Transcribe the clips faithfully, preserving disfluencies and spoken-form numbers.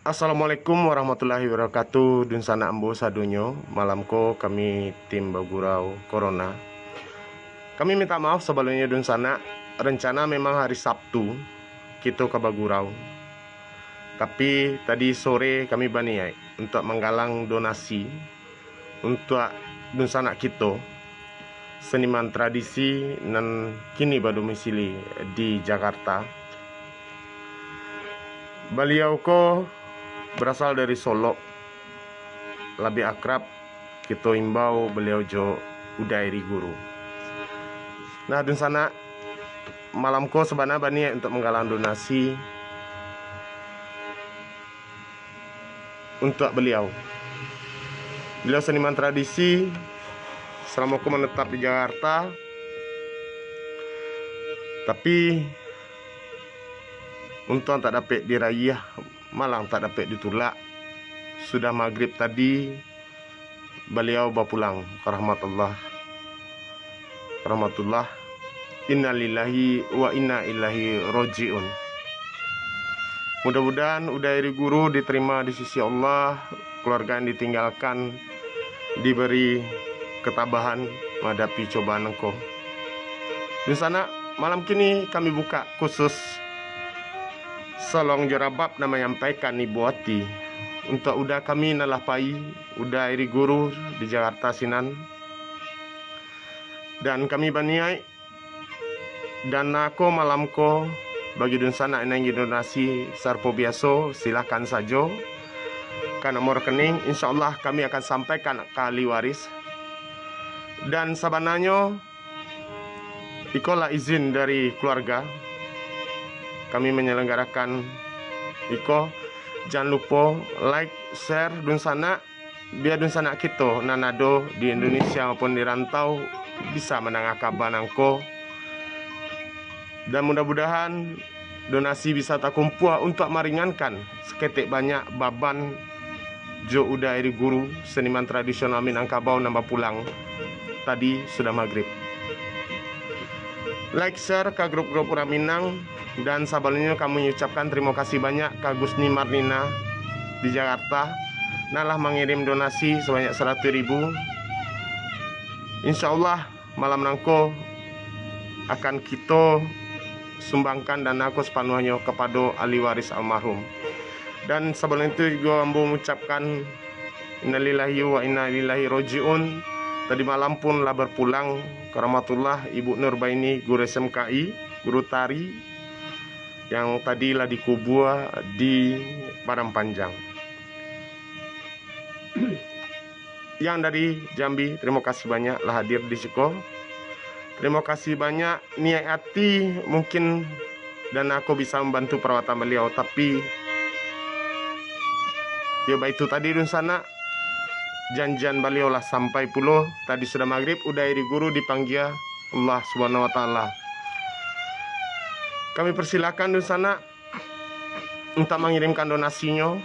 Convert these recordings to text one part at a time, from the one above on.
Assalamualaikum warahmatullahi wabarakatuh. Dunsanak ambo sadonyo, malam ko kami tim Bagurau Corona, kami minta maaf sabalunnyo dunsanak. Rencana memang hari Sabtu kito ka bagurau, tapi tadi sore kami baniaik untuak manggalang donasi untuak dunsanak kito, seniman tradisi nan kini badomisili di Jakarta. Baliau ko barasal dari Solok, labiah akrab kito imbau baliau jo Uda Eri Guru. Nah, dunsanak, malam ko sabana baniaik untuak manggalang donasi untuak baliau. Baliau seniman tradisi, salamo ko manetap di Jakarta, tapi untuang tak dapek diraih, malang tak dapek ditulak. Sudah magrib tadi, baliau bapulang ka rahmat Allah. Rahmatullah. Innalillahi wa inna ilaihi roji'un. Mudah-mudahan Uda Eri Guru diterima di sisi Allah, keluarga yang ditinggalkan diberi ketabahan menghadapi cobaan ko. Dunsanak, malam kini kami buka khusus Solong jo Rabab nan manyampaikan ibo ati untuak Uda kami nan lah pai, Uda Eri Guru di Jakarta sinan. Dan kami baniaik, dana ko malam ko bagi dunsanak nan ingin donasi sarupo biaso, silakan sajo ka nomor rekening, insyaallah kami akan sampaikan ka ahli waris. Dan sabananyo, ikolah izin dari keluarga kami menyelenggarakan iko. Jan lupo like, share, dunsanak, bia dunsanak kito nan ado di Indonesia maupun di rantau bisa mandanga kaba nangko. Dan mudah-mudahan donasi bisa takumpua untuak maringankan saketek banyak baban jo Uda Eri Guru, seniman tradisional Minangkabau nan bapulang tadi sudah magrib. Like, share ka grup-grup urang Minang, dan sabalunnyo kami ucapkan tarimo kasih banyak ka Gusni Marnina di Jakarta, nan lah mangirim donasi sabanyak saratuih ribu. Insyaallah, malam nangko akan kito sumbangkan dana ko sapanuahnyo kapado ahli waris almarhum. Dan sabalun itu juo ambo mengucapkan innalillahi wa inna ilaihi roji'un. Tadi malam pun lah berpulang ka rahmatullah Ibu Nurbaini, guru S M K I, guru tari, yang tadi lah dikubua di Padang Panjang. Yang dari Jambi, tarimo kasih banyak lah hadir di siko. Tarimo kasih banyak. Niaik ati mungkin dana ko bisa mambantu parawatan baliau, tapi, yo, baitu tadi dunsanak, janjian baliau lah sampai pulo. Tadi sudah magrib, Uda Eri Guru dipanggia Allah Subhanahu wa Taala. Kami persilakan dunsanak untuak mangirimkan donasinyo.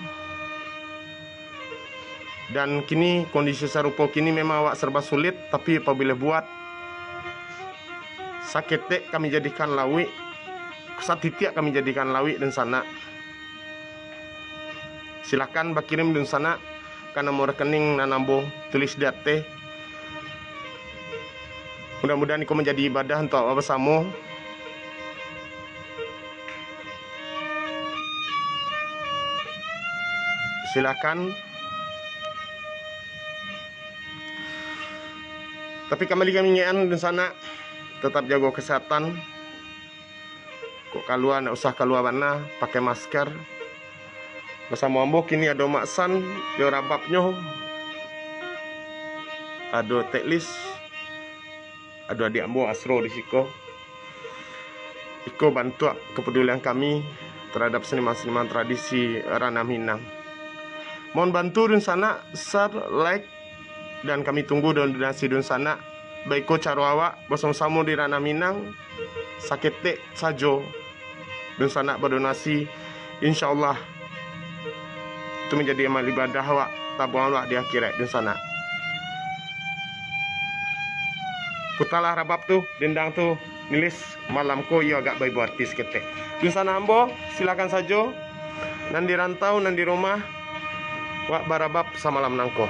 Dan kini, kondisi sarupo kini memang awak serba sulit, tapi apo buliah buat, saketek kami jadikan lauik, satitiak kami jadikan lauik dunsanak. Silakan bakirim dunsanak ka nomor rekening nan ambo tulis di ateh. Mudah-mudahan iko manjadi ibadah untuak awak basamo. Silakan. Tapi kambali ka minyekan dunsanak, tatap jago kasehatan. Kok kalua, ndak usah kalua bana, pakai masker. Basamo ambo kini ado Mak San jo rababnyo, ado Teklis, ado adiak ambo Asro di siko. Iko bantuak kepedulian kami terhadap seniman-seniman tradisi Ranah Minang. Mohon bantu dunsanak, share, like, dan kami tunggu donasi dunsanak. Baiko caro awak basamo-samo di Ranah Minang, saketek sajo dunsanak badonasi, insyaallah itu manjadi amal ibadah awak, tabuang awak di akhirat dunsanak. Putalah rabab tu, dendang tu, Nilis, malam ko iyo agak baibo ati saketek. Dunsanak ambo, silakan sajo. Nan di rantau, nan di rumah, wak barabab samalam nangko.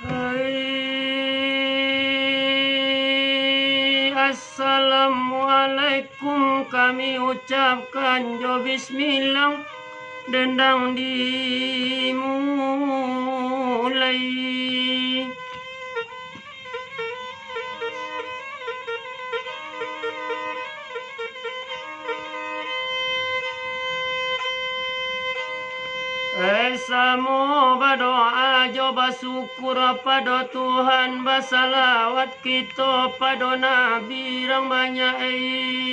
Hai, assalamualaikum kami ucapkan jo bismillah, dendang dimulai. Eh, samo badoa jo basyukur pado Tuhan, basalawat kito pado Nabi rang banyak, eh.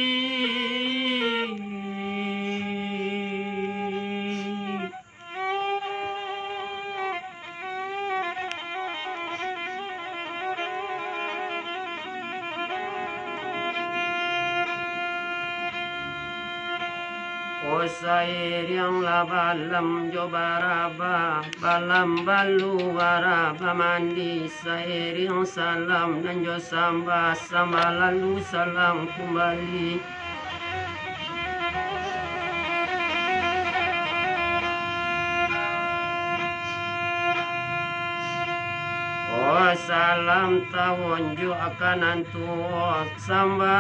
O sairiang lah balam jo baraba, balam balu baraba mandi, sairiang salam nan jo sambah, sambah lalu salam kumbali. Oh, salam tawon jo kanan tuo, sambah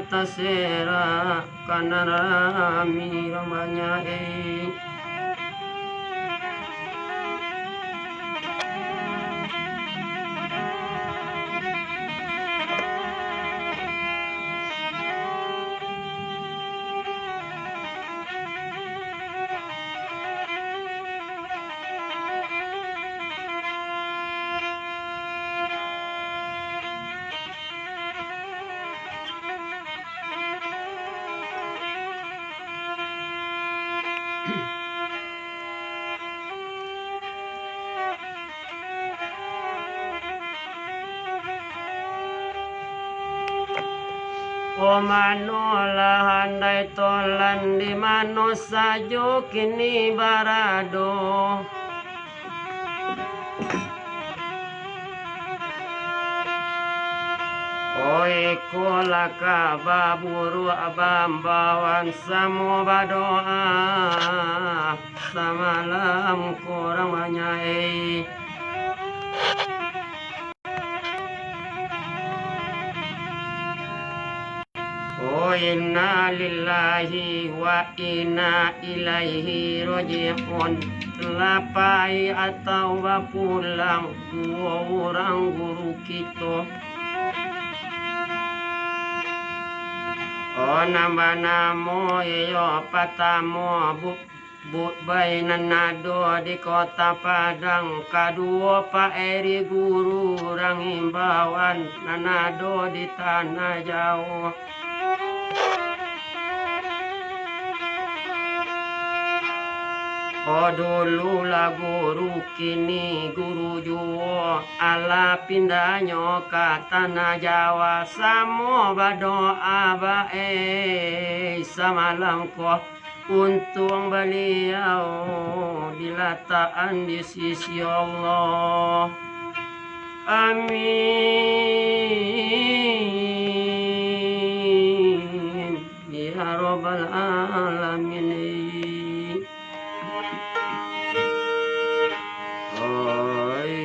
tasera kanan rami rang banyak, eh. O mano lah andai tolan, di mano sajo kini barado. Oi, ko lah ka baburuak bambawan, samo badoa samalam kurang banyak, eh. Oh, inna lillahi wa inna ilaihi raji'un. Lah pai atau bapulang duo urang guru kito. Oh, nan banamo iyo patamo, Bu-, Bukbai nan ado di Kota Padang, kaduo Pak Eri guru rang imbauan nan ado di Tanah Jawo. Oh, dulu lah guru, kini guru juo, alah pindahnyo ka Tanah Jawa, samo badoa bae samalam ko. Untuang baliau dilatakan di sisi Allah. Amin. Ya Rabbal Alamin. Oi.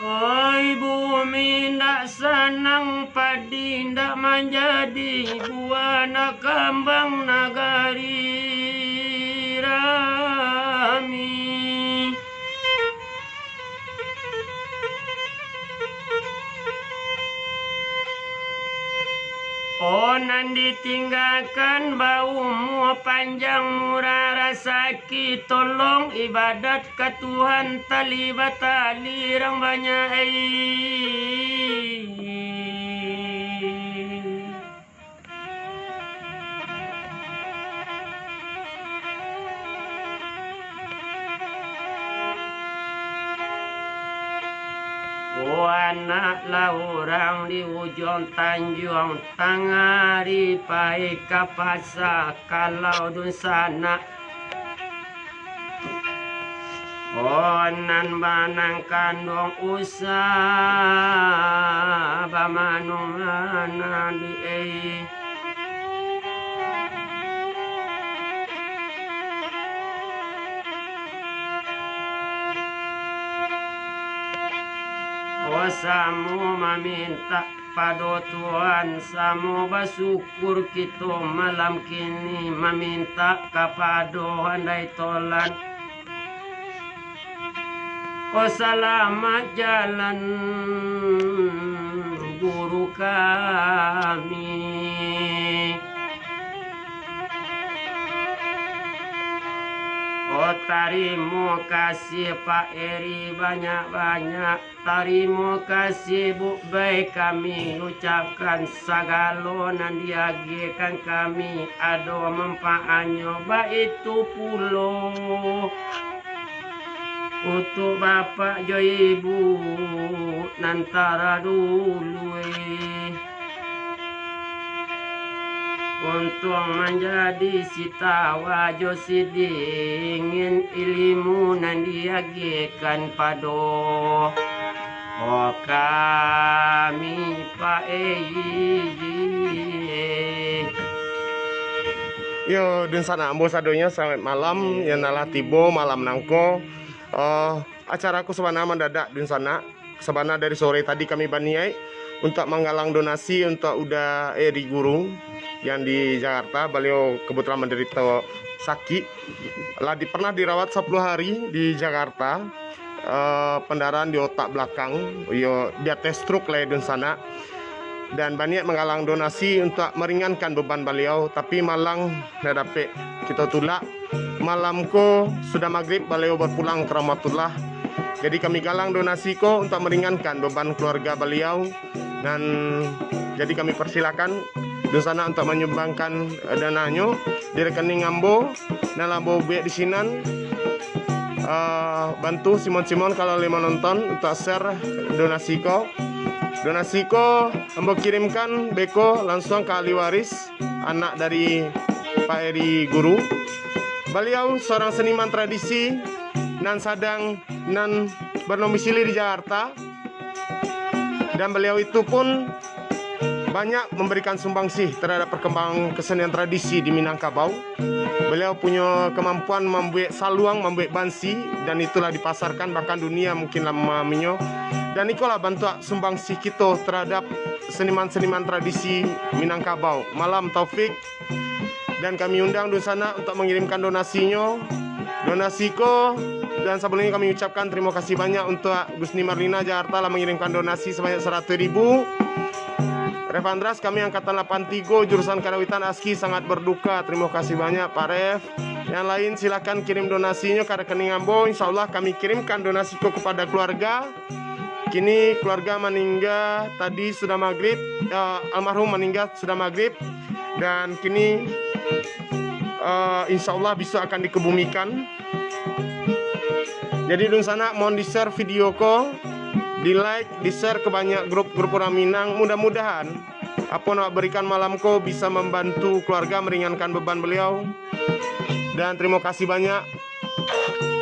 Oi bumi, ndak sanang padi, ndak manjadi buah, ndak kambang nagari rami. Oh, nan ditinggakan baumua panjang, murah rasaki, tolong ibadat ka Tuhan tali batali rang banyak ai. Oh, anak lah urang di Ujuang Tanjuang, tangah ari pai ka pasa, kalau dunsanak Oh, nan banang kanduang usah bamanuang anak di ai. Oh, samo mamintak pado Tuhan, samo basyukur kito malam kini, mamintak kapado Handai Tolan. Oh, salamat jalan guru kami. Oh, tarimo kasih Pak Eri banyak-banyak. Tarimo kasih, Buk Bai, kami ucapkan, sagalo nan diagiahkan kami ado manfaatnyo, baitu pulo untuak bapak jo ibu nan taradului. Untuang manjadi si tawa jo si dingin ilimu nan diagiahkan pado kami, Pak Eyi. Yo, dunsanak ambo sadonyo, salamaik malam. Yo, nan lah tibo malam nangko. Eh, acara ko sabana mandadak, dunsanak. Sabana dari sore tadi kami baniaik untuak manggalang donasi untuak Uda Eri Guru yang di Jakarta. Baliau kebetulan mandarito sakik. Lah di, pernah dirawat sapuluah hari di Jakarta. Eh, pendarahan di otak belakang, iyo, di ateh stroke lah, dunsanak. Dan baniaik manggalang donasi untuak meringankan beban baliau, tapi malang ndak dapek kito tulak. Malam ko sudah magrib, baliau berpulang ke rahmatullah. Jadi kami galang donasi ko untuak meringankan beban keluarga baliau. Nan jadi kami persilakan dunsanak untuak manyumbangkan, eh, dananyo di rekening ambo, nan lah ambo buek di sinan. Eh, bantu Simon-Simon kalau lai manonton untuak share donasi ko. Donasi ko ambo kirimkan beko lansuang ka ahli waris, anak dari Pak Eri Guru. Baliau seorang seniman tradisi nan sadang, nan berdomisili di Jakarta. Dan baliau itu pun banyak memberikan sumbangsih terhadap perkembangan kesenian tradisi di Minangkabau. Baliau punyo kemampuan mambuek saluang, mambuek bansi, dan itulah dipasarkan, bahkan dunia mungkin lah memahaminyo. Dan ikolah bantuak sumbangsih kito terhadap seniman-seniman tradisi Minangkabau. Malam Taufik. Dan kami undang dunsanak untuak mangirimkan donasinyo. Donasi ko, dan sabalumnyo kami ucapkan tarimo kasih banyak untuak Gusni Marlina Jakarta lah mangirimkan donasi sabanyak saratuih ribu. Ref Andras, kami angkatan lapan tigo, jurusan Karawitan, ASKI, sangat berduka. Tarimo kasih banyak, Pak Ref. Yang lain silakan kirim donasinyo ka rekening ambo. Insya Allah kami kirimkan donasi ko kepada keluarga. Kini keluarga maningga tadi sudah magrib, eh, almarhum maningga sudah magrib, dan kini, eh, insya Allah besok akan dikebumikan. Jadi dunsanak, mohon di-share video ko, di-like, di-share ka banyak grup-grup urang Minang. Mudah-mudahan apo nan awak barikan malam ko bisa mambantu kaluarga, maringankan beban baliau. Dan tarimo kasih banyak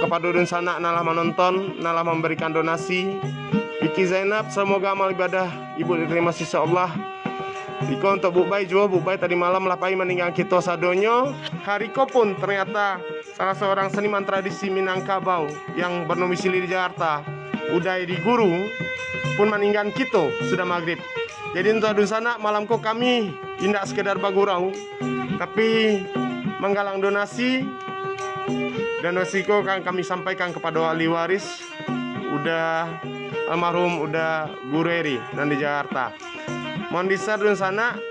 kapado dunsanak nan lah manonton, nan lah mambarikan donasi. Vicky Zainab, samoga amal ibadah ibu ditarimo, insya Allah. Iko untuak Buk Bai juo, Buk Bai tadi malam lah pai maninggaan kito sadonyo. Hari ko pun ternyata salah seorang seniman tradisi Minangkabau yang berdomisili di Jakarta, Uday di Guru, pun maninggaan kito sudah magrib. Jadi untuak dunsanak, malam ko kami indak sekedar bagurau, tapi manggalang donasi, dan donasi ko akan kami sampaikan kepada ahli waris, Uda, almarhum Uda Guru Eri nan di Jakarta. Mohon di-share dunsanak,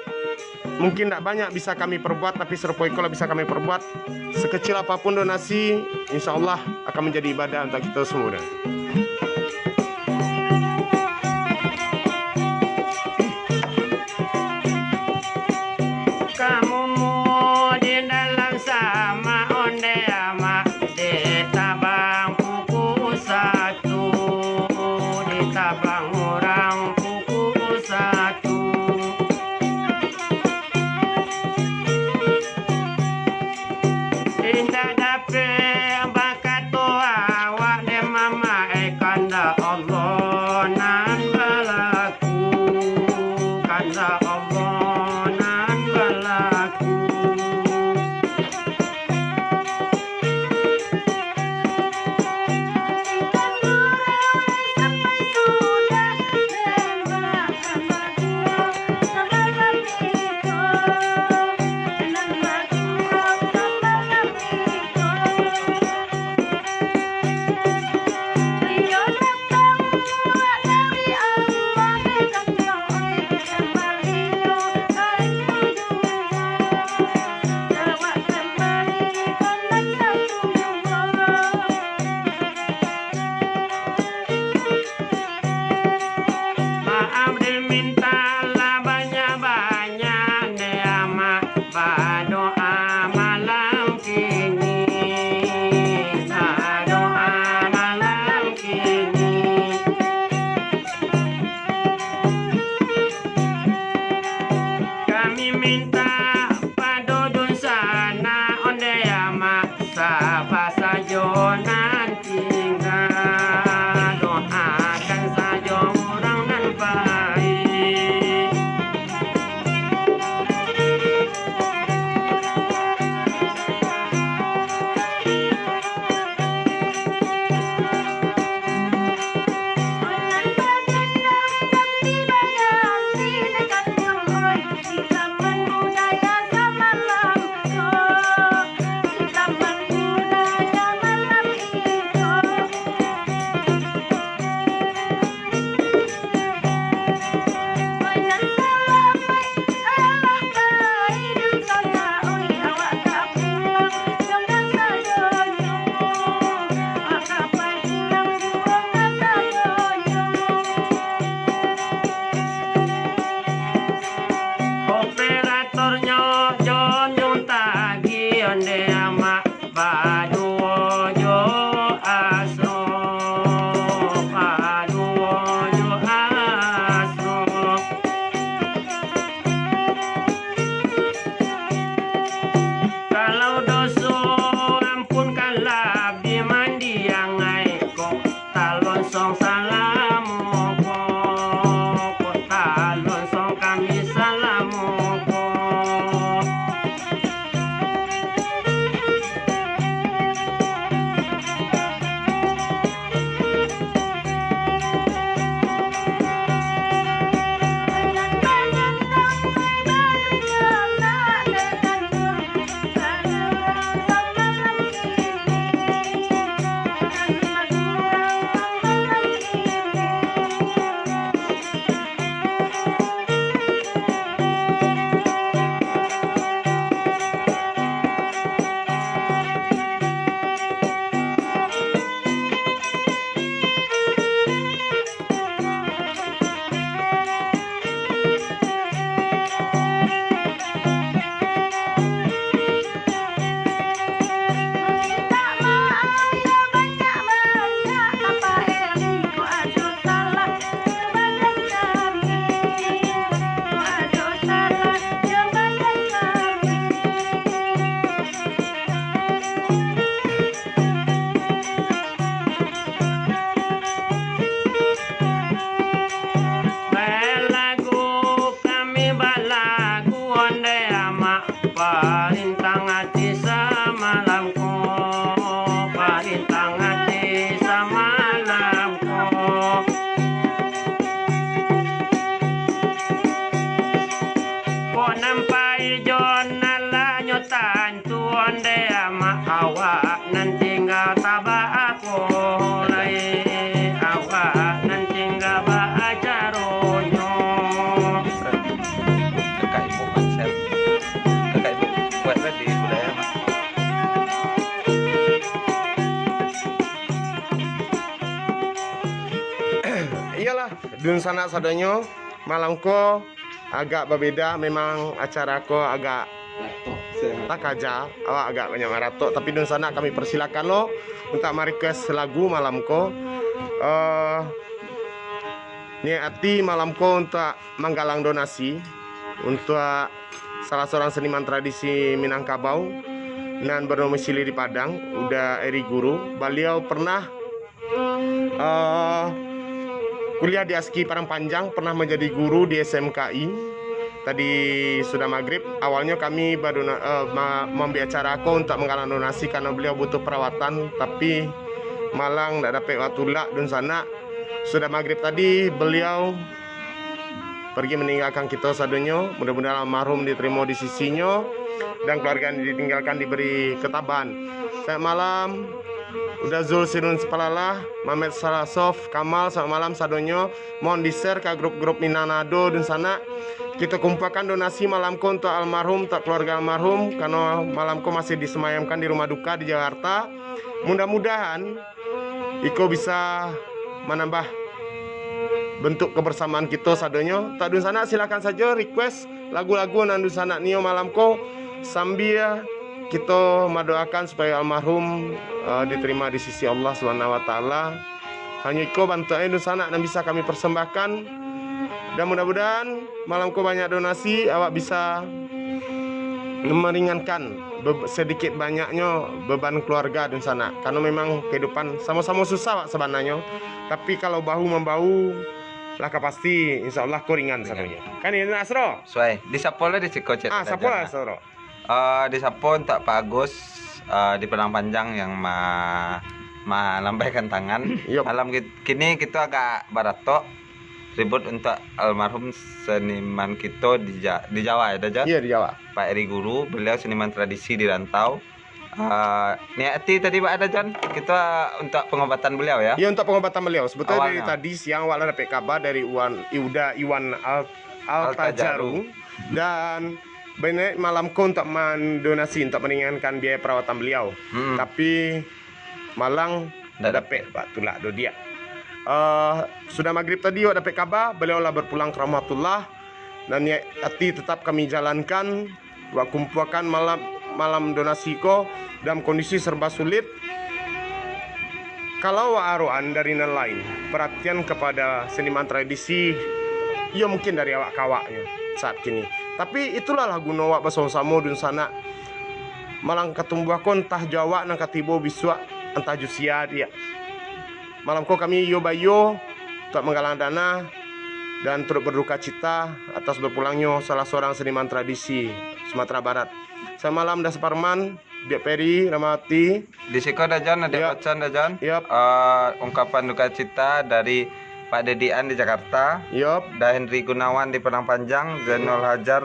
mungkin ndak banyak bisa kami perbuat, tapi sarupo iko lah bisa kami perbuat. Sekecil apapun donasi, insya Allah akan menjadi ibadah untuk kita semua. Kamu di dalam sama onde ama, ditabang pukul satu, ditabang orang pukul satu. Indak dapek bakato awak dek mamakai kandak Allah nan balaku, kandak Allah nan balaku. Dunsanak sadonyo, malam ko agak babeda, memang acara ko agak takaja, awak agak banyak maratok, tapi dunsanak kami persilakan lo untuak ma-request lagu malam ko. Eh, niat ati malam ko untuak manggalang donasi untuak salah seorang seniman tradisi Minangkabau nan berdomisili di Padang, Uda Eri Guru. Baliau pernah eh, kuliah di ASKI Padang Panjang, pernah menjadi guru di S M K I. Tadi sudah maghrib, awalnyo kami badona-, eh, ma-, mambuek acara ko untuak manggalang donasi karano beliau butuh perawatan, tapi malang ndak dapek waktu lak dunsanak. Sudah maghrib tadi, beliau pergi meninggalkan kito sadonyo. Mudah-mudahan almarhum diterimo di sisinyo dan keluarga yang ditinggalkan diberi ketabahan. Selamat malam, Uda Zul Sirun Sepalalah, Mamet Salasof, Kamal, selamat malam sadonyo. Mohon di-share ka grup-grup Minanado dunsanak. Kito kumpuakan donasi malam ko untuak almarhum, untuak keluarga almarhum, karano malam ko masih disemayamkan di rumah duka di Jakarta. Mudah-mudahan iko bisa manambah bentuk kebersamaan kito sadonyo. Untuak dunsanak, silakan sajo request lagu-lagu nan dunsanak nio malam ko, sambia kito mandoakan supayo almarhum, eh, diterima di sisi Allah Subhanahu wa Taala. Hanyo iko bantuaknyo dunsanak nan bisa kami persembahkan. Dan mudah-mudahan malam ko banyak donasi, awak bisa meringankan be-, sedikit banyaknyo beban keluarga dunsanak. Karano memang kehidupan samo-samo susah, Wak, sabananyo. Tapi kalau bahu-mambahu, lah ka pasti, insya Allah ko ringan sabananyo. Kan itu, Asro? Suai. Di sapo lah di siko, Cik? Ah, sapo lah, Asro? Eh, di sapo untuak Pak Agus, eh, di Padang Panjang yang ma-, malambaikan tangan. Yup. Malam ki-, kini kito agak baratok ribut untuak almarhum seniman kito di Ja-, di Jawa, ya, Dajan? Iya, di Jawa. Pak Eri Guru, beliau seniman tradisi di rantau. Ah, niat ati tadi, Pak, Dajan, kito, ah, untuak pengobatan beliau, ya? Iya, untuak pengobatan beliau. Sebetulnya dari tadi siang awak lah dapek kabar dari Iwan, Iuda Iwan Al-, Altajaru. Altajaru. Dan baniat malam ko untuak mandonasi, untuak meringankan biaya perawatan beliau. Hmm. Tapi malang ndak dapek, Pak, tulak do diak. Eh, sudah maghrib tadi, awak dapek kabar, beliau lah berpulang ke rahmatullah. Dan niat ati tetap kami jalankan, awak kumpuakan malam, malam donasi ko dalam kondisi serba sulit. Kalau awak aroan dari nan lain, perhatian kepada seniman tradisi, iyo mungkin dari awak ka awaknyo saat kini. Tapi itulah lah guno awak basamo-samo dunsanak. Malang ka tumbuah ko antah jo awak nan ka tibo bisuak, antah jo sia diak. Malam ko kami iyo baiyo untuak manggalang dana dan turut berduka cita atas berpulangnyo salah seorang seniman tradisi Sumatera Barat. Selamat malam, Da Suparman, Diak Peri, Ramawati. Di siko, Dajan, ada pesan, Dajan. Yap. Eh, ungkapan duka cita dari Pak Dedi An di Jakarta. Yap. Da Henry Gunawan di Padang Panjang, Zainul Hajar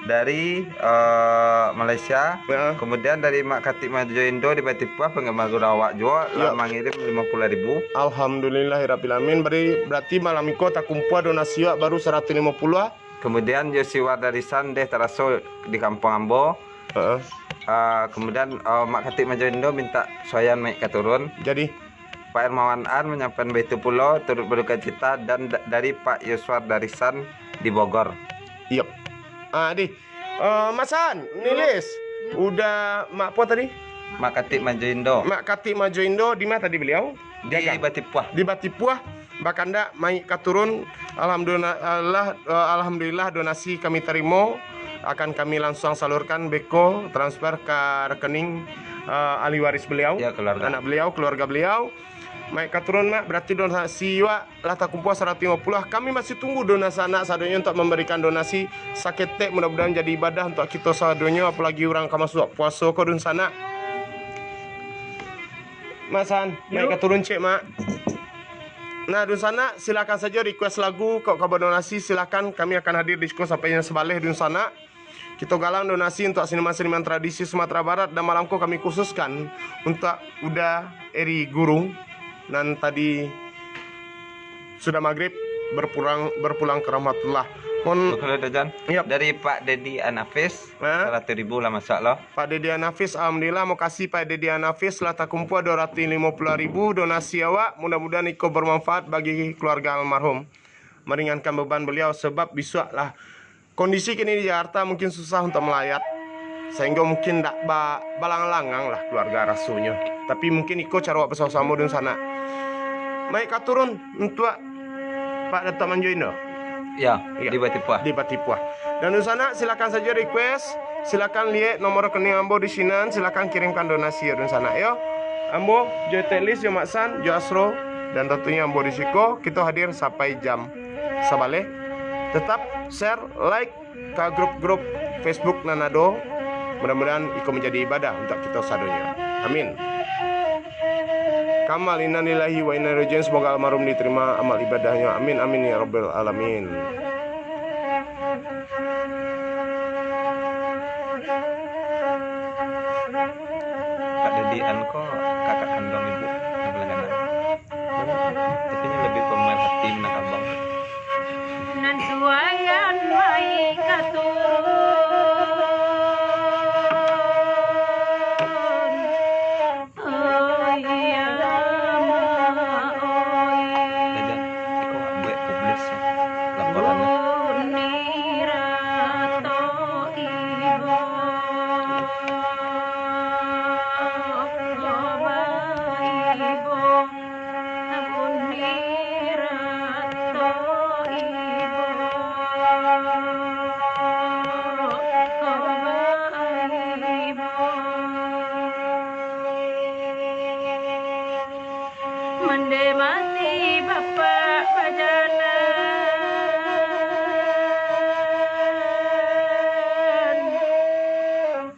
dari, eh, Malaysia. Ya. Kemudian dari Mak Katik Majo Indo di Batipuah, penggemar gurau awak juo, lah mangirim limo puluah ribu. Alhamdulillahirabbil alamin. Beri-, berarti malam iko takumpua donasi awak baru saratuih limo puluah. Kemudian Yosiwar dari Sandeh taraso di kampuang ambo. Heeh. Ah, kemudian, ah, Mak Katik Majo Indo minta suayan maik ka turun. Jadi? Pak Hermawan An manyampaikan baitu pulo, turut berduka cita, dan da-, dari Pak Yoswar Darisan di Bogor. Iyo. Ah, di. Eh, Mas An, Nilis. Uda Mak apo tadi? Mak Katik Majo Indo. Mak Katik Majo Indo, di ma tadi beliau? Di Batipuah. Di Batipuah. Bakandak maik ka turun. Alhamdulillah, eh, alhamdulillah donasi kami tarimo akan kami langsuang salurkan beko transfer ka rekening, eh, ahli waris beliau, ya, keluarga. Anak beliau, keluarga beliau. Maik ka turun, Mak, berarti donasi awak lah takumpua saratuih limo puluah. Kami masih tunggu dunsanak sadonyo untuak mambarikan donasi saketek, mudah-mudahan jadi ibadah untuak kito sadonyo, apolagi urang ka masuak puaso ko, dunsanak. Mak San, naik ka turun cek, Mak. Nah, dunsanak, silakan sajo request lagu, kok ka badonasi, silakan, kami akan hadir di siko sampai nan sabaleh, dunsanak. Kito galang donasi untuak seniman-seniman tradisi Sumatera Barat, dan malam ko kami khususkan untuak Uda Eri Guru, nan tadi sudah maghrib berpulang, berpulang ke rahmatullah. Mohon. Betul, Dajan. Yap. Dari Pak Dedi Anafis, ha? Saratuih ribu lah masuak lo. Pak Dedi Anafis, alhamdulillah, makasih Pak Dedi Anafis, lah takumpua duo ratuih limo puluah ribu donasi awak. Mudah-mudahan iko bermanfaat bagi keluarga almarhum. meringankan beban beliau, sebab bisuak lah kondisi kini di Jakarta mungkin susah untuk melayat, sehingga mungkin dak ba-, balangang-langang lah keluarga rasonyo. Tapi mungkin iko caro awak basamo-samo dunsanak. Mayik ka turun untuak Pak Datuak Manjo Indo. Ya, ya, di Batipuah. Di Batipuah. Dan dunsanak, silakan sajo request, silakan liek nomor rekening ambo di sinan, silakan kirimkan donasi yo dunsanak yo. Ambo, jo Teklis, jo Mak San, jo Asro, dan tantunyo ambo di siko, kito hadir sampai jam sabaleh. Tetap share, like, ka grup-grup Facebook nan ado. Mudah-mudahan iko manjadi ibadah untuak kito sadonyo. Amin. Kamal, innalillahi wa inna ilaihi raji'un. Semoga almarhum diterima amal ibadahnyo. Amin, amin, ya rabbal alamin. Kak Dedi an ko kakak kandung ibu, yang paling ganteng. Tapi ini lebih pemain hati minangkabau. Nan suayan mai ka turun. Oh iya, ma, oi. Iko buek publis, ya, laporannya. Buni rato ibo, ibo. Mande mati bapak bajalan.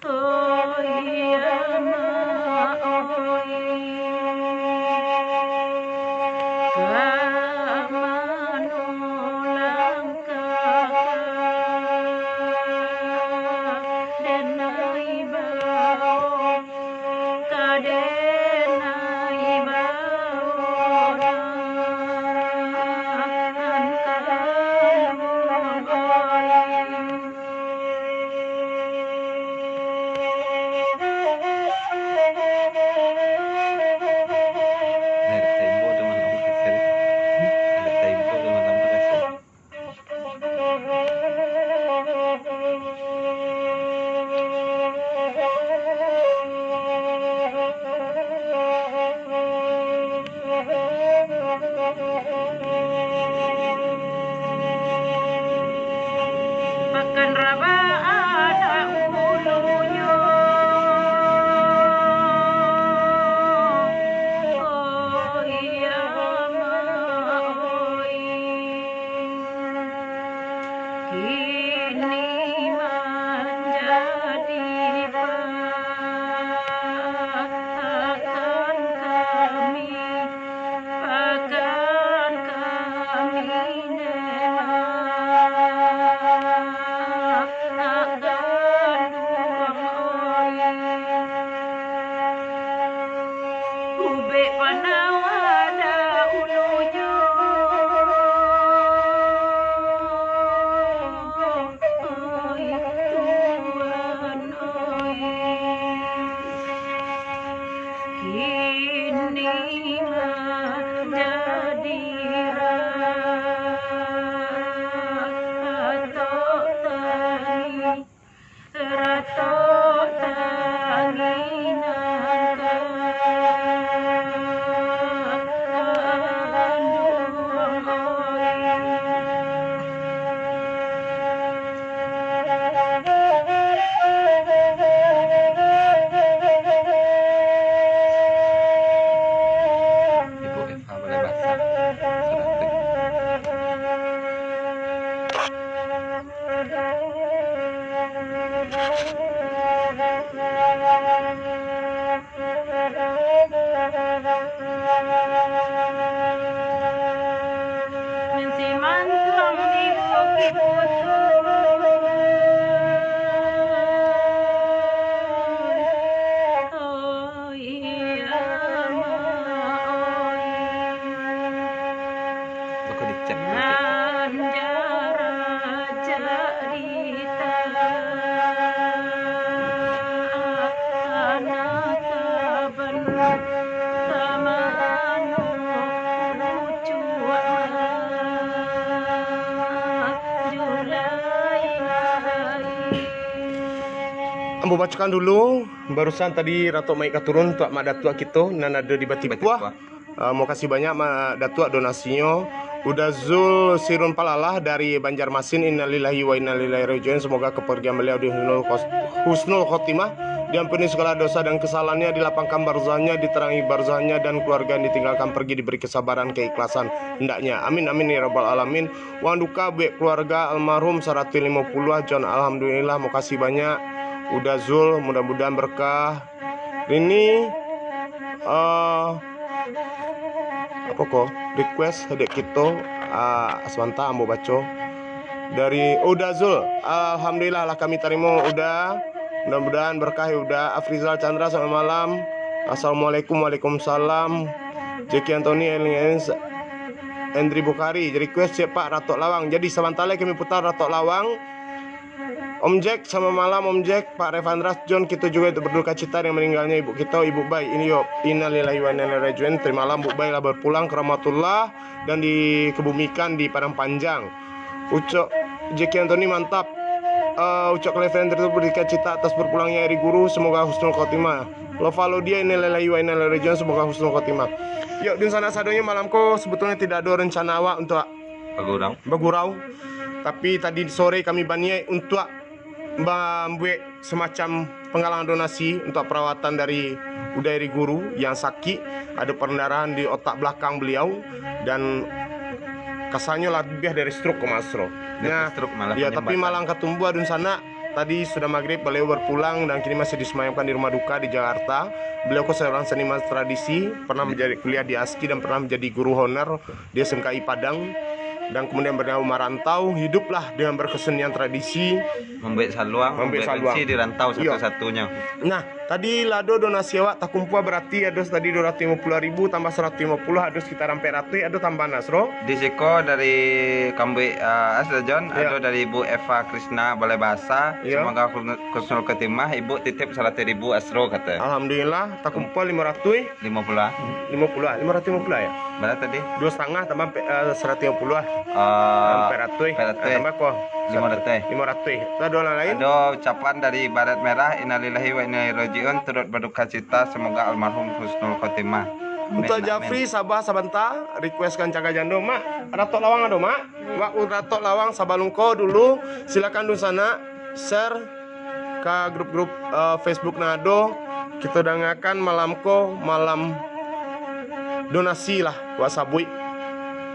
Oi, ama, oi. Ka mano langkah ka, denai bao, ka denai bao nan ka luhoi. Pakan Rabah anak ulunyo. Oh iya, ma, oi. Kini manjadi pakan kami, pakan kami, Dema, pakan duang, oi. Ubek panawa daulunyo, oi Tuhan, oi. Kini manjadi ra- Ambo bacokan dulu, barusan tadi ratok maik ka turun untuak Mak Datuak kito nan ado di Batipuah. Batipuah. Ah, makasih banyak Mak Datuak donasinyo. Uda Zul Sirun Palalah dari Banjarmasin, innalillahi wa inna ilaihi raji'un. Semoga kepergian beliau di husnul khos-, husnul khotimah, diampuni segala dosa dan kesalahannya, dilapangkan barzahnya, diterangi barzahnya, dan keluarga yang ditinggalkan pergi diberi kesabaran, keikhlasan hendaknya. Amin, amin, ya rabbal alamin. Uang duka buek keluarga almarhum saratuih limo puluah, John. Alhamdulillah, makasih banyak. Uda Zul, mudah-mudahan berkah. Rini, eh, apo ko? Request dek kito, ah, sabanta ambo baco. Dari Uda Zul, alhamdulillah lah kami tarimo, Uda. Mudah-mudahan berkah, ya, Uda. Afrizal Chandra, selamat malam. Assalamualaikum, waalaikumsalam. Jeki Anthony, Eling Ens, Andri Bukhari, request cek Pak Ratok Lawang. Jadi, sabanta lai kami putar Ratok Lawang. Om Jack, selamat malam Om Jack, Pak Revandras John, kito juga ikut berduka cita dengan meninggalnya ibu kito, Ibu Bai. Ini yo, innalillahi wa inna ilaihi raji'un. Terimalah Ibu Bai lah berpulang ke rahmatullah dan dikebumikan di Padang Panjang. Ucok Jeki Anthony, mantap. Eh, Ucok Cleveland, terus berduka cita atas berpulangnya Eri Guru, semoga husnul khotimah. Lova Lodia, innalillahi wa inna ilaihi raji'un, semoga husnul khotimah. Yo, dunsanak sadonyo, malam ko sebetulnya tidak ada rencana awak untuk Bagurau. Bagurau. Tapi tadi sore kami baniaik untuak mambuek semacam penggalangan donasi untuak perawatan dari Uda Eri Guru yang sakit, ada pendarahan di otak belakang beliau, dan kasarnyo lah labiah dari stroke ko, Mas Ro. Labiah stroke malah. Ya, tapi malang ka tumbuah dunsanak, tadi sudah maghrib beliau berpulang dan kini masih disemayamkan di rumah duka di Jakarta. Beliau ko seorang seniman tradisi, pernah menjadi kuliah di aski dan pernah menjadi guru honorer di S M K I Padang, dan kemudian beliau merantau, hiduplah dengan berkesenian tradisi. Mambuek saluang, mambuek saluang. Di rantau. Yo. Satu-satunyo. Nah, tadi lah ado donasi awak takumpul, berarti ado tadi dua ratus lima puluh ribu tambah seratus lima puluh, ado sekitar ampek ratus, ado tambahan, Nasro? Di siko dari Kambuik, ah, Asro John, yo, ado dari Ibu Eva Krisna Balai Bahasa. Yo. Semoga husnul khotimah, Ibu titip seratus ribu Asro, kato. Alhamdulillah, takumpul lima ratus. Lima puluh. Lima puluh, lima ratus lima puluh ya? Bara tadi? Dua setengah tambah pe-, eh, seratus lima puluh. Eh, ampek ratus. Ampek ratus. Eh, tambah ko? Lima ratus. Lima ratus. Itu ada orang lain? Ada ucapan dari Barat Merah, innalillahi wa inna ilaihi raji'un, turut berduka cita, semoga almarhum husnul khotimah. Amin, amin. Untuk Jafri, sabar sabanta, request kan Caka Jando, Mak. Ratok Lawang ada, Mak? Wak Ratok Lawang, sabalun ko dulu, silakan dunsanak share ka grup-grup, eh, Facebook nan ado, kito dangakan malam ko, malam donasi lah, wak sabuik.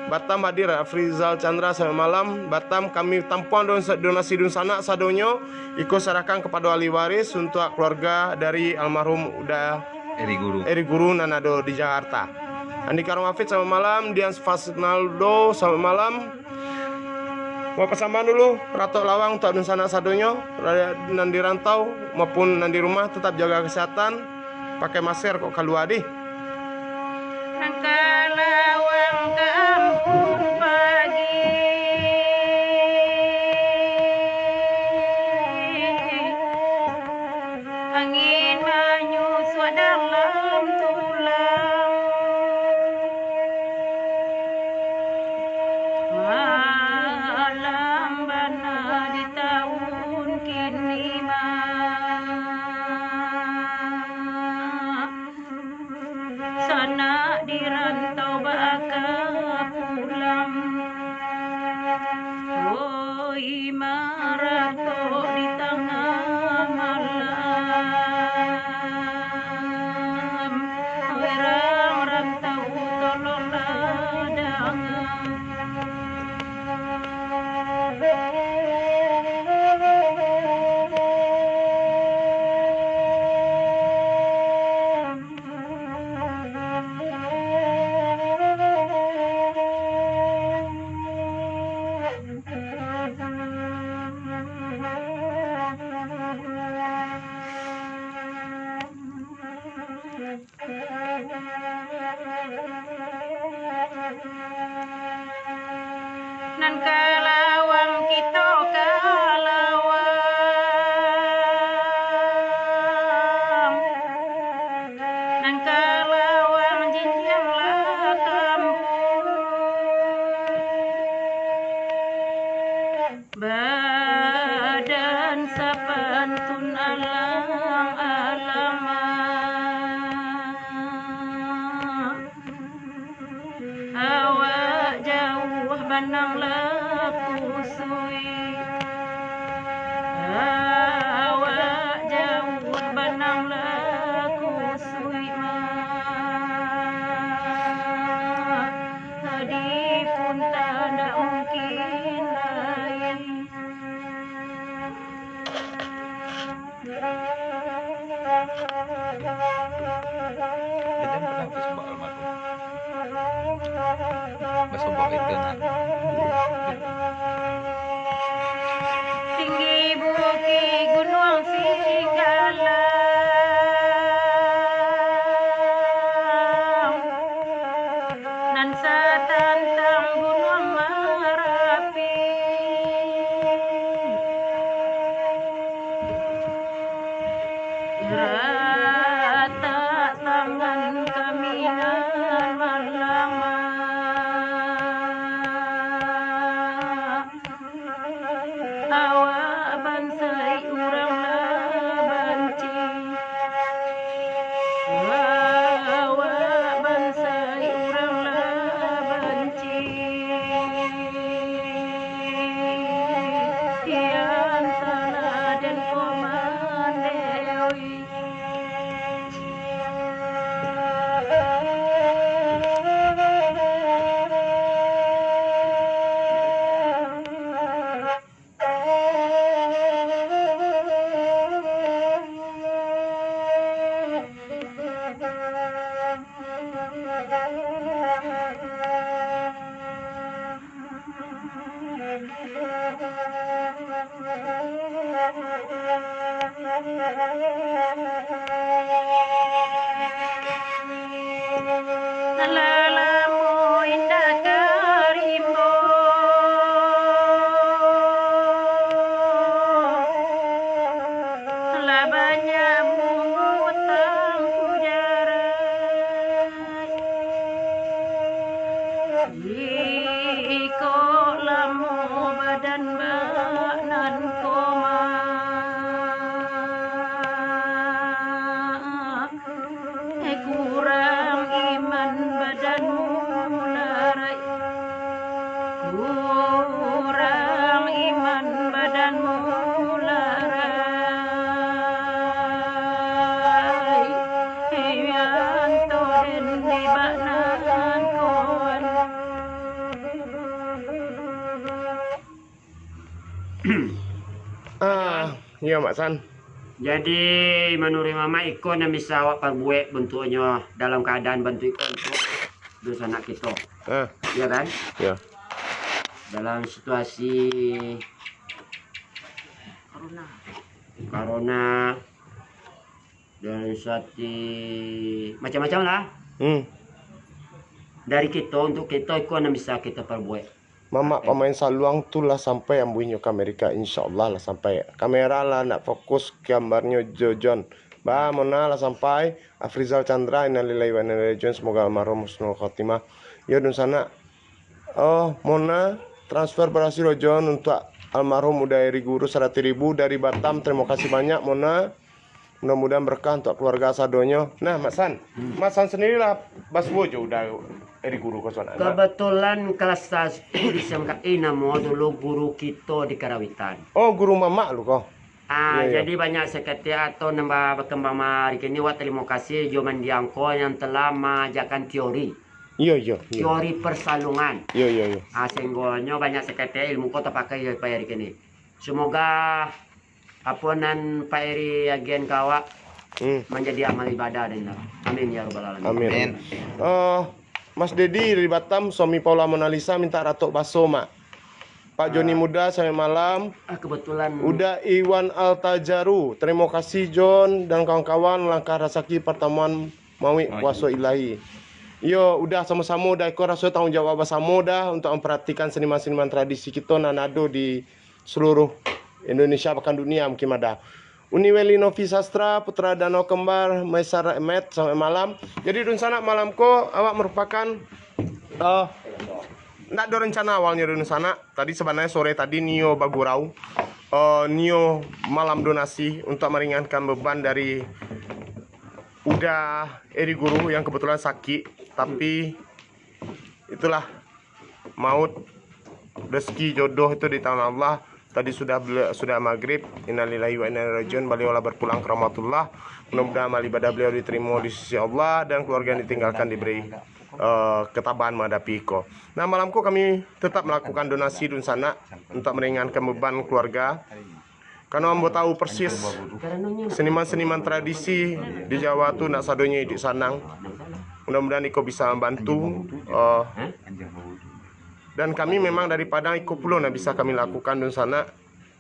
Batam hadir, Afrizal Chandra, selamat malam. Batam, kami tampuang don-, donasi dunsanak sadonyo, iko serahkan kepada ahli waris untuk keluarga dari almarhum Uda Eri Guru. Eri Guru nan ado di Jakarta. Andika Romafit, selamat malam. Dian Fasnaldo, selamat malam. Wak pasambahan dulu, Ratok Lawang untuak dunsanak sadonyo, rakyat nan di rantau maupun nan di rumah, tetap jaga kesehatan, pakai masker kok kalua dih. Angka lawang kampung pagi, angin manyusuak dalam tulang. Malang bana di taun kini mah, sanak di rantau baka pulang. Oi, maratok di tangah malam, urang rantau tolonglah danga. Nan ka lawang kito ka lawang, nan ka lawang jinjiang lah kambuik. Badan sapantun alam Banang lah kusuik, awak jauah banang lah kusuik mah. Hadi pun tandak mungkin lai. Basobok itu, nak. Tinggi bukik gunuang Singgalang, nan satantang gunuang Marapi. Ratak tangan kami nan malama, awak bansaik urang lah banci, awak bansaik urang lah banci. Kian taladen ko mandewi. Lah lamo indak ka rimbo, lah banyak mangutang kujaran. Jikok lamo badan bak nan koma, eh, kurang iman badanmu larai, kurang iman badanmu larai. Ian to den di bak nan koan. Ah, iyo, Mak San. Jadi, manuruik Mamak, iko nan bisa awak parbuek bantuaknyo dalam kaadaan bantuak iko untuak dunsanak kito. Ah. Iyo kan? Iyo. Dalam situasi Corona. Corona, dan sati-, macam-macam lah. Hmm. Dari kito, untuak kito, iko nan bisa kito parbuek. Mamak pamain saluang tu lah sampai ambuihnyo ka Amerika, insya Allah lah sampai. Kamera lah nak fokus gambarnyo jo John. Bah, Mona lah sampai. Afrizal Chandra, innalillahi wa inna ilaihi rajiun, semoga almarhum husnul khotimah. Yo, dunsanak. Oh, Mona, transfer berhasil, John, untuk almarhum Uda Eri Guru saratus ribu dari Batam. Terima kasih banyak, Mona. Mudah-mudahan berkah untuk keluarga sadonyo. Nah, Mak San. Hmm. Mak San sendiri lah basuo jo Uda Eri Guru ko, sanak. Kebetulan kelas satu di S M K I, namo dulu guru kito di Karawitan. Oh, guru Mamak lu ko? Ah, iyo, iyo. Jadi banyak saketek atau nambah bakambang mari kini, wak tarimo kasih jo mandiang ko yang telah maajakan teori. Iyo, iyo, iyo. Teori persalungan. Iyo, iyo, iyo. Ah, sehinggonyo banyak saketek ilmu ko tapakai jo Pak Eri kini. Semoga apo nan Pak Eri agian ka awak, hmm, manjadi amal ibadah den. Amin ya rabbal alamin. Amin. Amin. Eh, Mas Dedi dari Batam, suami Paula Monalisa, minta ratok baso, Mak. Pak Joni, ah, Muda, selamat malam. Ah, kebetulan. Uda Iwan Altajaru, terima kasih John dan kawan-kawan, langkah rasaki pertemuan mauik, mauik, kuaso ilahi. Iyo, Uda, samo-samo Uda, iko raso tanggung jawab basamo Uda untuk memperhatikan seniman-seniman tradisi kito nan ado di seluruh Indonesia, bahkan dunia mungkin Uda. Uniweli Novi Sastra, Putra Danau Kembar, Maisar Ahmed, selamat malam. Jadi, dunsanak, malam ko awak merupakan, eh, ndak ado rencana awalnyo, dunsanak. Tadi sebenarnya sore tadi nio bagurau, eh, nio malam donasi untuk meringankan beban dari Uda Eri Guru yang kebetulan sakit. Tapi itulah maut rezeki jodoh itu di tangan Allah. Tadi sudah beli-, sudah maghrib, innalillahi wa inna ilaihi rajiun, baliau lah berpulang ke rahmatullah. Mudah-mudahan amal ibadah beliau diterima di sisi Allah dan keluarga yang ditinggalkan diberi, eh, ketabahan menghadapi iko. Nah, malam ko kami tetap melakukan donasi dunsanak untuk meringankan beban keluarga. Karena ambo tahu persis seniman-seniman tradisi di Jawa tu nak sadonyo idup sanang. Mudah-mudahan iko bisa membantu, eh, dan kami memang dari Padang, iko pulo nan bisa kami lakukan dunsanak.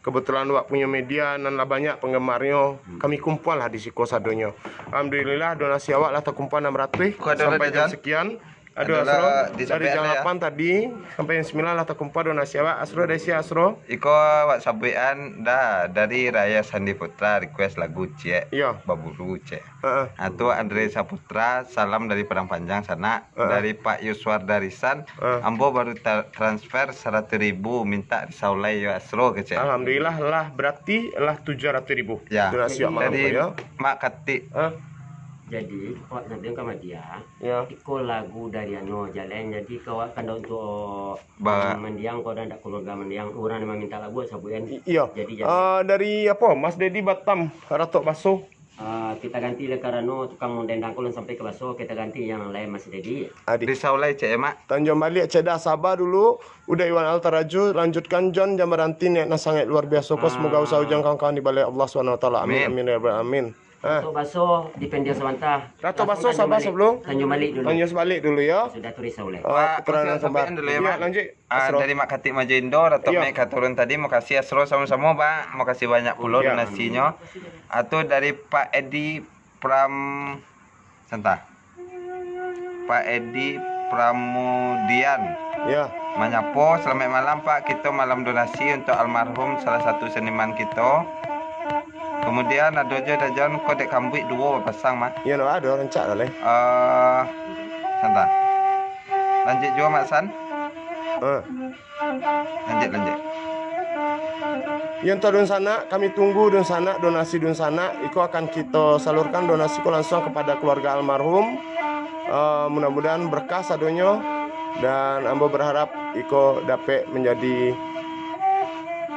Kebetulan awak punyo media nan lah banyak penggemarnyo, kami kumpualah di siko sadonyo. Alhamdulillah, donasi awak lah takumpua enam ratus sampai jam sekian. Aduh, Asro, dari jam lapan tadi sampai jam sembilan lah takumpua donasi awak. Asro, dari si Asro? Iko awak sabuikan dah dari Raya Sandi Putra request lagu ciek. Iyo. Baburu ciek. Heeh. Ah, tu Andre Saputra, salam dari Padang Panjang, Sanak. Heeh. Dari Pak Yuswar Darisan, heeh, ambo baru ta-, transfer saratus ribu, mintak disaulai yo Asro kecek. Alhamdulillah lah, berarti lah tujuh ratus ribu. Ya. Donasi awak malam tu, yo. Mak Katik. Heeh. Jadi, awak sampai ka media, ya, iko lagu dari anu, Jalan. Jadi, kau kan dak untuk ba- mandiang, kau dak keluarga mandiang, urang yang meminta lagu sabuikan. I-, iyo. Jadi, jadi. Ah, dari apa? Mas Dedi Batam, Ratok Baso. Ah, kita ganti lah karano tukang dendang ko lah sampai ka Baso, kita ganti yang lain, Mas Dedi. Adi. Disaulai cek, ya, Mak? Tanjuang Baliak cek dah, sabar dulu. Udah Iwan Altaraju, lanjutkan John, jan baranti, niat nan sangaik luar biaso ko. Semoga usaha ujang kawan-kawan dibaleh Allah Subhanahu Wa Taala. Amin, amin, ya Rabbal Alamin. Ah. Ratok Baso, dipendiam sabanta. Ratok Baso, sabar sebelum. Tanjuang Baliak dulu. Tanjuang Baliak dulu, ya. Sudah tulis saulai. Oh, Pak, keterangan sabar. Dulu, ya, Mak. Lanjut. Ah, Asro. Dari Mak Katik Majo Indo, Datuk Mek Katurun tadi, makasih Asro samo-samo, Pak. Makasih banyak pulo donasinyo. Atau dari Pak Edi Pram-, santa. Pak Edi Pramudian. Ya. Manyapo, selamat malam, Pak. Kito malam donasi untuk almarhum salah satu seniman kito. Kemudian ado jo dajon ko dek kambuik duo bapasang, Mak. Iyo, no, ado rancak lah, leh. Eh, santa. Lanjut juo, Mak San. Ah. Lanjut, lanjut. Yo, untuk dunsanak, kami tunggu dunsanak, donasi dunsanak. Iko akan kito salurkan donasi ko langsung kepada keluarga almarhum. Eh, mudah-mudahan berkah sadonyo, dan ambo berharap iko dapek menjadi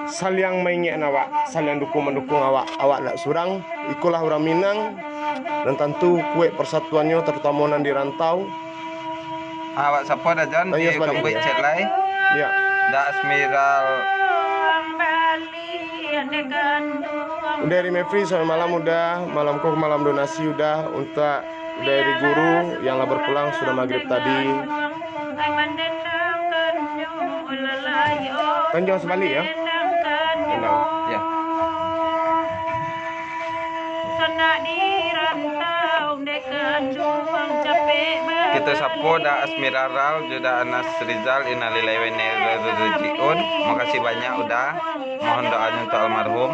saliang maingekan awak, saliang dukung mandukung awak. Awak ndak surang, ikolah urang Minang, dan tantu kuek persatuannyo, terutamo nan di rantau. Awak sapa dah, Jan? Tanya di sebalik. Kambuik cek lai. Ya. Dah Asmiral. Udah dari Mevri, selamat malam udah. Malam ko malam donasi udah, untuk dari guru yang lah berpulang sudah maghrib tadi. Tanjuang sebalik, ya. Tenang. Ya. Kito sapo dah Asmiral, jo dah Anas Rizal, innalillahi wa inna ilaihi raji'un. Makasih banyak udah. Mohon doanya untuk almarhum.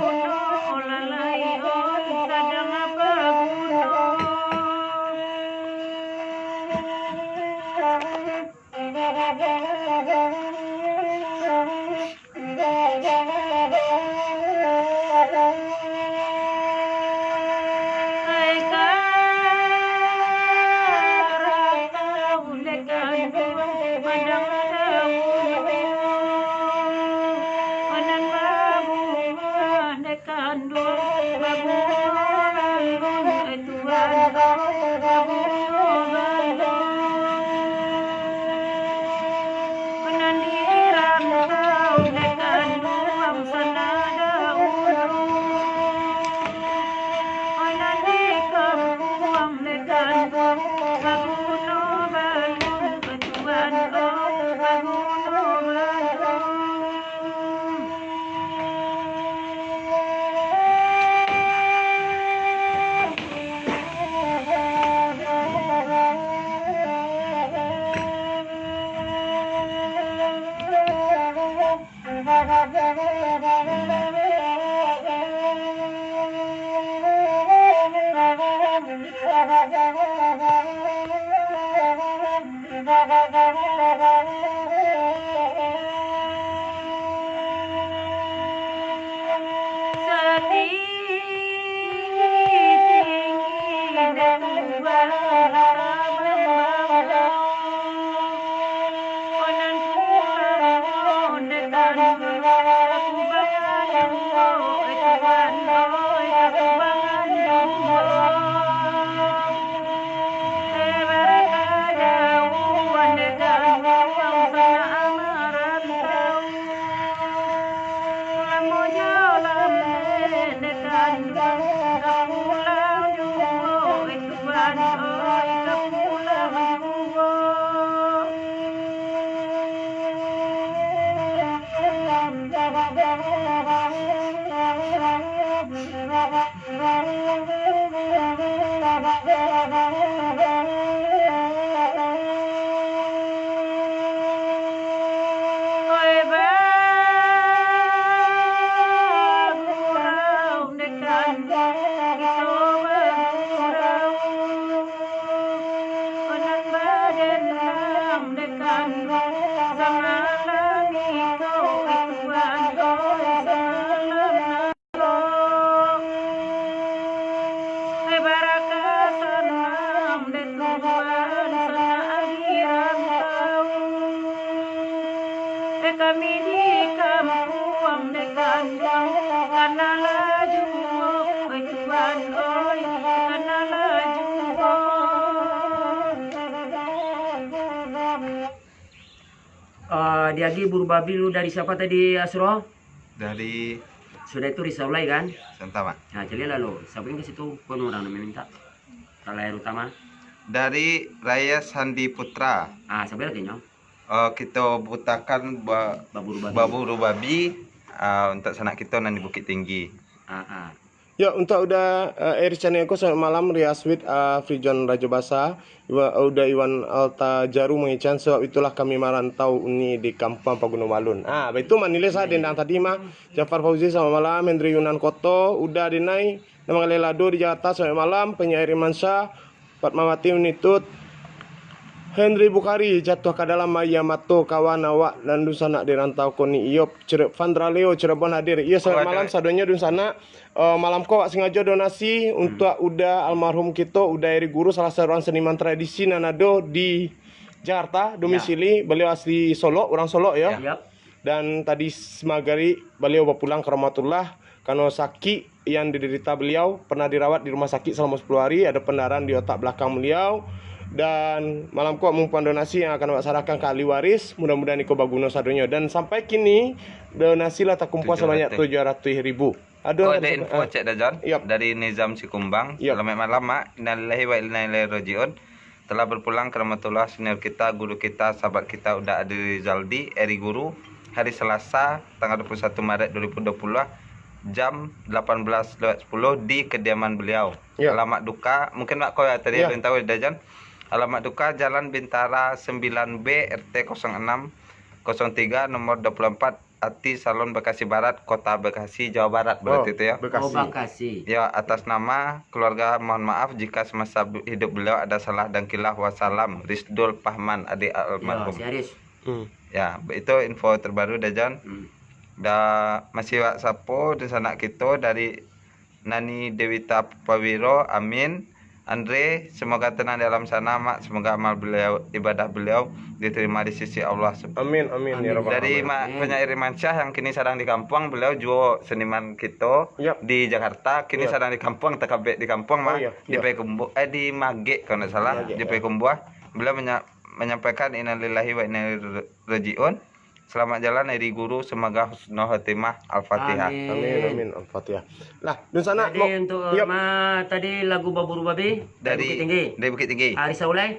Oi, bagurau dekan kito bagurau, nan badendam dekan samalam iko, oi Tuhan, oi samalam. Barakasan dek Tuhan sanak di rantau. Kami di kampuang dek kanduang, kanalah juo, oi Tuhan, oi, kanalah juo. Ah, diagi buru babi lu dari siapa tadi, Asro? Dari Sudah itu Risaulai, kan? Sebentar, Mak. Nah, caliaklah lo. Siapa yang ke situ? Pun orang yang meminta. Kalau air utama. Dari Raya Sandi Putra. Ah, siapa lagi nyo? Eh, kita putakan ba-, Baburu Babi. Baburu Babi, ah, untuk sanak kita nan di Bukittinggi. Ah, ah. Ya, untuak udah, eh, Eri Channel ko, selamat malam, Ria Sweet, ah, Frijon Rajo Basa, Iwa-, udah Iwan Alta Jaru mangecek, sebab itulah kami marantau uni di Kampuang Paguno Balun. Ah, baitu manilai sa dendang tadi mah. Jafar Fauzi, selamat malam, Hendri Yunan Koto, udah denai, Nama Galih Lado di Jakarta, selamat malam, Penyair Iman Syah, Fatmawati Unitut, Henry Bukhari, jatuah ka dalam aia mato, kawan awak nan dunsanak di rantau ko ni, iyo, Cire-, Vandra Leo, Cirebon hadir. Iyo, selamat malam sadonyo dunsanak. Eh, malam ko awak sengajo donasi untuak Uda almarhum kito, Uda Eri Guru, salah seorang seniman tradisi nan ado di Jakarta, domisili. Beliau asli Solok, urang Solok, yo. Ya. Yap. Dan tadi magari beliau bapulang ka rahmatullah, karano sakik yang diderita beliau, pernah dirawat di rumah sakit salamo sapuluah hari, ado pendarahan di otak belakang beliau. Dan malam ko mangumpuan donasi yang akan awak sarahkan ka ahli waris, mudah-mudahan iko baguno sadonyo. Dan sampai kini, donasi lah takumpua sabanyak tujuah ratuih ribu. Ado info, cek dah, Jon. Yap. Dari Nizam Sikumbang. Yap. Selamat malam, Mak. Innalillahi wa inna ilaihi raji'un. Telah berpulang ke rahmatullah senior kita, guru kita, sahabat kita, Uda Adi Rizaldi, Eri Guru, hari Selasa, tanggal dua puluh satu Maret dua ribu dua puluh, jam delapan belas lewat sepuluh di kediaman beliau. Ya. Alamat duka, mungkin Mak ko ya tadi belum tahu, Dajan. Alamat duka, Jalan Bintara sembilan B, R T kosong enam kosong tiga, nomor dua puluh empat, Ati Salon, Bekasi Barat, Kota Bekasi, Jawa Barat, berarti itu ya. Bekasi. Oh, Bekasi. Ya, atas nama keluarga mohon maaf jika semasa bu-, hidup beliau ada salah dan khilaf. Wassalam, Risdul Pahman, adik almarhum. Ya, si Aris. Hmm. Ya, itu info terbaru dah, Jon. Hmm. Dah masih wak sapo di sanak kito dari Nani Dewita Pawiro, amin. Andre, semoga tenang di alam sana, Mak. Semoga amal beliau, ibadah beliau diterima di sisi Allah. Amin, amin, ya Rabbal alamin. Dari Mak Penyair Iman Syah yang kini sadang di kampuang, beliau juo seniman kito di Jakarta, kini sadang di kampuang, takabek di kampuang, Mak. Oh, iya. Di Payakumbuah, eh, di Magek kalau ndak salah, di Payakumbuah. Beliau menya-, menyampaikan innalillahi wa inna ilaihi raji'un. Selamat jalan, Eri Guru. Semoga husnul khotimah. Al-Fatihah. Amin. Amin, amin. Al-Fatihah. Lah, dunsanak. Jadi, untuk, yap, ma-, tadi lagu Baburu Babi dari Bukittinggi. Dari Bukittinggi. Ah, Risaulai?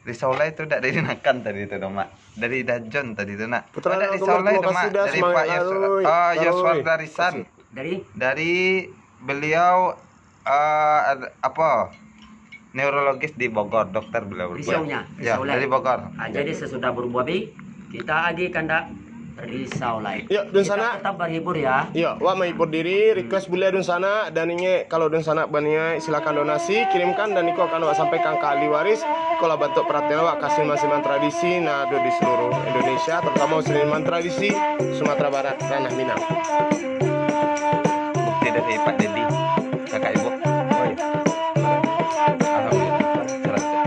Risaulai tu dak dari Nakan tadi tu, Mak. Dari Dajon tadi tu, nak. Putra Mak, terima kasih dah, dari semangat Pak Yos-, ah, Yoswar Darisan. Dari? Dari beliau, eh, ad-, apa, neurologis di Bogor, dokter beliau. Risaunya, ya, Risaulai. Dari Bogor. Ah, jadi sesudah Baburu Babi, kita agi kandak Risaulai. Yuk, dunsanak. Kita tetap berhibur ya. Yuk, wak menghibur diri, request buliah dunsanak, dan ingek kalau dunsanak baniaik, silakan donasi, kirimkan, dan iko akan wak sampaikan ka ahli waris. Ikolah bantuak perhatian awak ka seniman-seniman tradisi nan ado di seluruh Indonesia, terutama seniman tradisi Sumatera Barat, Ranah Minang. Bukti dari Pak Dedi, kakak ibu. Oh, iya. Alhamdulillah, seratus.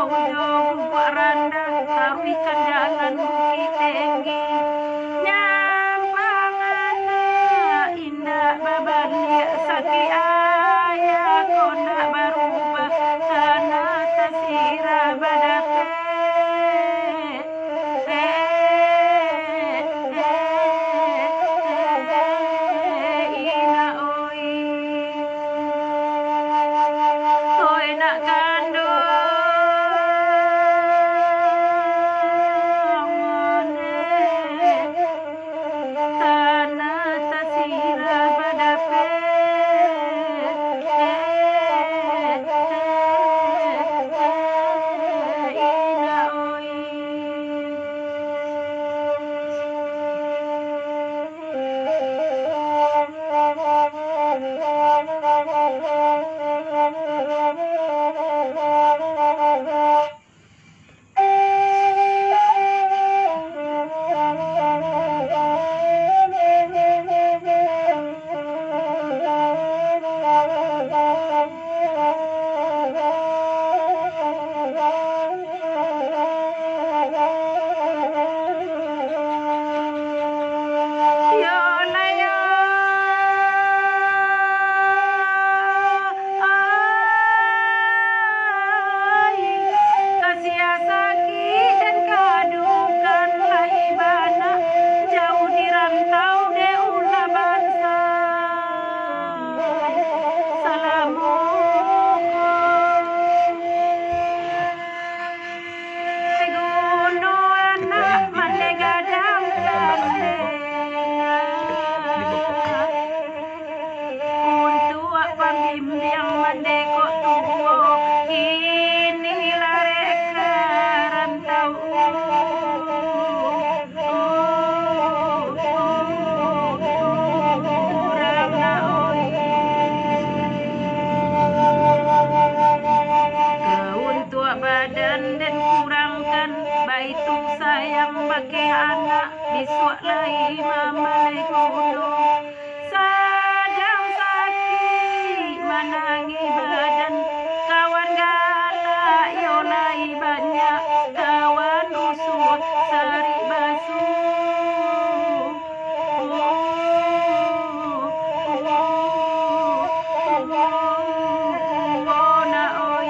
Ujo Bukak Randah, taruihkan jalan Bukik Tinggi. Nyampang anak indak babaliak, sakik ayah ko ndak barubah, tanah tasirah badapek. Inak oi, oi nak kanduang mode, tanah tasirah badapek. Inak oi. Kasiah sakik den kadukan, lai bana jauah di rantau dek ulah bansa. Salamo ko guno anak mande gadang gandeng. Untuak pambimbiang mande kok tuo, kini larek ka rantau. Urang na oi. Ka untuak badan den kurangkan, baitu sayang bakeh anak, bisuak lai mamaleh guno. Sadang sakik manangih badan, kawan galak yo lai banyak, kawan usuah sarik basuh. Nak oi.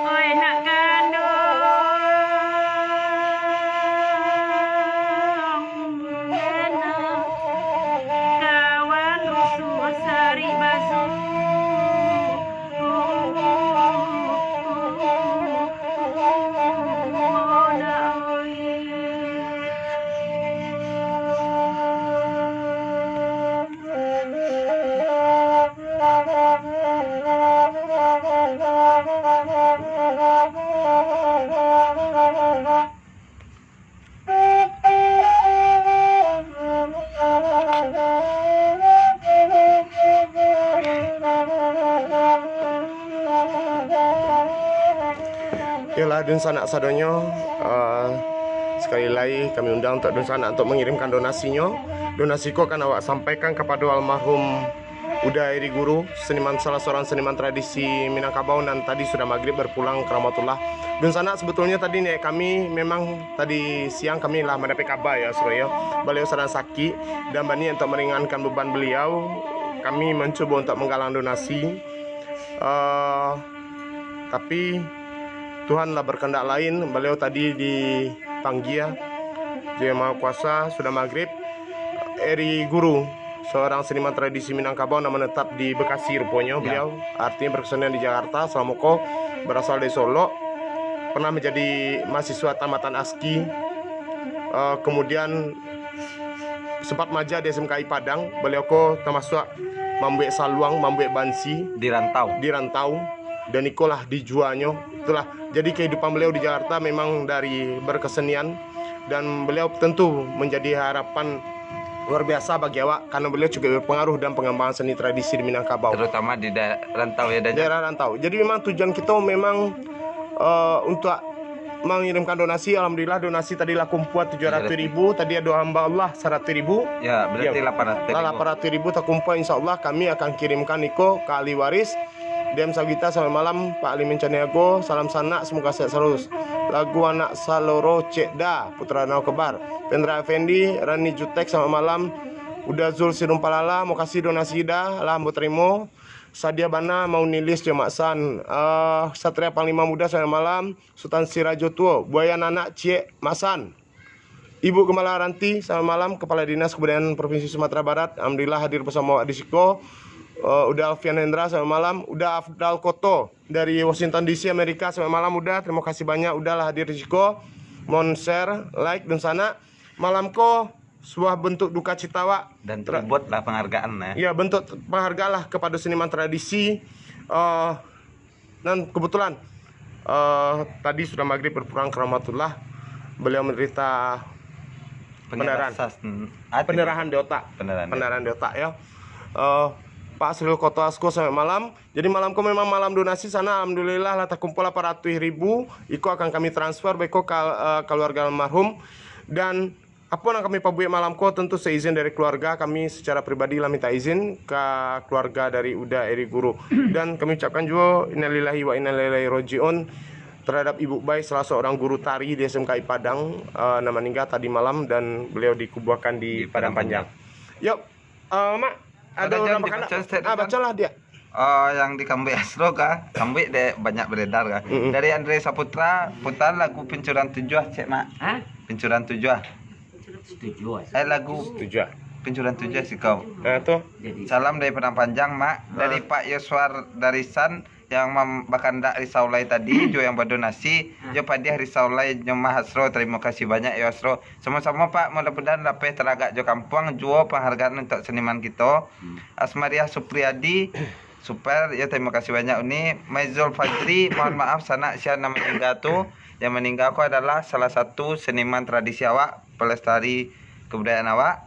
Oi nak kanduang, kawan usuah sarik basuh. Nak oi. Yolah, dunsanak sadonyo, eh, sakali lai kami undang untuak dunsanak untuak mangirimkan donasinyo. Donasi ko akan awak sampaikan kapado almarhum Uda Eri Guru, seniman, salah seorang seniman tradisi Minangkabau nan tadi sudah magrib berpulang ke rahmatullah. Dunsanak, sebetulnyo tadi niaik kami memang tadi siang kami lah mandapek kaba, ya, Suryo. Baliau sadang sakik dan baniaik untuak meringankan beban beliau, kami mancubo untuak manggalang donasi. Eh, tapi Tuhan lah berkehendak lain, beliau tadi dipanggia jo Yang Maha Kuasa, sudah magrib. Eri Guru, seorang seniman tradisi Minangkabau nan menetap di Bekasi ruponyo, ya, beliau, artinya berkesenian di Jakarta, salamo ko berasal dari Solok, pernah menjadi mahasiswa tamatan ASKI, eh, kemudian sempat maja di S M K I Padang, beliau ko tamasuak mambuek saluang, mambuek bansi di rantau. Di rantau. Dan ikolah dijualnyo. Itulah, jadi kehidupan beliau di Jakarta memang dari berkesenian, dan beliau tentu menjadi harapan luar biasa bagi awak, karena beliau juga berpengaruh dalam pengembangan seni tradisi di Minangkabau. Terutama di da-, rantau, ya, Dajak? Daerah rantau. Jadi memang tujuan kita memang, eh, untuk mengirimkan donasi. Alhamdulillah, donasi tadi lah kumpul tujuh ratus ribu, tadi ado hamba Allah seratus ribu. Ya, berarti, ya, lapan ratus ribu. Lah, lapan ratus ribu takumpul, insya Allah kami akan kirimkan iko ka ahli waris. Dem Sagita, selamat malam. Pak Alimin Caniago, salam sanak, semoga sehat selalu. Lagu Anak Saloro Cek Da, Putra Danau Kebar. Pendra Effendi, Rani Jutek, selamat malam. Uda Zul Sidung Palala, makasih donasi Da, lah ambo tarimo. Sadia bana mau nilis jo Mak San. Eh, Satria Panglima Muda, selamat malam. Sutan Sirajo Tuo, Buaya Nanak Ciek Mak San. Ibu Gembala Ranti, selamat malam. Kepala Dinas Kebudayaan Provinsi Sumatera Barat, alhamdulillah hadir bersama awak di siko. Eh, Uda Alfian Hendra, selamat malam. Uda Afdal Koto dari Washington D C, Amerika, selamat malam, Uda. Terima kasih banyak, Uda, lah hadir di siko. Mohon share, like, dunsanak. Malam ko, sebuah bentuk duka cita, Wak. Dan Tra- tribut lah penghargaan, ya. Ya, bentuk penghargaan lah kepada seniman tradisi. Eh, dan kebetulan, eh, tadi sudah maghrib berpulang ke rahmatullah, beliau menderita pendarahan. Penyerasan. Ah, pendarahan di otak. Pendarahan di Pendarahan di otak, ya. Eh, Pak Sril Koto Asko, selamat malam. Jadi, malam ko memang malam donasi sanak, alhamdulillah lah takumpul lapan ratuih ribu. Iko akan kami transfer beko ka, eh, keluarga almarhum. Dan apo nan kami pabuek malam ko, tentu seizin dari keluarga, kami secara pribadi lah minta izin ka keluarga dari Uda Eri Guru. Dan kami ucapkan juo innalillahi wa inna ilaihi rajiun terhadap Ibu Bai, salah seorang guru tari di S M K I Padang, eh, nan maningga tadi malam, dan beliau dikubuakan di Di Padang Padang Panjang. Panjang. Yo, eh, Mak, Ada ada jan urang dibaca bakanak? Ustaz Ah, Ridwan? Bacalah dia. Oh, yang di Kambuik Astro kah? Kambuik dek banyak beredar kah? Mm-mm. Dari Andre Saputra, putar lagu Pincuran Tujuah, cek, Mak. Hah? Pincuran Tujuah. Setuju, ah. Eh, lagu Tujuah. Pincuran Tujuah sih kau. Ah, tu. Jadi. Salam dari Padang Panjang, Mak. Dari Ah. Pak Yoswar Darisan yang mam-, bakandak risau lai tadi, jo yang badonasi, Ah. jo padiah risau lai, nyo mah Asro. Terima kasih banyak, yo, Asro. Samo-samo, Pak, mudah-mudahan lapeh talagak jo kampuang, juo penghargaan untuk seniman kito. Hmm. Asmariah Supriyadi, Super, ya, terima kasih banyak, Uni. Maizul Fajri, mohon maaf, sanak sia nan maningga tu. Yang maningga ko adalah salah satu seniman tradisi awak, pelestari kebudayaan awak,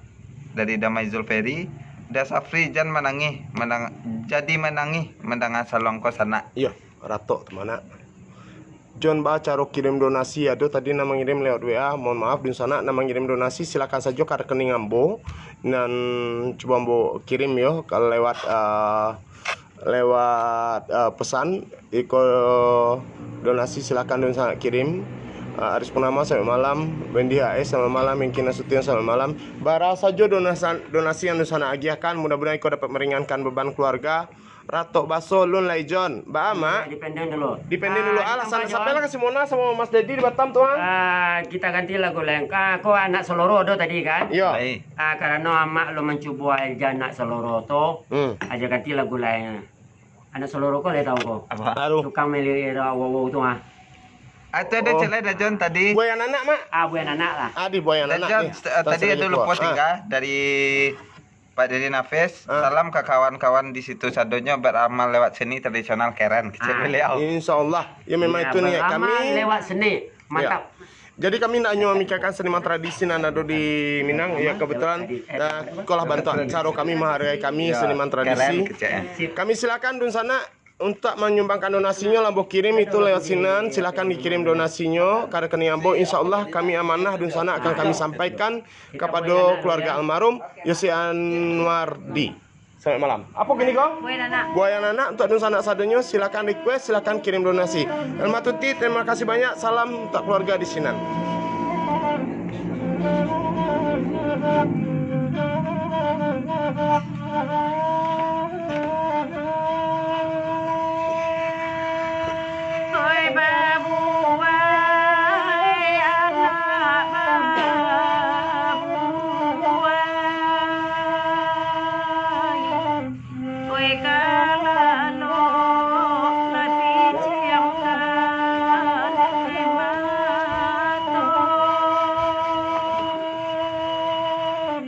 dari Da Maizul Ferry. Da Safri, jan manangih, mandang-, jadi manangih mandanga saluang ko, sanak. Iyo, ratok tu, Manak. Jon, ba caro kirim donasi, ado tadi nan mangirim lewat W A. Mohon maaf, dunsanak, nan mangirim donasi, silakan sajo ka rekening ambo, nan cubo ambo kirim yo, kalau lewat, eh, lewat, eh, pesan, iko donasi silakan dunsanak kirim. Eh, Aris Purnama, selamat malam. Wendy H S, selamat malam. Hengki Nasution, selamat malam. Bara sajo donasan-, donasi yang dunsanak agiahkan, mudah-mudahan iko dapat meringankan beban keluarga. Ratok baso lun lai, Jon. Ba, Mak? Iya, dipending dulu. Dipending dulu. Ah, Alah, ditambah, sa-, Jon. Sampailah ka si Mona samo Mas Dedi di Batam tu, ah. Ah, kita ganti lagu lain. Ah, ko Anak Saloro do tadi, kan? Iyo. Baik. Ah, karano amak lo mancubo aja Anak Saloro tu. Hmm. Aja ganti lagu lain. Anak Saloro ko lai tahu ko. Apa? Aduh. Tukang melirik awau-awau tu, ah. Ah, itu ada Oh. cek lain dah, Jon, tadi. Buaya Nanak, Mak? Ah, Buaya Nanak lah. Adi Buaya Dah, Nanak Jon, ni. st-, eh, Tan tadi Sari ada Kuah. lupa Ah. tinggal dari Pak Dedi Nafis, Ah. salam ka kawan-kawan di situ sadonyo, beramal lewat seni tradisional, keren, kecek Ah. beliau. Insya Allah. Ya, memang Iya, itu niat beramal kami. lewat seni. Ya. Mantap. Jadi, kami ndak hanyo memikirkan seniman tradisi nan ado di Minang. Ya, Beramal kebetulan, lewat seni. Eh, eh, ikolah bantuan caro kami menghargai kami, Ya, seniman keren, tradisi. kecek, eh. Sip. Kami silakan dunsanak untuk menyumbangkan donasinyo lah, ambo kirim itu lewat sinan. Silakan dikirim donasinyo ka rekening ambo. Insya Allah, kami amanah dunsanak akan kami sampaikan kepada keluarga almarhum Yosi Anwardi. Selamat malam. Apa gini ko? Buaya Nanak. Buaya Nanak, untuk dunsanak sadonyo, silakan request, silakan kirim donasi. Elma Tuti, terima kasih banyak. Salam untuk keluarga di sinan. Oi babuai, anak babuai, oi kalalo, tapi ciamkan di mato.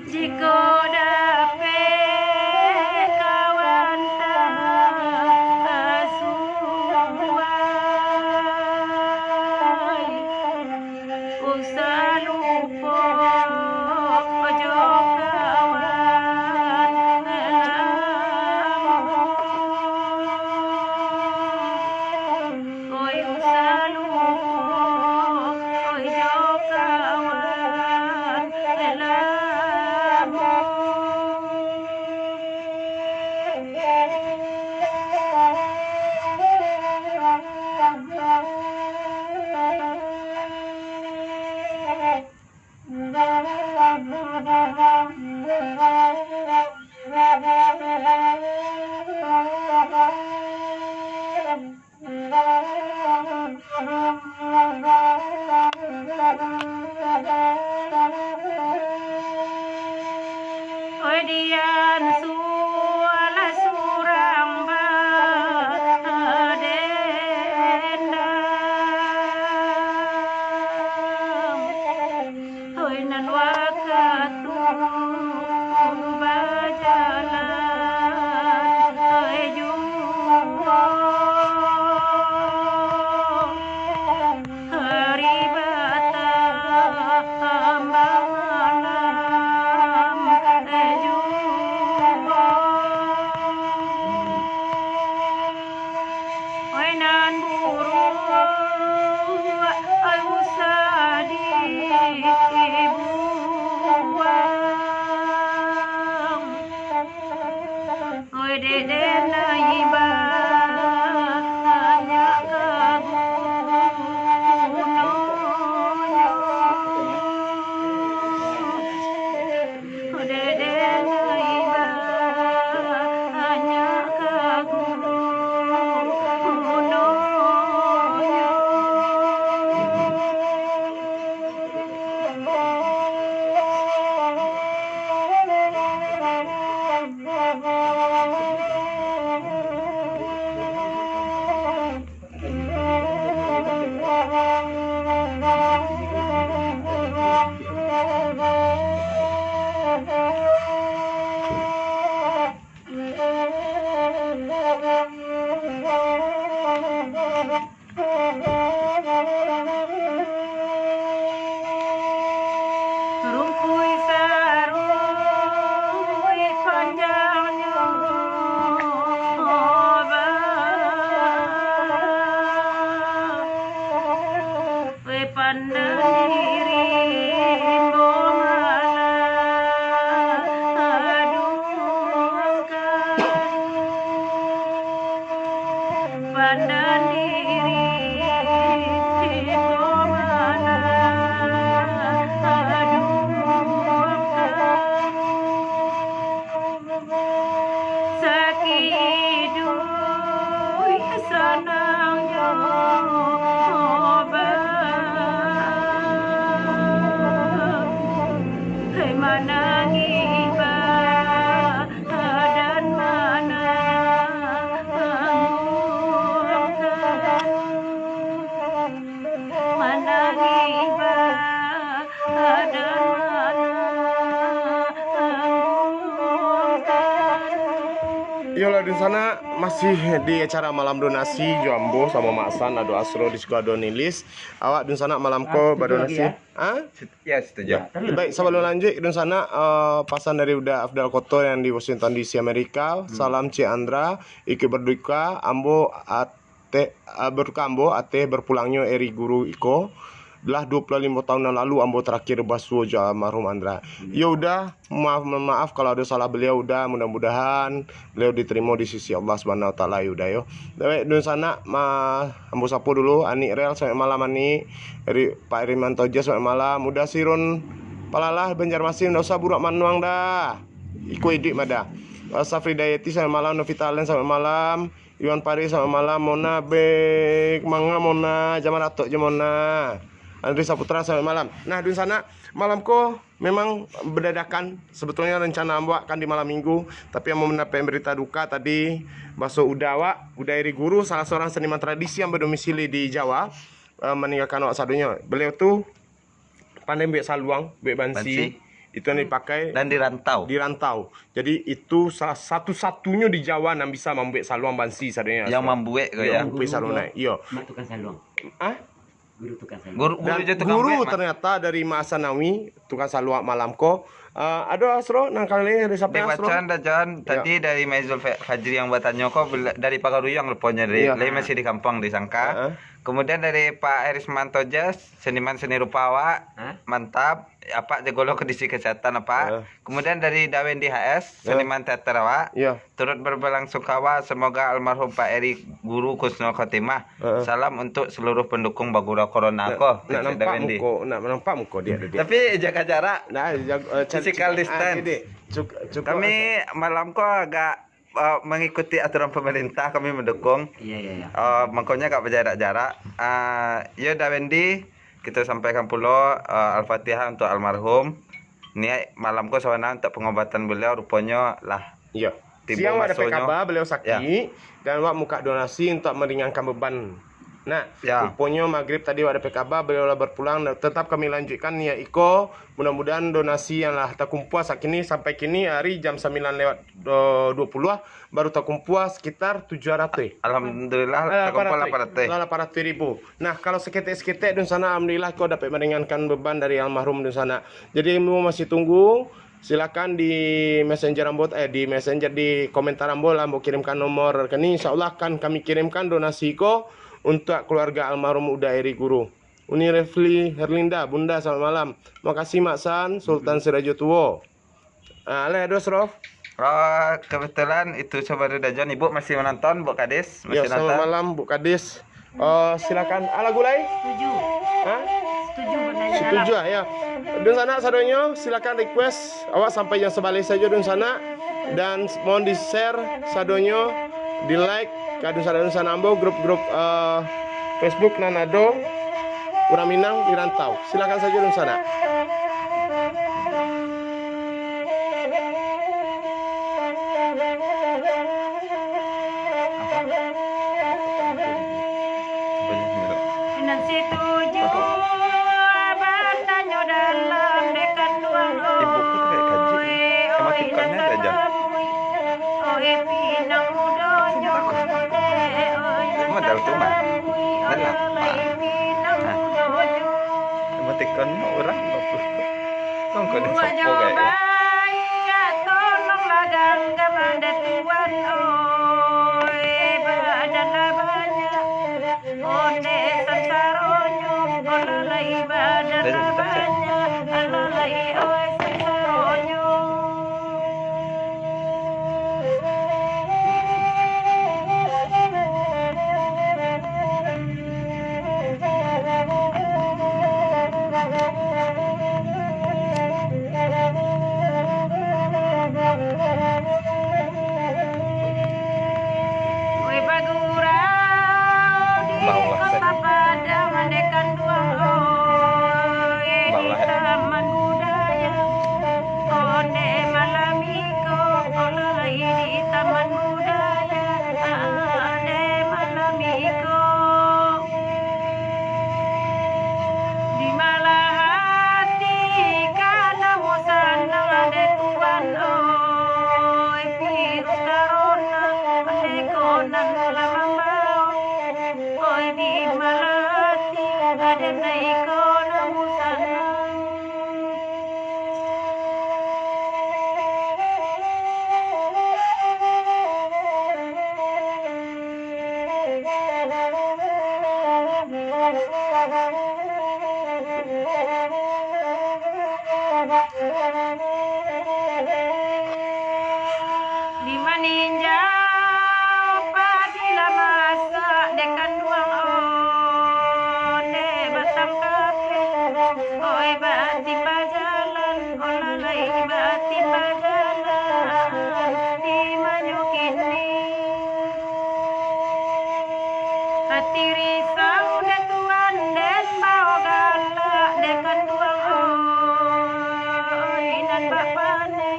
Jiko dapek Rumpuik saruik panjangnyo, ba- Weh, pandiri rimbo malah aduangkan. Pandiri rimbo malah aduangkan. Sakik iduik sanangnyo, ba, hai manangih ba, dan manangihkan. Manangih ba, dan manangihkan. Iyolah, dunsanak, masih di acara malam donasi jo ambo samo Mak San, ado Asro di siko, ado Nilis. Awak dunsanak malam ko badonasi? Ah, setuju lagi, ya? Ha? Set-, ya, setuju. Ya. Baik, sabalum lanjuik, dunsanak, eh, pasan dari Uda Afdal Koto yang di Washington D C Amerika. Hmm. Salam Cik Andra, ikut berduka, ambo at-, Ateh, ah, berduka ambo ateh berpulangnyo Eri Guru iko. Lah duo puluah limo taun nan lalu ambo tarakhir basuo jo almarhum Andra. Hmm. Yo Uda, maaf, maaf kalau ado salah baliau Uda, mudah-mudahan baliau ditarimo di sisi Allah Subhanahu Wa Taala, yo Uda, yo. Dek dunsanak, ma-, ambo sapo dulu, Anik Rel, selamat malam, Anik. Ri-, Pak Rimanto Jas, selamat malam. Uda Sirun Palalah, Banjarmasin, ndak usah buruak manuang dah. Iko iduik mah dah. Safri Dayati, selamat malam. Novita Allen, selamat malam. Iwan Pari, selamat malam. Mona, bek manga Mona, jama datok jo Mona. Andri Saputra, selamat malam. Nah, dunsanak, malam ko memang badadakan. Sebetulnya rencana ambo akan di malam minggu, tapi ambo mandapek berita duka tadi, baso Uda awak, Uda Eri Guru, salah seorang seniman tradisi yang berdomisili di Jawa, eh, maninggalkan awak sadonyo. Beliau tu pandai mambuek saluang, buek bansi. Bansi. Itu yang dipakai. Dan di rantau. Di rantau. Jadi, itu salah satu-satunyo di Jawa nan bisa mambuek saluang bansi sadonyo. Yang mambuek ko, ya? Mambuek saluang, nah, iyo. Mak tukang saluang. Ah? Guru tukang saluang. Guru, guru. Dan je tukang guru buek, Mak. Ternyata dari Mak Asanawi, tukang saluang malam ko. Ah, ado Asro, nang kali dari siapa, Asro? Di bacaan dah, Jan. Ya. Tadi dari Maizul Fa-, Fajri yang batanyo ko, bela-, dari Pagaruyuang ruponyo, dari, iya, lai masih di kampuang disangka. Heeh. Kemudian dari Pak Erismanto Jas, seniman seni rupa awak, hah? Mantap. Apak jagolo kondisi kesehatan, Apak. Heeh. Kemudian dari Dawendi H S, heeh, seniman teater awak, iya, turut berbelasungkawa, semoga almarhum Pak Eri Guru Husnul Khotimah. Heeh. Salam untuk seluruh pendukung Bagurau Corona ko, nak kecek nampak Dawendi. Muko, nak nampak muko dia, dia. Tapi jaga jarak. Nah, jaga, eh, physical distance. Ah, dia, dia. Cuk-, cukup. Kami malam ko agak, eh, mengikuti aturan pemerintah, kami mendukung. Iya, iya, iya. Eh, makanya agak berjarak-jarak. Ah, yo, Dawendi, kita sampaikan pulo, eh, Al-Fatihah untuk almarhum. Niat malam ko sabananyo untuk pengobatan beliau, ruponyo lah, iya, tibo masonyo. Siang awak dapek kaba beliau sakik, ya, dan awak muka donasi untuk meringankan beban. Nah, ya, ruponyo magrib tadi awak dapek kaba beliau lah berpulang. Tetap kami lanjutkan niat iko. Mudah-mudahan donasi yang lah takumpua sakini, sampai kini hari jam sambilan lewat, eh, dua puluh, baru takumpua sekitar tujuh ratus. Alhamdulillah, eh, takumpua lapan ratus. Lapan ratus. Lah, lapan ratus ribu. Nah, kalau saketek-saketek, dunsanak, alhamdulillah, ko dapek meringankan beban dari almarhum, dunsanak. Jadi, ambo masih tunggu, silakan di messenger ambo, eh, di messenger, di komentar ambo lah, ambo kirimkan nomor rekening. Insya Allah akan kami kirimkan donasi ko untuk keluarga almarhum Uda Eri Guru. Uni Refli Herlinda, Bunda, selamat malam. Makasih, Mak San, Sultan Sirajo Tuo. Ah, lai ado, Asro? Ah, kebetulan itu sabaru dajon. Ibu masih menonton, Bu Kadis? Masih nonton? Ya, selamat malam, Bu Kadis. Oh, silakan. Ah, lagu lai? Setuju. Hah? Setuju, Bunda. Setuju, ah, ya. Dunsanak sadonyo, silakan request. Awak sampai jam sabaleh sajo, dunsanak. Dan mohon di-share sadonyo, di-like ka dunsanak-dunsanak ambo, grup-grup, eh, Facebook nan ado Urang Minang di Rantau. Silakan sajo, dunsanak. Nan setuju batanyo dalam dekan tuang, oi, oi, nan salamuik, oi, pinang mudonyo, oi, oi, nan salamuik. Lapar. Nah. Emoticon urang bagus. Kau kau ada sopo gaya? Tolonglah genggam dek Tuan, oi, badan lah banyak. Onde sansaronyo, olah lai badan lah banyak, alah lai, oi, sansaronyo. Oi, bagurau di Kota Padang, dek kanduang, oi, di Taman Budaya. Onde malam iko, olah lai di Taman Budaya, onde malam iko. Di malah hati ka namuah sanang, dek Tuan, oi, virus corona, dek ko nan lah mambaok. Oi, di malah hati, dek nan iko namuah sanang. Di maninjau padi lah masak, dek kanduang, onde batangkapeh, oi, batimba jalan, olah lai batimba jalan, di manyo kini. Hati risau, dek Tuan, den bao galak, dek kanduang, oi, nan bak paneh,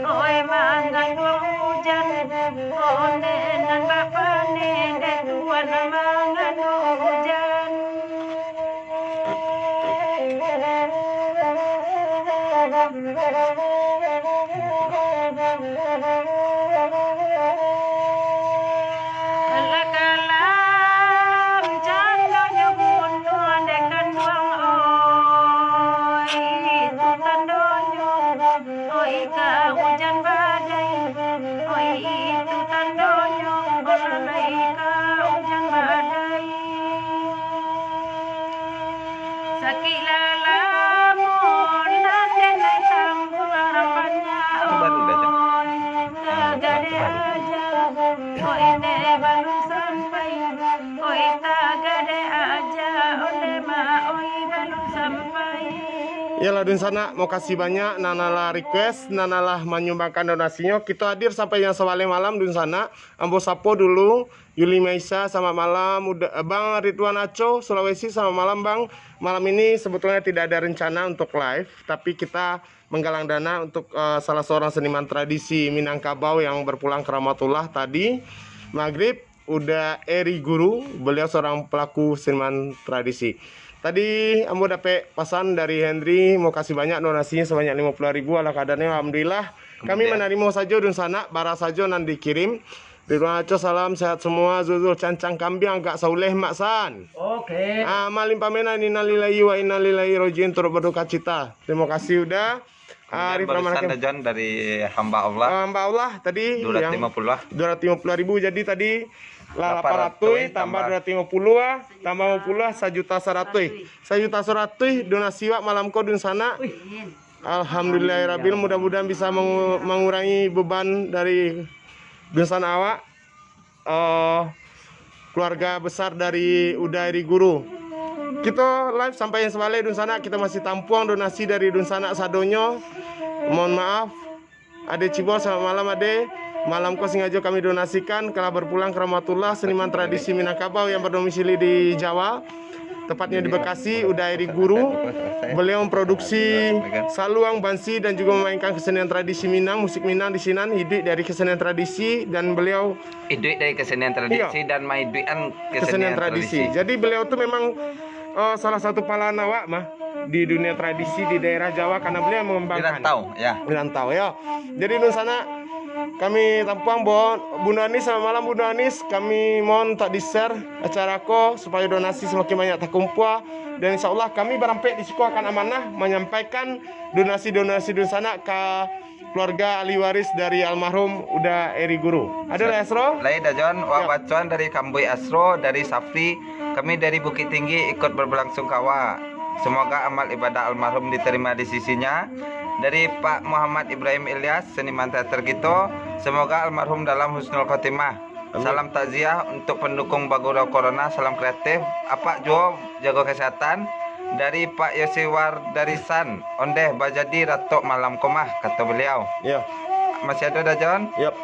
oi, manganduang ujan, onde nan bak paneh, dek Tuan, manganduang ujan. Alah kalam candonyo gunung, dek kanduang, oi, itu tandonyo, oi, ka ujan badai, oi, itu tandonyo, olah lai ka ujan badai. Sakik lah lamo nan den lai tangguang, harapan nyo, oi, tagadek aja, oi, dek balun sampai, oi, tagadek aja, onde ma, oi, balun sampai. Iyolah, dunsanak, makasih banyak nan alah request, nan alah manyumbangkan donasinyo. Kito hadir sampai yang sabaleh malam, dunsanak. Ambo sapo dulu, Yuli Maisa, selamat malam. Uda-, Bang Ridwan Aco, Sulawesi, selamat malam, Bang. Malam ini sebetulnya tidak ada rencana untuk live, tapi kita menggalang dana untuk, eh, salah seorang seniman tradisi Minangkabau yang berpulang ke Rahmatullah tadi, Maghrib, Uda Eri Guru, beliau seorang pelaku seniman tradisi. Tadi ambo dapek pasan dari Henry, makasih banyak donasinya sebanyak lima puluh ribu, ala kadarnya, alhamdulillah. Kami manarimo sajo, dunsanak, bara sajo nan dikirim. Ridwan Aco, salam sehat semua. Zuzul Cancang Kambiang, agak sauleh, Mak San. Oke. Ah, Malin Pamenan, innalillahi wa innalillahi rojiun, turut berduka cita. Terima kasih, Uda. Kemudian Arif barusan Rahman Hakim. Ada John dari Hamba Allah. Ah, Hamba Allah tadi dua ratus lima puluh lah. Dua ratus lima puluh ribu, jadi tadi lah lapan ratus, tambah dua ratus lima puluh ah, tambah lima puluh ah, sajuta saratus. Sajuta saratus donasi wak malam ko, dunsanak. Alhamdulillahirabbil, mudah-mudahan bisa mengu-, mengurangi beban dari dunsanak awak, eh, keluarga besar dari Uda Eri Guru. Kito live sampai yang sabaleh, dunsanak, kito masih tampuang donasi dari dunsanak sadonyo. Mohon maaf. Ade Cibor, selamat malam, Ade. Malam ko sengaja kami donasikan, telah berpulang ke Rahmatullah, seniman tradisi Minangkabau yang berdomisili di Jawa, tepatnya di Bekasi, Uda Eri Guru. Beliau memproduksi saluang, bansi, dan juga memainkan kesenian tradisi Minang, musik Minang di sinan, hidup dari kesenian tradisi, dan beliau Hiduik dari kesenian tradisi. Iya. Dan maiduikan kesenian tradisi. Jadi beliau tu memang, eh, salah satu pahlawan awak mah di dunia tradisi di daerah Jawa, karena beliau mengembangkan. Di rantau, ya. Di rantau, ya. Jadi, dunsanak, Kami tampuang, Bon. Bunda Anis, selamat malam, Bunda Anis. Kami mohon tak di-share acara ko, supayo donasi samakin banyak takumpua. Dan insya Allah kami barampek di siko akan amanah manyampaikan donasi-donasi dunsanak ka keluarga ahli waris dari almarhum Uda Eri Guru. Ado lai, Asro? Lai, Dajon, wak bacoan dari Kambuik Asro, dari Safri, kami dari Bukittinggi ikut berbelasungkawa. Semoga amal ibadah almarhum diterima di sisinya. Dari Pak Muhammad Ibrahim Ilyas, seniman teater kito, semoga almarhum dalam husnul khotimah. Amin. Salam takziah untuk pendukung Bagurau Corona, salam kreatif. Apak juo jago kesehatan. Dari Pak Yosiwar dari San, ondeh bajadi ratok malam ko mah, kato beliau. Iyo. Masih ado, Dajon? Yap.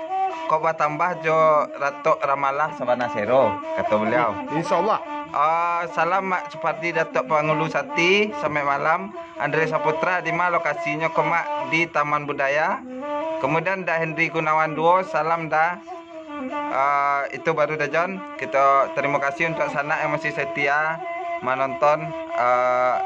Kok batambah jo ratok ramalah sabana sero, kato beliau. Insya Allah. Ah, salam Mak Supardi, Datuk Pangulu Sati, sampai malam. Andre Saputra, di ma lokasinyo ko, Mak? Di Taman Budaya. Kemudian Da Hendri Gunawan duo, salam Da. Ah, itu baru, Dajon. Kito tarimo kasih untuak sanak yang masih setia manonton, ah,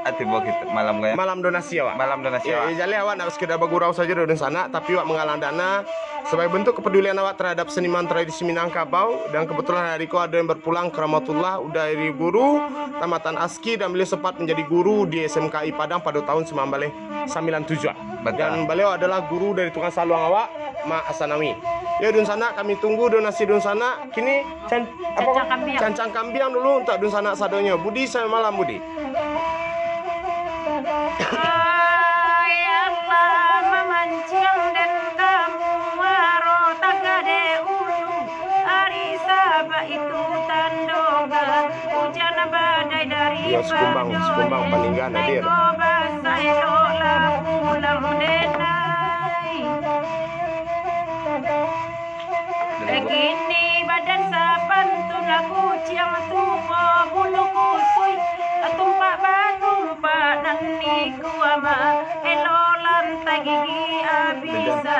ah, tibo kito malam ko, yo? Malam donasi awak. Malam donasi awak. Iyo, jaleh awak ndak sakadar bagurau sajo doh dunsanak, tapi awak manggalang dana sabagai bentuk kepedulian awak terhadap seniman tradisi Minangkabau, dan kebetulan hari ko ado yang berpulang ke rahmatullah, Uda Eri Guru, tamatan ASKI, dan beliau sempat menjadi guru di S M K I Padang pada tahun sembilan belas sembilan tujuh. Betul. Dan beliau adalah guru dari tukang saluang awak, Mak Asanawi. Yo, dunsanak, kami tunggu donasi dunsanak. Kini can-, apa, cancang kambiang. Cancang kambiang dulu untuak dunsanak sadonyo. Budi, selamat malam, Budi. Ai Allah mamanciang den ka muaro tagade ulu, ari Sabak itu tando ga ujan badai dari. Yo, Sikumbang, Sikumbang Paninggan hadir. Nai ko basah elok lah pulang denai. Kini badan sapantun lah kuciang tuo, bulu kusui tumpak batumpak nan di kuama, elo lantai gigi abisa,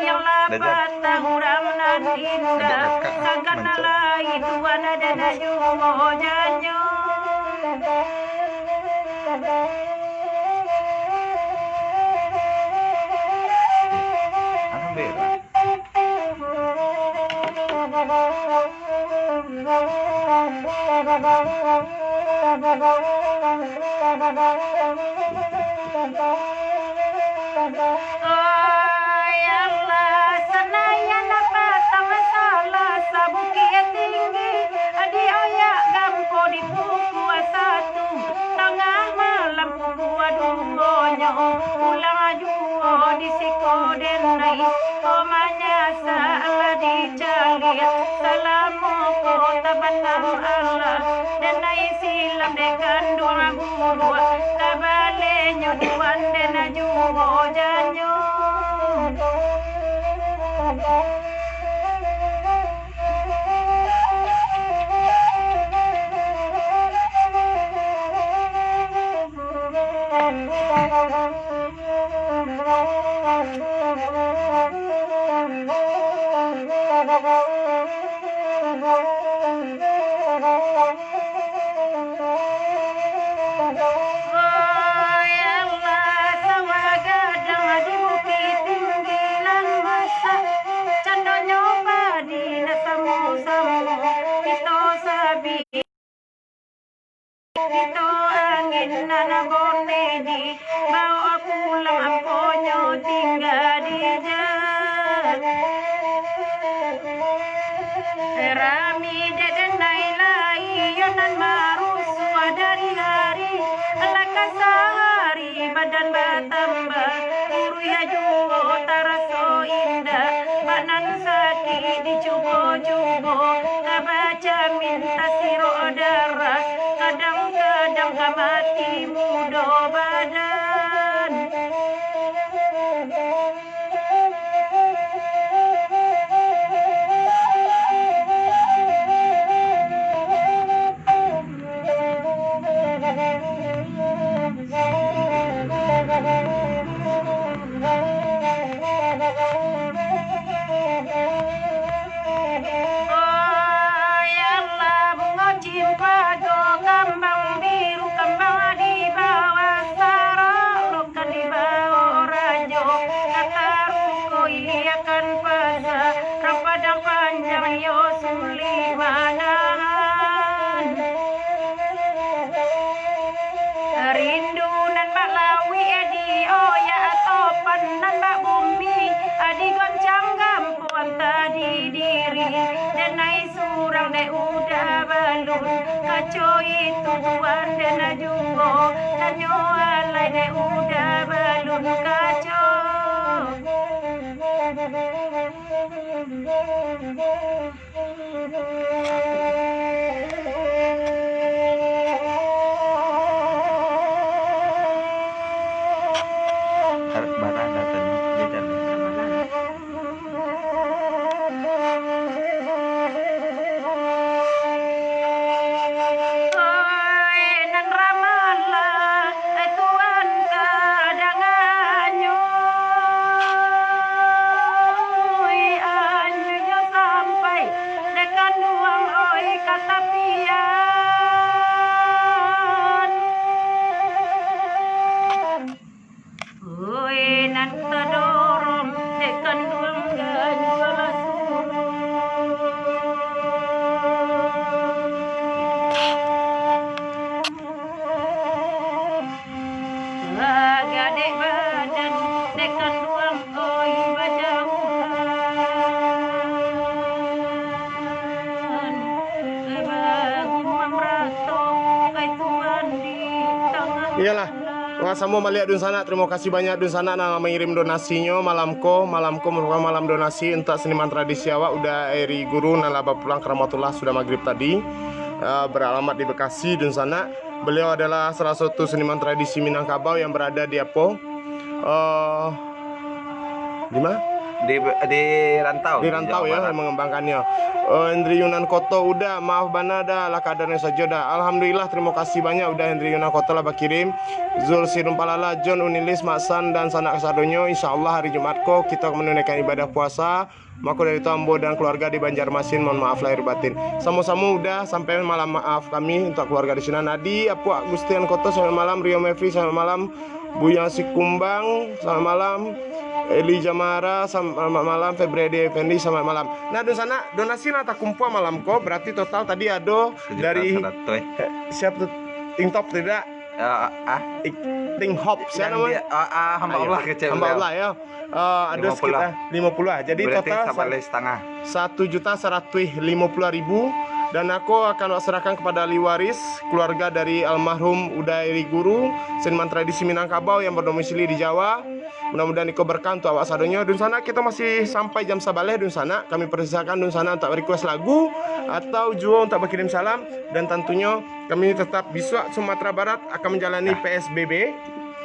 yang lapatah urang nan indah, sagan lai tuan dan juo janyo. Alhamdulillah. Oi Allah, Sanayan patang salah sabukik tinggi, di oyak gampo di pukua satu, tangah malam pukua duonyo, pulang juo di siko denai, ko manyasa lah dicaliak, salamo ko tabanam Allah, denai silam dek kanduang buruak, kabalenyo tuan den juo janyo. Oi Allah, sawah gadang di Bukittinggi lah masak, candonyo padi nak samo-samo kito sabi. Kito angin nan boneh di, bao pulang amponyo tingga di jan. Rami dek denai lai yo nan marusuah dari hari, lah ka sahari badan batambah, kuruih juo taraso indak, bak nan sakik dicubo-cubo, ka bacamin tasirok darah, kadang-kadang ka mati mudo badan. Oi Allah, bungo cimpago, kambang biru, kambang di bawah sara, Kaco itu buat dena juo, tanyo alai dek udah balun kaco. Barang datang di jalan. Oi, nan ramalah, ai tuan kadangannyo. Oi, anyo nyo sampai, dek kanduang, oi, ka tapian. Oi, nan tadorong dek kanduang ganjualah suruh. Bagadek badan dek kanduang, oi, bajauhan. Bagumam ratok, ai tuan di tangah. Iyolah. Wah, samo baliak dunsanak. Tarimo kasih banyak dunsanak nan lah mangirim donasinyo malam ko. Malam ko marupakan malam donasi untuak seniman tradisi awak, Uda Eri Guru, nan lah bapulang ka Rahmatullah sudah magrib tadi, eh, beralamat di Bekasi, dunsanak. Beliau adalah salah satu seniman tradisi Minangkabau yang berada di apo? Eh, di mana? Di, di rantau, Di di rantau, Jawa ya, Barat. Mengembangkannya. Eh, Hendri Yunan Koto, Uda, maaf bana Da, lah kadarnyo sajo Da. Alhamdulillah, tarimo kasih banyak Uda Hendri Yunan Koto lah bakirim. Zul Sirumpalala, John Unilis, Mak San, dan sanak kasadonyo, insya Allah hari Jumat ko kito akan manunaikan ibadah puasa. Mako dari itu ambo dan keluarga di Banjarmasin mohon maaf lahir batin. Samo-samo Uda sampai malam maaf kami untuk keluarga di sinan. Adi, Apuak Gustian Koto, selamat malam. Rio Mevri, selamat malam. Buyang Sikumbang, selamat malam. Eli Jamara, selamat malam. Febriadi Effendi, selamat malam. Nah, dunsanak, donasi lah takumpul malam ko, berarti total tadi ado Sejuta dari seratus. Eh, siapa tu? Ting Top tidak? Ya, ah. Ik-, Ting Hop, siapa Yang namanya? Dia, ah, ah, hamba Ayo. Allah kecil Hamba beliau. Allah, ya. Eh, ada Lima puluh. Sekitar lima puluh lah. Jadi berarti total sa-, sabaleh setengah. Satu juta saratuih limo puluah ribu. Dan aku akan serahkan kepada ahli waris keluarga dari almarhum Uda Eri Guru, seniman tradisi Minangkabau yang berdomisili di Jawa. Mudah-mudahan iko berkah untuk awak sadonyo. Dunsanak, kita masih sampai jam sabaleh, dunsanak. Kami persilakan dunsanak untuk request lagu atau juo untuk berkirim salam. Dan tentunya kami tetap bisuak Sumatera Barat akan menjalani Nah. P S B B.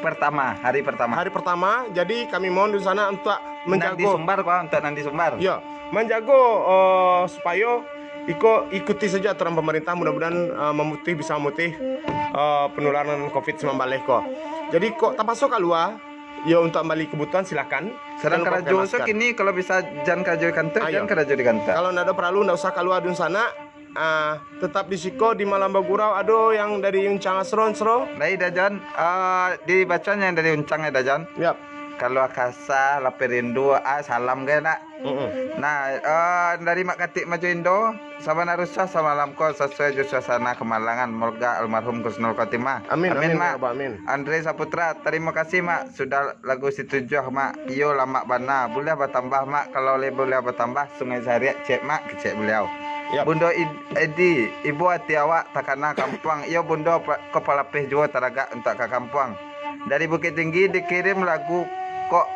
Pertama, hari pertama. Hari pertama, jadi kami mohon dunsanak untuk Nan di menjago Sumbar, Pak, untuk nan di Sumbar. Ya, menjago, eh, supayo iko ikuti saja aturan pemerintah, mudah-mudahan, eh, mamutih, bisa mamutih, eh, penularan covid sembilan belas ko. Jadi kok tapaso kalua, ya untuk bali kebutuhan silakan. Sadang Jangan lupa karajo pakai so masker. Kini kalau bisa jan karajo di kantor, Ayo. Jan karajo di kantor. Kalau ndak ada perlu, ndak usah kalua dunsanak. Ah, tetap di siko di Malam Bagurau, ado yang dari Uncang Asro, Asro. Baik, Da Jon. Ah, dibaco yang dari Uncang ya, Da Jon. Yap. Kalau kasa, lapeh rindu, ah, salam ke nak? Mm-mm. Nah, ah, dari Mak Katik Majo Indo, sabana rusuah samalam ko sasuai jo suasana kamalangan, moga almarhum husnul khotimah. Amin, Amin, amin, ya Mak. Rabbal amin. Andre Saputra, tarimo kasih Mak, sudah lagu situjuah, Mak. Iyo, lamak bana. Buliah batambah, Mak. Kalau lai buliah batambah, Sungai Sariak, cek Mak, kecek beliau. Yap. Bundo Id-, Edi, ibo ati awak takana kampuang. Iyo, Bundo pa-, ko palapeh juo taragak untuak ka kampuang. Dari Bukittinggi dikirim lagu kok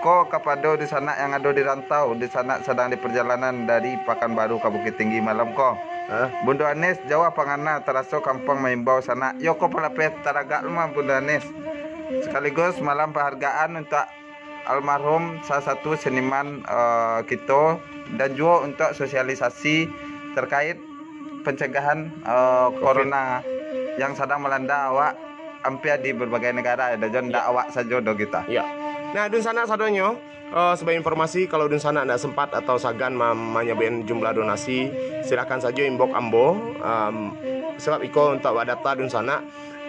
ko kapado dunsanak yang ado di rantau, dunsanak sadang di perjalanan dari Pakanbaru ka Bukittinggi malam ko. Hah? Bundo Anis, jauah pangana, taraso kampuang maimbau sanak. Iyo ko palapeh taragak mah, Bundo Anis. Sekaligus malam penghargaan untuk almarhum salah satu seniman, eh, kito, dan juo untuk sosialisasi terkait pencegahan, eh, Covid. Corona yang sadang melanda awak hampir di berbagai negara, ya, Da Jon, ndak Ya. awak sajo doh kita. Ya. Nah, dunsanak sadonyo, eh, sebagai informasi, kalau dunsanak ndak sempat atau sagan ma-, manyabuikan jumlah donasi, silakan sajo inbox ambo, em, sebab iko untuk awak data dunsanak.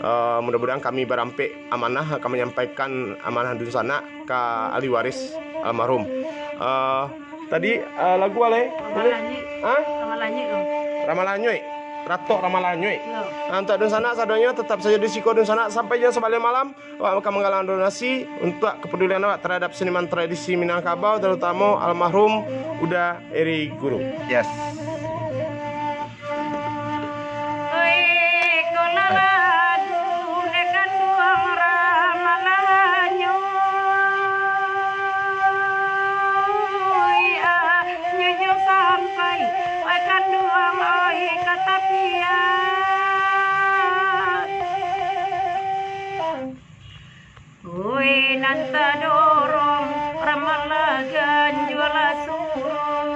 Eh, mudah-mudahan kami barampek amanah akan manyampaikan amanah dunsanak ka ahli waris almarhum. Eh, tadi, eh, lagu alai? Ramalan Nyuik. Hah? Ramalan Nyuik tu. Ramalan Nyuik. Ratok Ramalan Nyuik. Yo. Nah, untuk dunsanak sadonyo tetap sajo di siko dunsanak sampai jam sabaleh malam. Awak akan manggalang donasi untuk kepedulian awak terhadap seniman tradisi Minangkabau, terutama almarhum Uda Eri Guru. Yes. Tadorong ramalah ganjualah surung.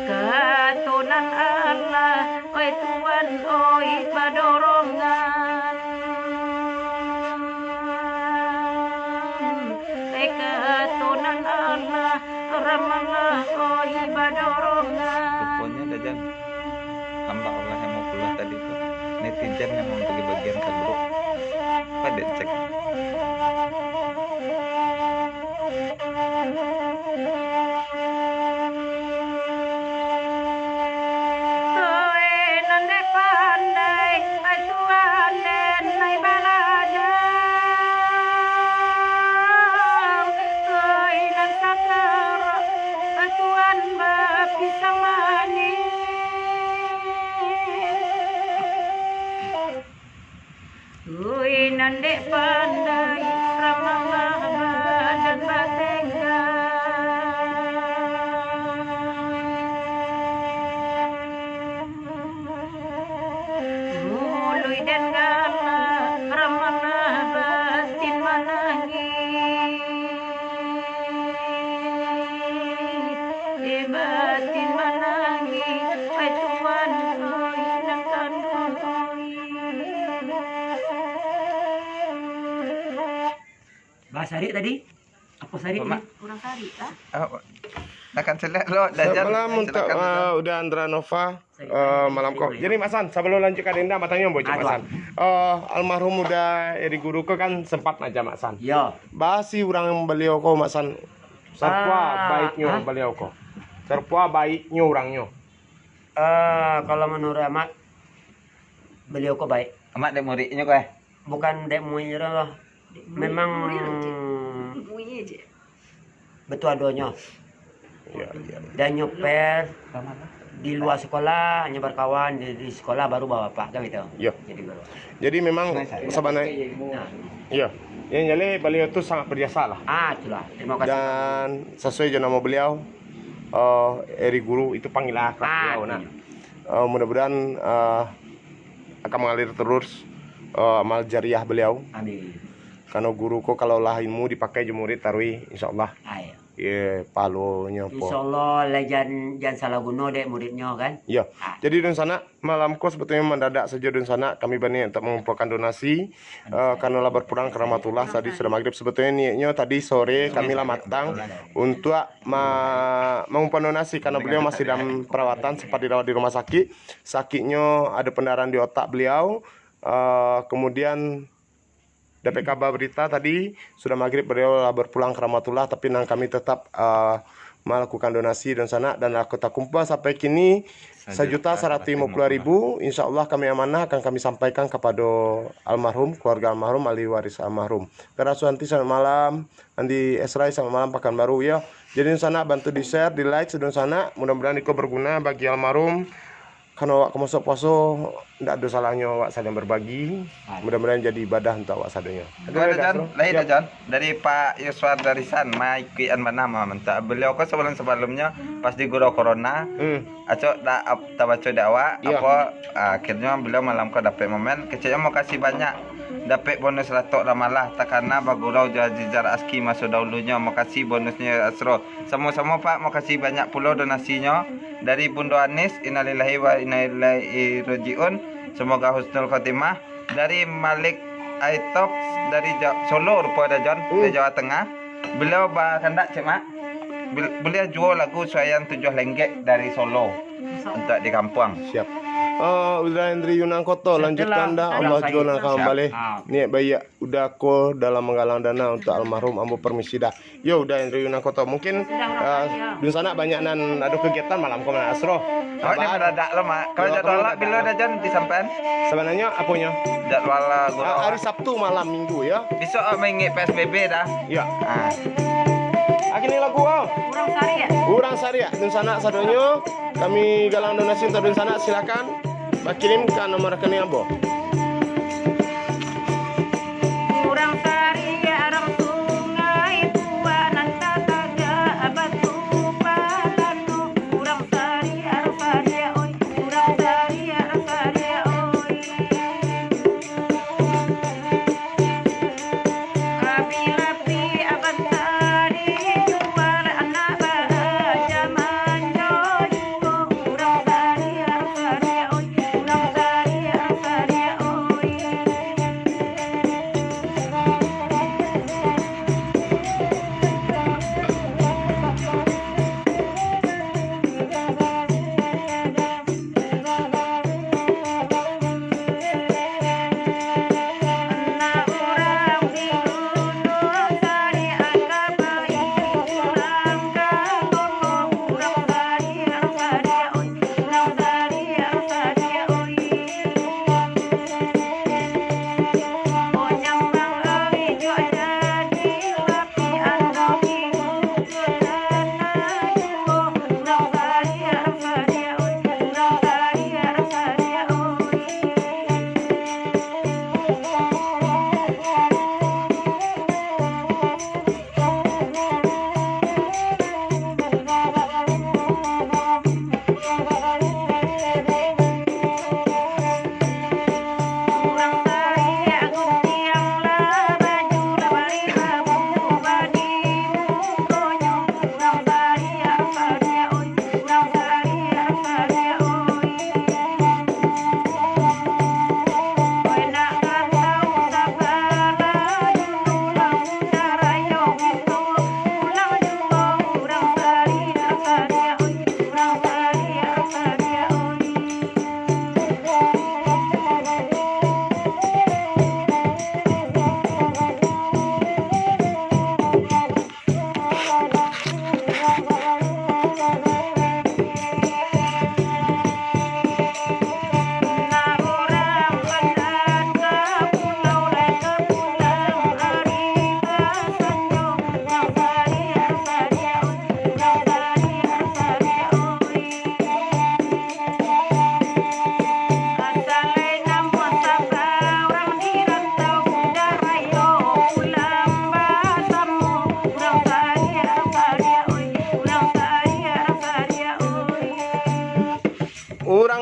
Kato nan alah, oi Tuan, oi badorongan. Oi kato nan alah, ramalah, oi badorongan. Rupanya dah jam. Hamba Allah yang mau keluar tadi tu, netizen yang mau bagi bagian ke grup. Pada cek. Oi nan dek pandai, ai Tuan den ai balaja. Oi nan sakarak, ai Tuan bapisang manih. Ui, nan dek pandai, ramalah badan batenggang. Muluik den galak, ramalah batin manangih. Eh, batin manangih, ai Tuan, oi, nan kanduang, oi. Bah sarik tadi? Apo sarik tadi? Mak. Kurang sarik, ah? Ah, nak kan selek lo, dah. Salam untuk, silakan, ah, silakan. Uda Andra Nova, eh, malam ko. Jadi, Mak San, sabalum lanjut ka denda, batanyo, Bojang, Mak San. Eh, almarhum Uda Eri Guru ko kan sempat ngaja Mak San. Yo. Baa si urang baliau ko, Mak San? Sarupo baiknyo baliau ko? Sarupo baiknyo urangnyo? Eh, kalau menurut Amak, baliau ko baik. Amak dek muridnyo ko, eh? Bukan dek muridnyo doh. Memang batua adonyo. Iya, iya. Dan nyo fair di luar sekolah, hanya berkawan di, di sekolah, baru bapak kan gitu. Iya. Jadi guru. Jadi memang sabananyo, nah, iya. Yang jelas baliau tu sangat berjasa lah. Ah, itulah. Terima kasih. Dan sesuai jo namo baliau, eh, Eri Guru itu panggilan akrab baliau, nah. Iya. Eh, mudah-mudahan, eh, akan mengalir terus, eh, amal jariah beliau. Amin. Karena guru ko kalau lah ilmu dipakai jo murid taruih, insya Allah. Ayo. Ye, pahalonyo po. Insya Allah lah jan, jan salah guno dek muridnyo kan. Iya. Ah. Jadi dunsanak, malam ko sebetulnya mendadak saja dunsanak kami baniat untuk mengumpulkan donasi. Eh, karena lah berpulang ke rahmatullah, tadi sudah maghrib. Sebetulnya niatnyo tadi sore kami lah matang untuk ma-, mengumpulkan donasi karena beliau masih dalam perawatan, sempat dirawat di rumah sakit. Sakitnyo ada pendarahan di otak beliau. Eh, kemudian dapat kabar berita tadi, sudah maghrib beliau lah berpulang ke rahmatullah, tapi nan kami tetap, eh, melakukan donasi dunsanak dan lah takumpul sampai kini sajuta saratus limo puluah ribu. Insya Allah kami amanah akan kami sampaikan kepada almarhum, keluarga almarhum, ahli waris almarhum. Tera Suhanti, selamat malam. Andi Esrai, selamat malam, Pakanbaru, ya. Jadi, dunsanak bantu di-share, di-like, dunsanak. Mudah-mudahan iko berguna bagi almarhum. Karena awak ka masuak puaso, ndak ado salahnyo awak saling berbagi. Mudah-mudahan jadi ibadah untuk awak sadonyo. Aduh, ada, Jon. Lain, ya, Jon. Dari Pak Yuswar Darisan, maikuikan bana mah mantap. Beliau ko sabalum-sabalumnyo pas di gurau corona, hmm, acok dak ap-, tabaco di awak, ya, apo, ah, akhirnyo beliau malam ko dapek momen. Keceknyo makasih banyak dapek bonus ratok ramalah takana bagurau jo Azizar Aski maso dahulunyo. Makasih bonusnyo, Asro. Samo-samo, Pak, makasih banyak pulo donasinyo dari Bundo Anis, innalillahi wa inna ilaihi rajiun. Semoga husnul khotimah. Dari Malik Aitox dari Ja-, Solo, rupo dah, Jon, hmm, dari Jawa Tengah. Beliau bakandak, cek, Mak, bil-, buliah juo lagu Suayan Tujuah Lenggek dari Solo untuk di kampuang. Siap. Eh, Uda Hendri Yunan Koto, lanjutkan dah. Allah juo nan ka mambaleh. Siap. Ah. Niat baiak Uda ko dalam manggalang dana untuk almarhum, ambo permisi dah. Yo, Uda Hendri Yunan Koto. Mungkin, eh, dunsanak banyak nan ado kegiatan malam ko, Mak Asro. Oh, ini mendadak lo, Mak. Kalau jadwal awak bilo dah, Jon, disampaikan? Sabananyo aponyo? Jadwal, eh, gurau. Ah, hari Sabtu malam Minggu, ya. Besok, ah, maingek P S B B dah. Ya. Ah. Ah, kini lagu, oh. Urang Sariak. Urang Sariak. Dunsanak sadonyo, kami galang donasi untuk dunsanak, silakan bakirim ka nomor rekening ambo. Urang Sariak, urang Sungai Buah, nan tatagak batu palano. Urang Sariak, urang Sariak, oi. Urang Sariak, urang Sariak.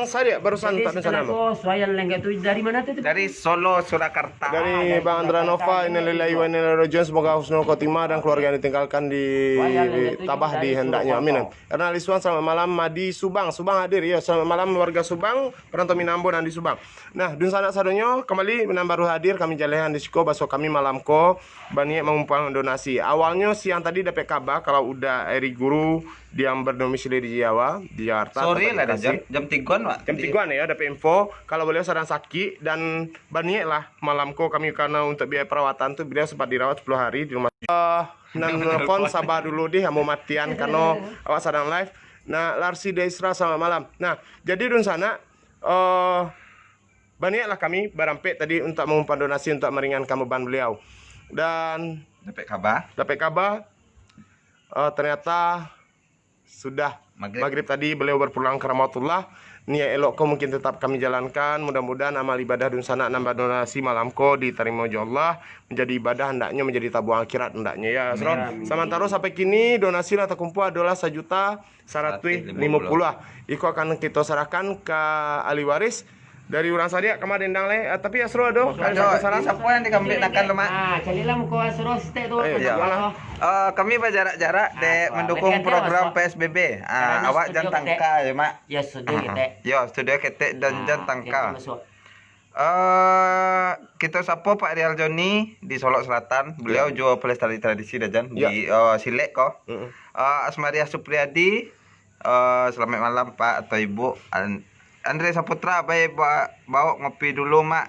Sadia barusan tak salah. Dari Solo, Surakarta. Dari Bang Andra Nova, innalillahi wa inna ilaihi rajiun. Semoga husnul khotimah dan keluarga yang ditinggalkan ditabah di hendaknya. Amin. Erna Liswan, selamat malam. Madi Subang, Subang hadir. Ya, selamat malam warga Subang, perantau Minambo dan di Subang. Nah, dunsanak sadonyo, kembali nan baru hadir kami jalehan di siko, baso kami malam ko baniat mangumpulkan donasi. Awalnyo siang tadi dapek kaba kalau Uda Eri Guru yang berdomisili di Jawa, di Jakarta. Sore lah dah, jam, jam tigoan, Wak. Jam tigoan ya, dapek info kalau beliau sadang sakit dan baniat lah malam ko kami karena untuk biaya perawatan tu beliau sempat dirawat sepuluh hari di rumah. Eh, nan nelpon sabar dulu deh, ambo matian karena awak sadang live. Nah, Larsi Desra, selamat malam. Nah, jadi dunsanak, eh, baniatlah kami barampek tadi untuk mangumpan donasi untuk meringankan beban beliau. Dan dapek kaba, dapek kaba, eh, ternyata sudah maghrib. Maghrib tadi beliau berpulang ke rahmatullah. Niat elok ko mungkin tetap kami jalankan. Mudah-mudahan amal ibadah dunsanak nan badonasi malam ko ditarimo jo Allah. Menjadi ibadah hendaknyo menjadi tabuang akhirat hendaknyo ya, Asro. Amin. Samantaro sampai kini donasi lah takumpul adolah sajuta saratuih limo puluah. Iko akan kito sarahkan ka ahli waris. Dari urang sadia, kama dendang lai. Ah, tapi Asro ado, ado satu saran. Siapo yang dikambiak nakan tu, Mak? Ah, calilah muko Asro sitek tu. Eh, iya. Eh, kami bajarak-jarak dek mandukung program P S B B. Ah, awak jan tangka ya, Mak. Ya, studio ketek. Yo, studio ketek dan jan tangka. Eh, kito sapo Pak Rial Joni di Solok Selatan. Beliau juo pelestari tradisi dah, Jan, di, eh, silek ko. Eh, Asmariah Supriyadi, eh, selamat malam, Pak atau Ibu. An-, Andre Saputra, bae ba-, baok ngopi dulu, Mak.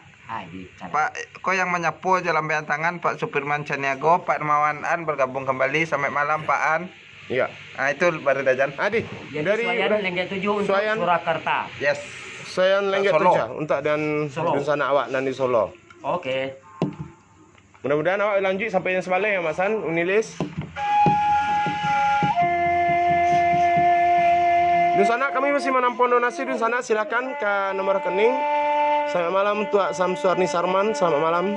Pak, ko yang manyapo jo lambaian tangan, Pak Supirman Caniago, Pak Dermawan An bergabung kembali. Selamat malam, Pak An. Iya. Ah, itu baru dah, Jan. Adi, jadi dari Suayan Lengkek Tujuh untuk Suayan. Surakarta. Yes. Suayan Lengkek Tujuh untuk dan dunsanak awak nan di Solo. Oke. Mudah-mudahan awak lanjuik sampai yang sabaleh ya, Mas An, Unilis. Dunsanak, kami masih menampung donasi, dunsanak, silakan ka nomor rekening. Selamat malam untuk Samsuarni Sarman, selamat malam.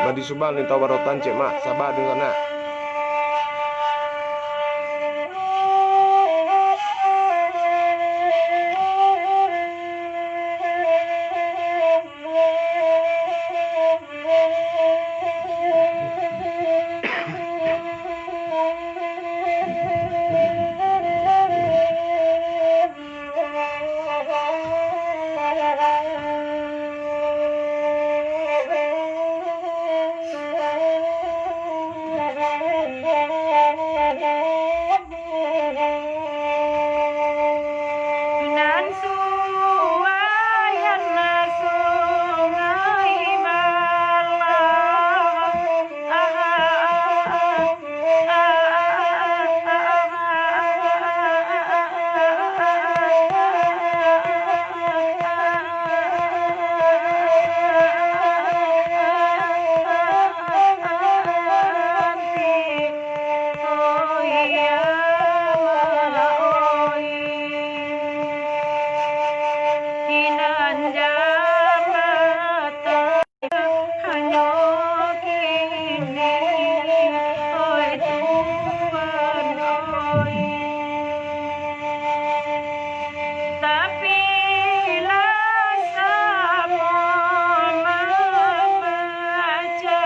Madi Subang, Lintau Barotan, cek mak, sabar dunsanak. Nan suwaian sungai malang. Hanyo kini, oi Tuhan, oi. Tapi lah samo mambaca.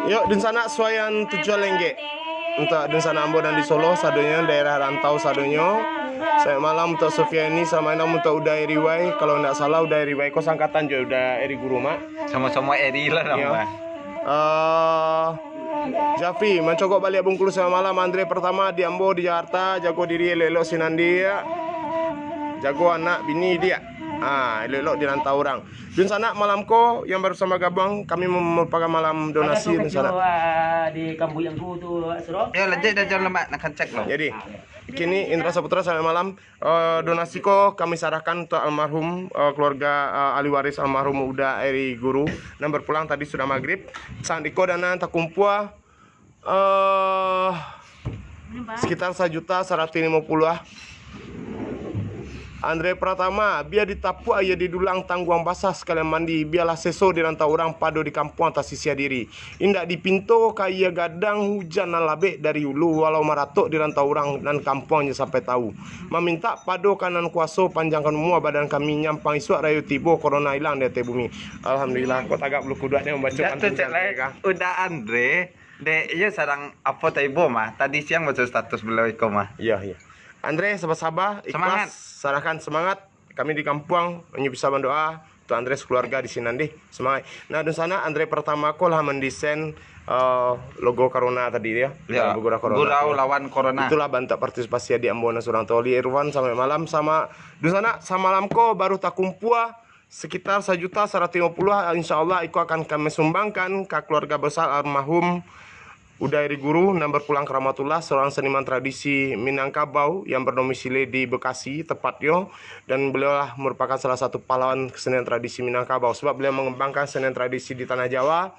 Yo, dunsanak suayan tujuah lenggek. Untuak dunsanak ambo nan di Solo, sadonyo daerah rantau sadonyo. Selamat malam untuak Sufiani, selamat malam untuak Uda Eri Wai. Kalau ndak salah, Uda Eri Wai ko sangkatan jo Uda Eri Guru, Mak. Samo-samo Eri lah. Yo. Nama. Eh, Jafri, mancogok baliak Bungkulu, selamat malam. Andre Pertama, di ambo di Jakarta, jago diri elok-elok sinan, Diak. Jago anak bini, Diak. Ah, elok-elok di rantau urang. Dunsanak, malam ko yang baru sama gabung, kami mem-, merupakan malam donasi, dunsanak. Ah, di Kambuyanku tu, Asro. Yo, lanjut dah, jangan lemak, nak cek lo. Jadi, kini Indra Saputra, selamat malam. Eh, donasi ko kami sarahkan untuk almarhum, eh, keluarga, eh, ahli waris almarhum Uda Eri Guru, nan berpulang tadi sudah maghrib. Sandiko dana takumpua, eh, sekitar sajuta saratus limo puluah ah. Andre Pratama, bia ditapuak aia di dulang tangguang basah sakalian mandi, bialah seso di rantau urang pado di kampuang tasisiah diri. Indak dipinto ka aia gadang hujan nan labek dari ulu, walau maratok di rantau urang nan kampuang jan sampai tahu. Mamintak pado ka nan kuaso panjangkan umua badan kami, nyampang isuak rayo tibo, korona ilang di ateh bumi. Alhamdulillah, kok tagak bulu kuduak ni mambaco pantun cek lai. Uda Andre, dek iyo sadang apo taibo mah. Tadi siang baco status beliau iko mah. Iyo, iyo. Andre, saba-saba, ikhlas, semangat. Sarahkan semangat. Kami di kampuang, nyo bisa mandoa, Tuan Andre sakeluarga di sinan deh, semangat. Nah, dunsanak, Andre Pertama ko lah mandesain, eh, logo Corona tadi, yo. Ya, Gurau Corona. Gurau lawan Corona. Itulah bantuak partisipasi adiak ambo nan surang tu, Oli Irwan, selamat malam, sama dunsanak, samalam ko baru takumpua sekitar sajuta saratus limo puluah, insya Allah iko akan kami sumbangkan ka keluarga besar almarhum Uda Eri Guru nan berpulang ka rahmatullah, seorang seniman tradisi Minangkabau yang berdomisili di Bekasi, tepatnyo, dan beliau lah merupakan salah satu pahlawan kesenian tradisi Minangkabau, sebab beliau mengembangkan kesenian tradisi di Tanah Jawa,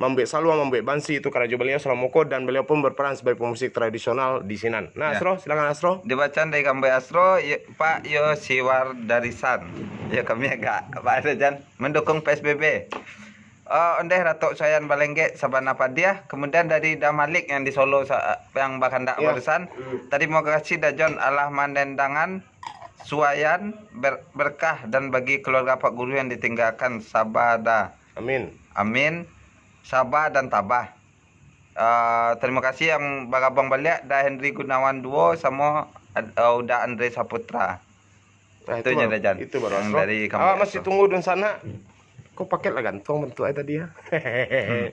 mambuek saluang, mambuek bansi, itu karajo beliau salamo ko, dan beliau pun berperan sebagai pemusik tradisional di sinan. Nah, ya. Asro, silakan Asro. Dibacaan dari Kambai Asro, yo, Pak Yosiwar Darisan. Ya, kami agak, apa ada, Jan? Mendukung P S B B. Eh, ondeh Ratok Suayan Balenggek sabana padiah, kemudian dari Da Malik yang di Solo sa-, yang bakandak barusan. Hmm. Tarimo kasih Da Jon alah mandendangan Suayan ber-, berkah dan bagi keluarga Pak Guru yang ditinggalkan, saba Da. Amin. Amin. Saba dan tabah. Eh, tarimo kasih yang bagabuang baliak, Da Henry Gunawan duo samo, eh, Uda Andre Saputra. Nah, itu baru, itu baru, Asro. Itu nyo, Da Jan. Yang dari Kambai Asro. Awak masih tunggu dunsanak. Kok paket lah gantuang bantuak ai tadi, ya? Hmm.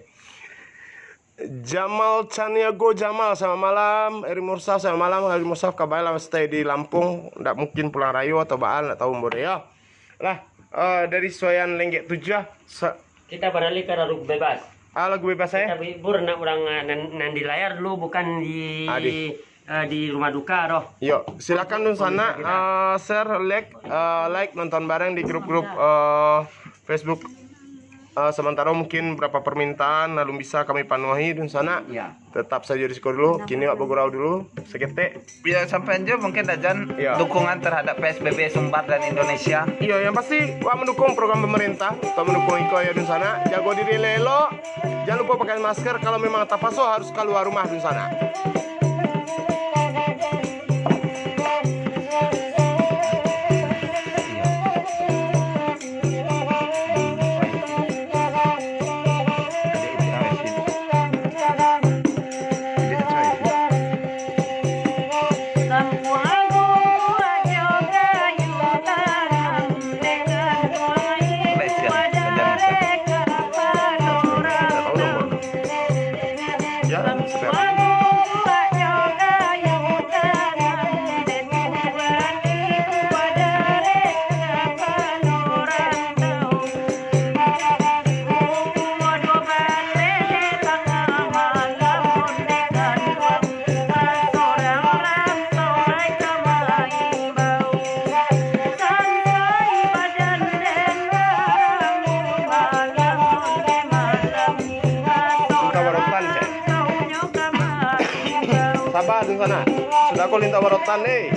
Jamal Caniago Jamal, selamat malam. Eri Mursaf, selamat malam. Eri Mursaf, kabar lah stay di Lampung. Ndak mungkin pulang rayo atau baa, ndak tahu umur dia. Lah, eh, dari Suayan Lenggek Tujuah, sa- Kita beralih ke lagu bebas. Ah, lagu bebas, eh? Kita hibur nak orang, eh, nan, nan di layar dulu, bukan di, ah, di, eh, di rumah duka doh. Yo, silakan dunsanak, eh, share, like, eh, like, nonton bareng di grup-grup, eh, Facebook. Eh, sementara mungkin berapa permintaan alun bisa kami panuahi dunsanak. Ya. Tetap sajo di siko dulu. Kini awak bagurau dulu saketek. Biar sampai jo mungkin Da Jan, ya, dukungan terhadap P S B B Sumbar dan Indonesia. Iyo, yang pasti, wak mendukung program pemerintah, atau mendukung iko yo dunsanak. Jago diri elok-elok. Jangan lupa pakai masker kalau memang terpaksa harus keluar rumah dunsanak. Lintau Barotan, cek. Saba dunsanak. Sudah ko Lintau Barotan, eh.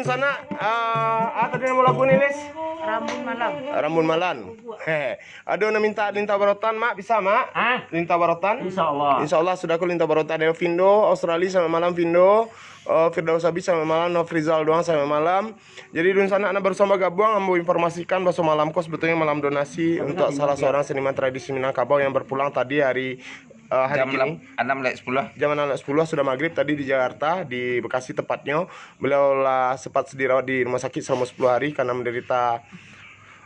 Sanak, ah, ah, tadi namo lagu ni, Lis? Rambun Malam. Rambun Malam. Hehe. Ado nan minta Lintau Barotan, Mak? Bisa, Mak? Hah? Lintau Barotan? Insya Allah. Insya Allah, sudah ko Lintau Barotan. Ado Vindo, Australia, selamat malam, Vindo. Eh, Firdaus Abi, selamat malam. Nofrizal Doang, selamat malam. Jadi, dunsanak nan baru samo gabuang, ambo informasikan baso malam ko sebetulnyo malam donasi untuak salah seorang seniman tradisi Minangkabau yang berpulang tadi hari, eh, hari kini. Jam lap-, anam lewat sepuluh. Jam anam lewat sepuluh, sudah maghrib tadi di Jakarta, di Bekasi tepatnyo. Beliau lah sempat dirawat di rumah sakit selama sepuluh hari karena menderita,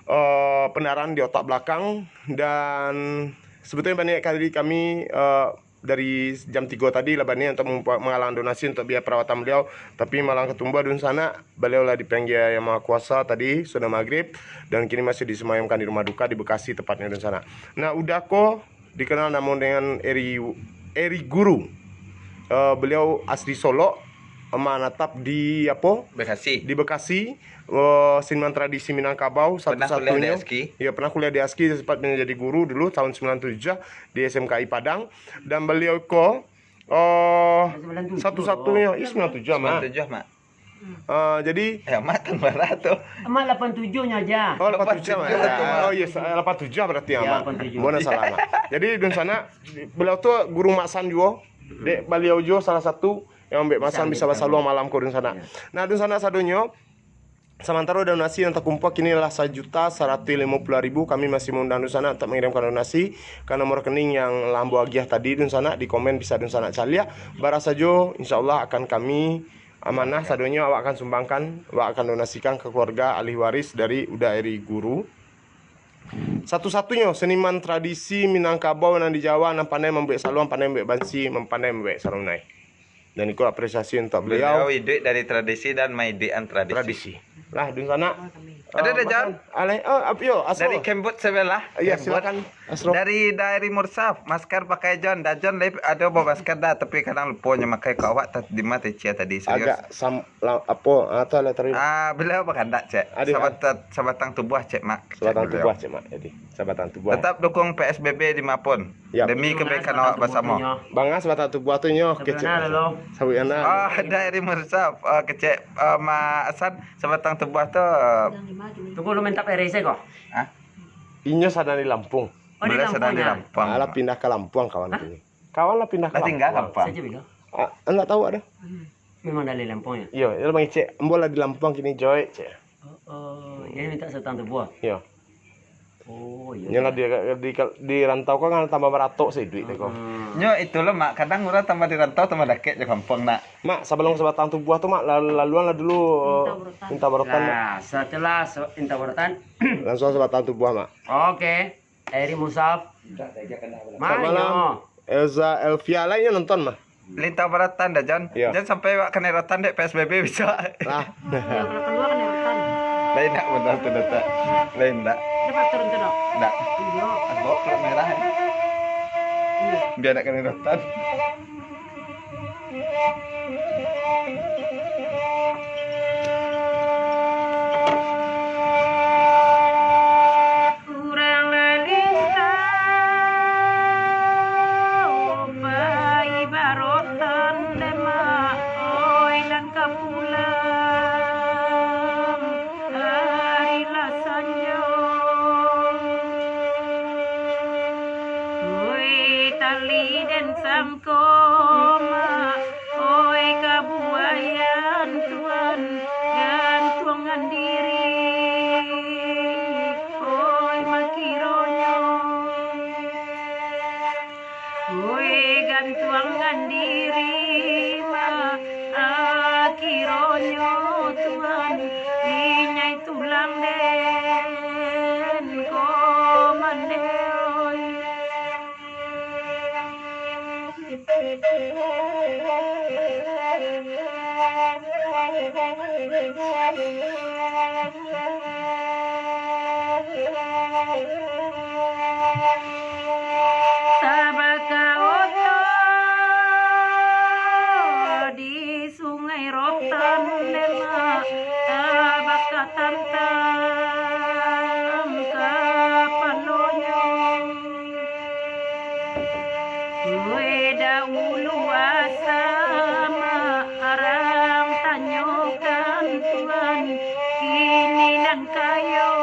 eh, pendarahan di otak belakang. Dan sebetulnyo banyak kali kami, eh, dari jam tigo tadi lah baniat untuk menggalang donasi untuk biaya perawatan beliau, tapi malang katumbuah dunsanak, beliau lah dipanggil Yang Maha Kuasa tadi sudah maghrib, dan kini masih disemayamkan di rumah duka di Bekasi tepatnyo dunsanak. Nah, udah ko dikenal namo dengan Eri, Eri Guru. Eh, beliau asli Solok, manatap di apo? Bekasi. Di Bekasi. Eh, seniman tradisi Minangkabau satu-satunyo. Pernah kuliah di ASKI? Ya, pernah kuliah di ASKI, sempat menjadi guru dulu tahun sembilan tujuh di S M K I Padang. Dan beliau ko, eh, satu-satunyo, ih, sembilan tujuh, Mak. Sembilan tujuh, Mak. Eh, jadi, eh, Mak tahun bara tu? Mak lapan tujuh nyo aja. Oh, lapan tujuh, Mak. Lapan tujuh. Oh, yes, eh, lapan tujuh berarti, ya, Mak. Lapan tujuh. Bukan salah, Mak. Jadi, dunsanak, beliau tu guru Mak San juo. Dek baliau juo salah satu yang ambek Mak San bisa basaluang malam ko, dunsanak. Ya. Nah, dunsanak sadonyo, samantaro donasi yang takumpua kini lah sajuta saratuih limo puluah ribu. Kami masih mengundang dunsanak untuk mengirimkan donasi ka nomor rekening yang lah ambo agiah tadi, dunsanak. Di komen bisa dunsanak caliak. Bara sajo, insya Allah akan kami amanah sadonyo awak akan sumbangkan, awak akan donasikan ke keluarga ahli waris dari Uda Eri Guru. Satu-satunyo seniman tradisi Minangkabau nan di Jawa, nan pandai mambuek saluang, pandai mambuek bansi, mampandai mambuek sarunai. Dan iko apresiasi untuk beliau. Beliau iduik dari tradisi dan maiduikan tradisi. Tradisi. Lah, dunsanak. Ado, eh, dah, Jon? Aleh, oh, apo yo, Asro? Dari Kembut sebelah. Iya, Kembut. Silakan, Asro. Dari Dairi Mursaf, masker pakai, Jon. Dah, Jon, lai ado bawa masker dah, tapi kadang lupo nyo makai ka awak, ta-, di ma tece tadi, serius. Agak sam-, la-, apo, ah, tu lah tadi. Ah, beliau bakandak, cek. Ado, sabatang, sabatang tubuah, cek, Mak. Sabatang tubuah, cek, Mak. Jadi, sabatang tubuah. Tetap dukung P S B B di ma pun. Yap. Demi kebaikan awak basamo. Bangah sabatang tubuah tu nyo, kecek. Sabuik anal. Oh, Dairi Mursaf. Oh, kecek, eh, Mak Hasan, sabatang tubuah tu, eh, tunggu lu minta P R S ko? Hah? Inyo sadang di Lampung. Oh, di Lampung. Beliau sadang di Lampung. Alah, pindah ka Lampung, kawan kini. Kawan lah pindah ka Lampung. Lah tingga Lampung. Sajo bilang. Ah, ndak tahu ado. Memang dari Lampung, ya? Iyo, dia mangecek, "Ambo lah di Lampung kini, Joy," cek. Oh, oh. Jadi minta sabatang tubuah? Iyo. Oh, iyo. Nyo lah di, di, di rantau ko kan tambah maratok sih duit ko. Hmm. Nyo itu lo, Mak, kadang urang tambah di rantau tambah dakek jo kampuang, nak. Mak, sabalum sabatang tubuah tu, Mak, lal-, laluan lah dulu, minta barotan. Minta barotan, Mak. Nah, setelah se-, minta barotan. Langsung sabatang tubuah, Mak. Oke. Eri Musaf. Selamat malam. Elza Elvia, lain nyo nonton mah. Lintau barotan dah, Jon. Iya. Jon sampai awak kanai rotan dek P S B B bisa. Lah. Iya, kalau keluar kanai rotan. Lain nak benar tu, Dota. Lain nak. Ada faktor itu, Dok? Ndak. Iya. Bawa plat merah, ya. Iya. Biar nak kanai rotan. Urang lalintau pai barotan, Demak, oi, nan ka pulang ari lah sanjo. Oi, tali den sang Ko, Mak, oi, kabuaian Tuan, gantuangan diri, oi, makironyo. Oi, gantuangan diri, Mak, akironyo Tuan, inyai tulang den ko mandeh, oi. Tabaka oto di Sungai Rotan, Demak, tabaka tantang kapalonyo. Weh, dahulu asa, Mak, arang Nyokan Tuhan, kini nan kayo,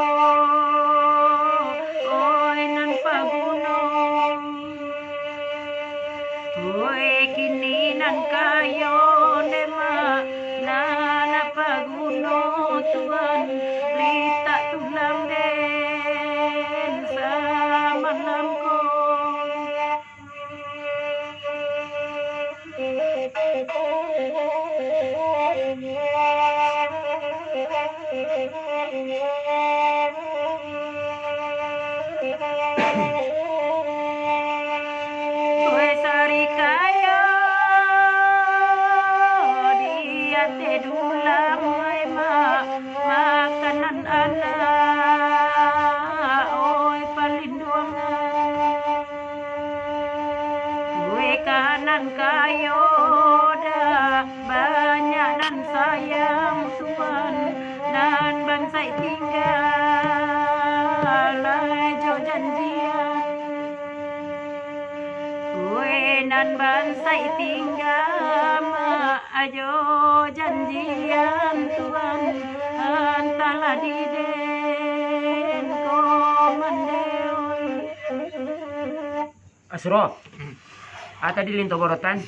oi nan paguno. Oi kini nan kayo, demak nan paguno Tuhan, litak tulang den samalam ko. Kue sarikayo di ateh dulang, ai mak, makanan anak, oi palinduangan. Kue kanan kayo dah banyak nan sayang Tuhan, nan bansaik tingga lai jo janjian. Kue nan bansaik tingga mak jo janjian Tuhan, antahlah di den ko mandeh. Asro. Ah, tadi linto borotan.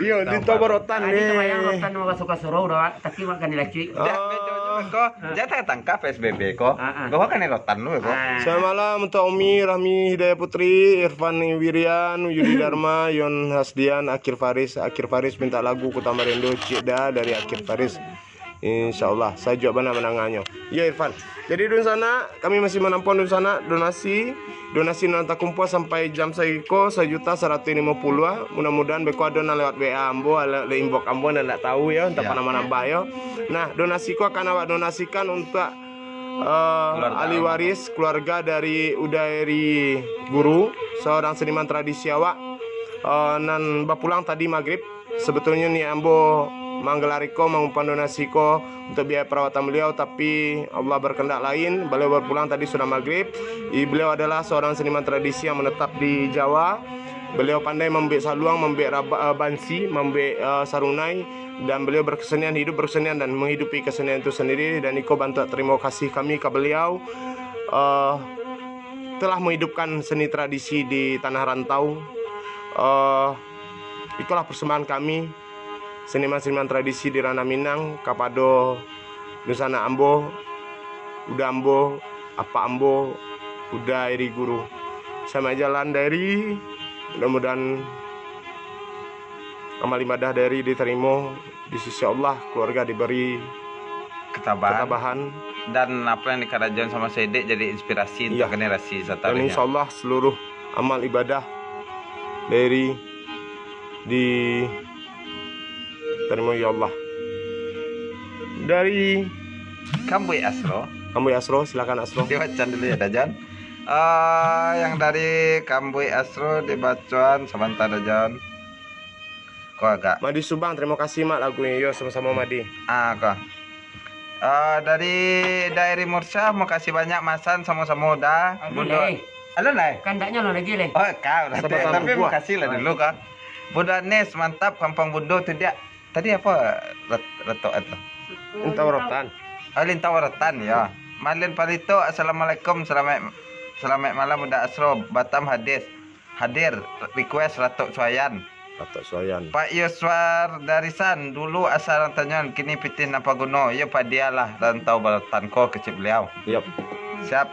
Iyo, linto borotan. Ah, ni ni. Tadi tu wayang rotan mabasuah suro udah, tapi mak kani lacuik. Oh. Dah, bedo je ko. Ah. Jangan tangkap P S B B ko. Ah, ah. Gawa kani rotan lu ko. Ah. Selamat malam untuk Umi Rahmi Hidayah Putri, Irfan Wirian, Yudi Dharma, Yon Hasdian, Akil Faris. Akil Faris minta lagu Kota Marindu, Cik Da dari Akil Faris. Insyaallah, sajuak bana mandanganyo. Yo, Irfan. Jadi, dunsanak, kami masih manampuang dunsanak donasi. Donasi nan takumpua sampai jam saiko sajuta saratuih limo puluah. Mudah-mudahan beko ado nan lewat W A ambo, le-, le inbox ambo, nan ndak tahu yo, entah pa nambah-nambah yo. Nah, donasi ko akan awak donasikan untuak, eh, ahli waris, keluarga dari Uda Eri Guru, seorang seniman tradisi awak, eh, nan bapulang tadi magrib. Sebetulnyo niat ambo manggelar iko, mangumpuang donasi ko untuak biaya perawatan beliau, tapi Allah berkehendak lain. Beliau bapulang tadi sudah magrib. I, beliau adalah seorang seniman tradisi yang menetap di Jawa. Beliau pandai mambuek saluang, mambuek raba-, eh, bansi, mambuek, eh, sarunai, dan beliau berkesenian, hidup berkesenian dan menghidupi kesenian itu sendiri. Dan iko bantuak terima kasih kami ka beliau, eh, telah menghidupkan seni tradisi di tanah rantau. Eh, Ikolah persembahan kami, seniman-seniman tradisi di Ranah Minang, kapado dunsanak ambo, uda ambo, apak ambo, Uda Eri Guru. Selamat jalan, Da Eri. Mudah-mudahan amal ibadah Da Eri ditarimo di sisi Allah, keluarga diberi ketabahan. Ketabahan. Dan apa yang dikarajoan sama Saidek jadi inspirasi untuk, iya, generasi sataruihnyo. Dan insyaallah seluruh amal ibadah Da Eri ditarimo ya Allah. Dari Kambuik Asro. Kambuik Asro, silakan Asro. Dibacoan dulu ya, Da Jon. Ah, yang dari Kambuik Asro dibacoan sabanta, Da Jon. Ko agak. Madi Subang, terima kasih, Mak, lagunyo. Yo, samo-samo, Madi. Ah, ko. Ah, dari Da Eri Mursyah, makasih banyak, Masan, samo-samo, Da. Alun, Bundo. Leh. Alun, Leh? Kandaknyo lo lagi, Leh. Oh, kau, tapi, Sabatan tapi tubuah. Makasih lah dulu, kau. Bundo Anes, mantap, kampung Bundo tu dia. Tadi apa ret-, retok itu? Lintau rotan. Oh, Lintau Rotan, ya. Malin Palito, assalamualaikum, selamat, selamat malam, Uda Asro, Batam hadis. Hadir, request Ratok Suayan. Ratok Suayan. Pak Yoswar Darisan, dulu asa urang Tanjuang, kini pitih nan paguno. Iyo padialah rantau baratan ko kecek beliau. Yap. Siap.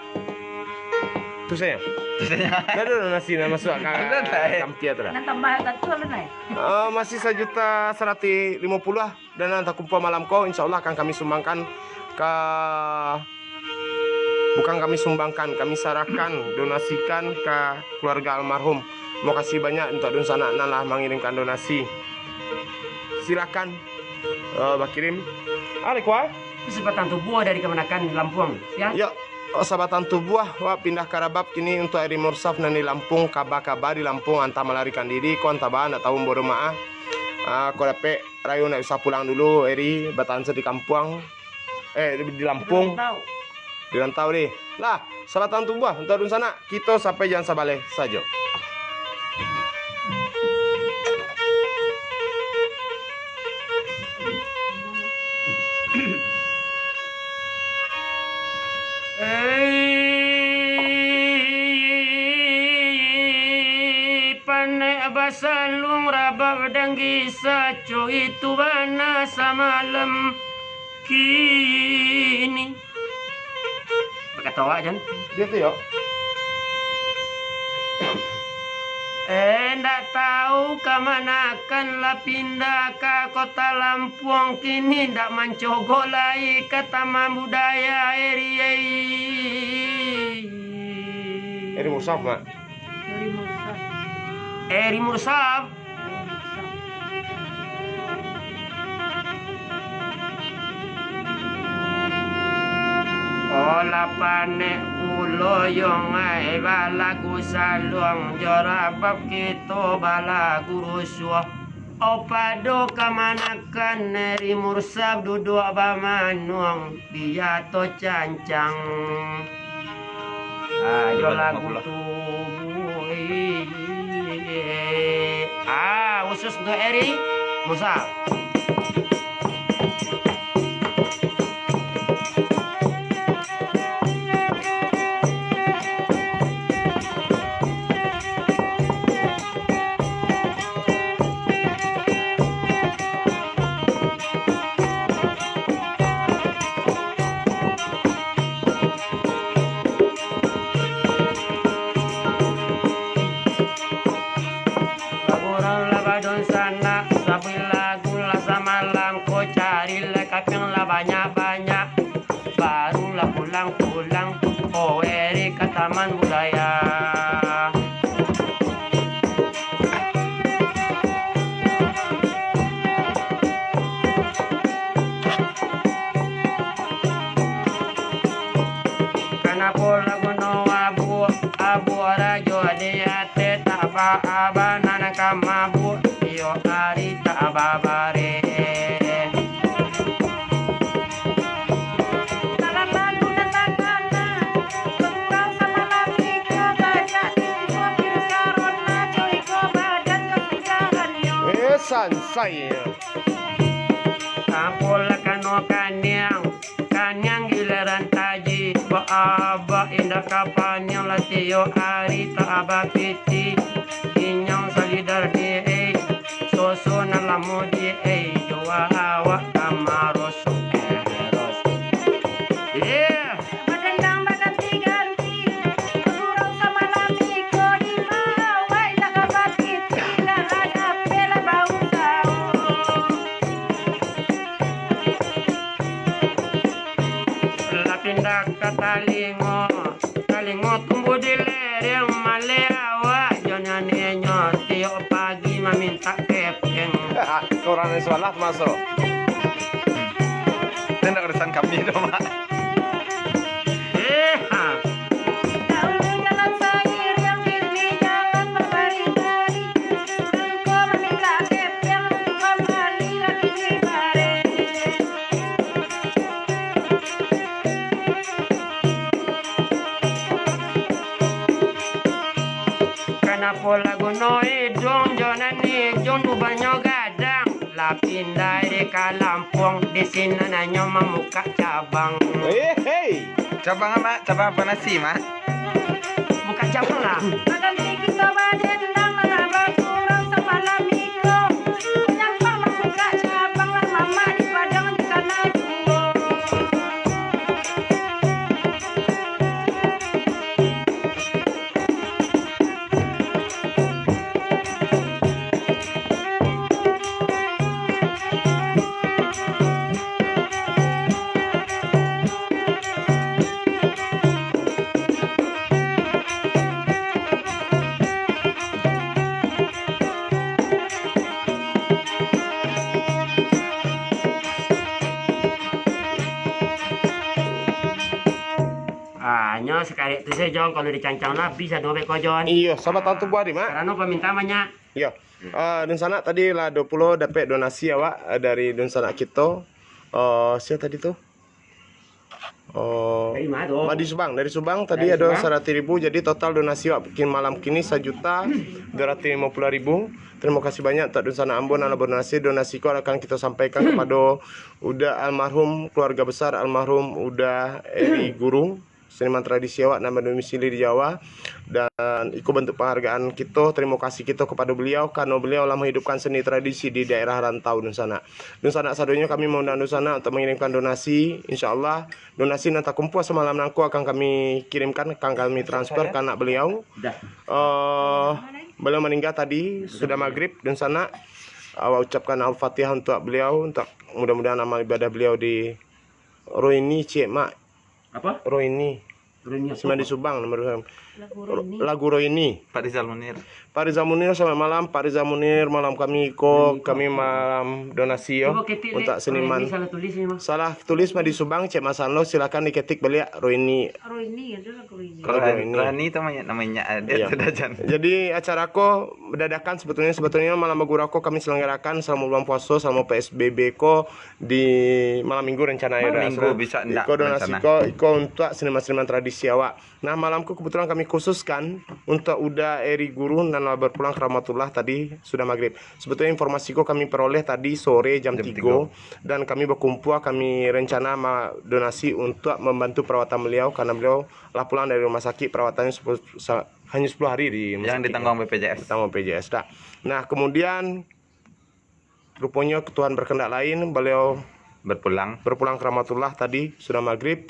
Tu sajo. Tu sajo. Dah ada nasi nak masuk ka, ada dah, eh, kamtia tu dah. Nak tambah satu alun, eh? Ah, masih sajuta saratuih limo puluah. Dana nan takumpua malam ko, insya Allah akan kami sumbangkan ka, bukan kami sumbangkan, kami sarahkan, donasikan ka keluarga almarhum. Makasih banyak untuk dunsanak nan lah mangirimkan donasi. Silakan, eh, bakirim. Ah, Lekua? Itu sabatang tubuah dari kamanakan Lampuang, ya? Ya, oh, sabatang tubuah, wak pindah ka Rabab kini untuk Eri Mursaf nan di Lampung, kaba-kaba di Lampung, antah malarikan diri, ko antah ba, ndak tahu bodoh maah. Ah, ko dapek Rayo ndak usah pulang dulu, Eri, batahan se di kampuang. Eh, di, di Lampung. Di rantau. Di rantau, deh. Lah, sabatang tubuah untuak dunsanak, kito sampai jan sabaleh sajo. Eh, panek basaluang rabab danggi saco itu bana samalam kini. Bakato awak, Jan. Biaso yo. Eh, ndak tahu ka manakan lah pindah ka Kota Lampuang, kini ndak mancogok lai ka Taman Budaya Eri. Eri Mursaf, Mak. Eri Mursaf. Eri Mursaf. Oh, lah panek pulo yong ai balagu saluang, jo rabab kito balagu rusuah. Oh, pado kamanakan Eri Mursaf duduak bamanuang. Biato cancang. Ah, iyo, lagu tu. Ah, khusus untuk Eri Mursaf. Urang lah badunsanak, sabuik lagu lah samalam, ko cari lah kapiang lah banyak-banyak. Barulah pulang-pulang, oh, Eri ka Taman Budaya. Kanapo lagu no abuak, abuak rajo di ateh, tak ba-, bana nan ka mabuak, iyo ari tak babareh. Dalam lagu nan takana, surau samalam iko sajak tibo virus corona, jo iko badan kasudahan yo. Eh, sansai. Apolah kano kaniang, kaniang gileran taji, ba-, ba-, indak ka paniang lah tiok ari tak bapiti. Inyau salidar di ei, soso nan lamo di ei, jua awak ka maroso, eh, roso. Yeah. Badendang baganti-ganti, bagurau samalam iko di ma awak indak ka bapiti, lah ada pelah bau-bau. Lah pindah ka talingo, talingo tumbuah di lereng, maleh awak jo nanianyo tiok pagi mamintak kepeng. Urang nan sabalah tu maso. Itu ndak urusan kami tu, Mak. Eh, ha. Dahulu jalan sairiang, kini jalan babari-bari. Nangko mamintak kepeng, nangko mali lagi di bareh. Kanapo lagu no iduang jo nan iduang, ubahnyo gadang? Lah pindah di ka Lampuang, di sinan hanyo mamukak cabang. Hei, hei. Cabang apa, Mak? Cabang apa nasi, Mak? Buka cabang lah. Baganti kito badendang, lah bakurau samalam iko. Nyampang mamukak cabang, lah mamak di Padang di kana juo. Ah, nyo sakarek tu sajo, kalau dicancang lah, habis ado beko, Jon. Iyo, sabatang tubuah di, Mak. Karano pamintaan banyak. Iyo. Ah, dunsanak tadi lah ado pulo dapek donasi awak, ah, dari dunsanak kito. Ah, sia tadi tu? Oh, dari mana tu? Madi Subang, dari Subang tadi dari ada Subang. Saratus ribu, jadi total donasi awak kini, malam kini sajuta dua ratus lima puluh ribu. Terima kasih banyak untuk dunsanak ambo nan lah berdonasi. Donasi ko akan kita sampaikan kepada Uda almarhum, keluarga besar almarhum Uda Eri Guru, seniman tradisi awak nan berdomisili di Jawa. Dan iko bentuk penghargaan kita, terima kasih kita kepada beliau, karena beliau lah menghidupkan seni tradisi di daerah rantau dunsanak. Dunsanak sadonyo, kami mengundang dunsanak untuk mengirimkan donasi. Insya Allah, donasi nan takumpua samalam nangko akan kami kirimkan, akan kami transfer ka anak beliau. Dah. Eh, beliau meninggal tadi sudah maghrib, dunsanak. Awak ucapkan Al-Fatihah untuk beliau, untuk mudah-mudahan amal ibadah beliau di Roini, cek mak. Apa? Roini. Roini apa? Madi Subang, nomor Lagu Roini. Lagu Roini. Pak Rizal Munir. Pak Rizal Munir, selamat malam. Pak Rizal Munir, malam kami ko, kami malam donasi yo, untuk seniman. Salah tulis ni, Mas. Salah tulis Madi Subang, cek Mas Anlo, silakan diketik baliak Roini. Roini, ada Lagu Roini. Kalau Roini. Rohani tu namanya, namanya ada sudah, Jan. Jadi acara ko dadakan sebetulnya, sebetulnya malam bagurau ko kami selenggarakan selama bulan puasa, selama P S B B ko di malam minggu rencana yo. Malam minggu bisa ndak rencana. Iko donasi ko, iko untuk seniman-seniman tradisi awak. Nah, malam ko kebetulan kami khususkan untuk Uda Eri Guru nan lah berpulang ke rahmatullah tadi sudah maghrib. Sebetulnya informasi ko kami peroleh tadi sore jam tigo, dan kami bakumpua, kami rencana ma-, donasi untuk membantu perawatan beliau karena beliau lah pulang dari rumah sakit, perawatannya sepuluh, sa-, hanya sepuluh hari di rumah sakit. Yang ditanggung B P J S. Ditanggung B P J S dah. Nah, kemudian ruponyo Tuhan berkehendak lain, beliau berpulang. Berpulang ke rahmatullah tadi sudah maghrib,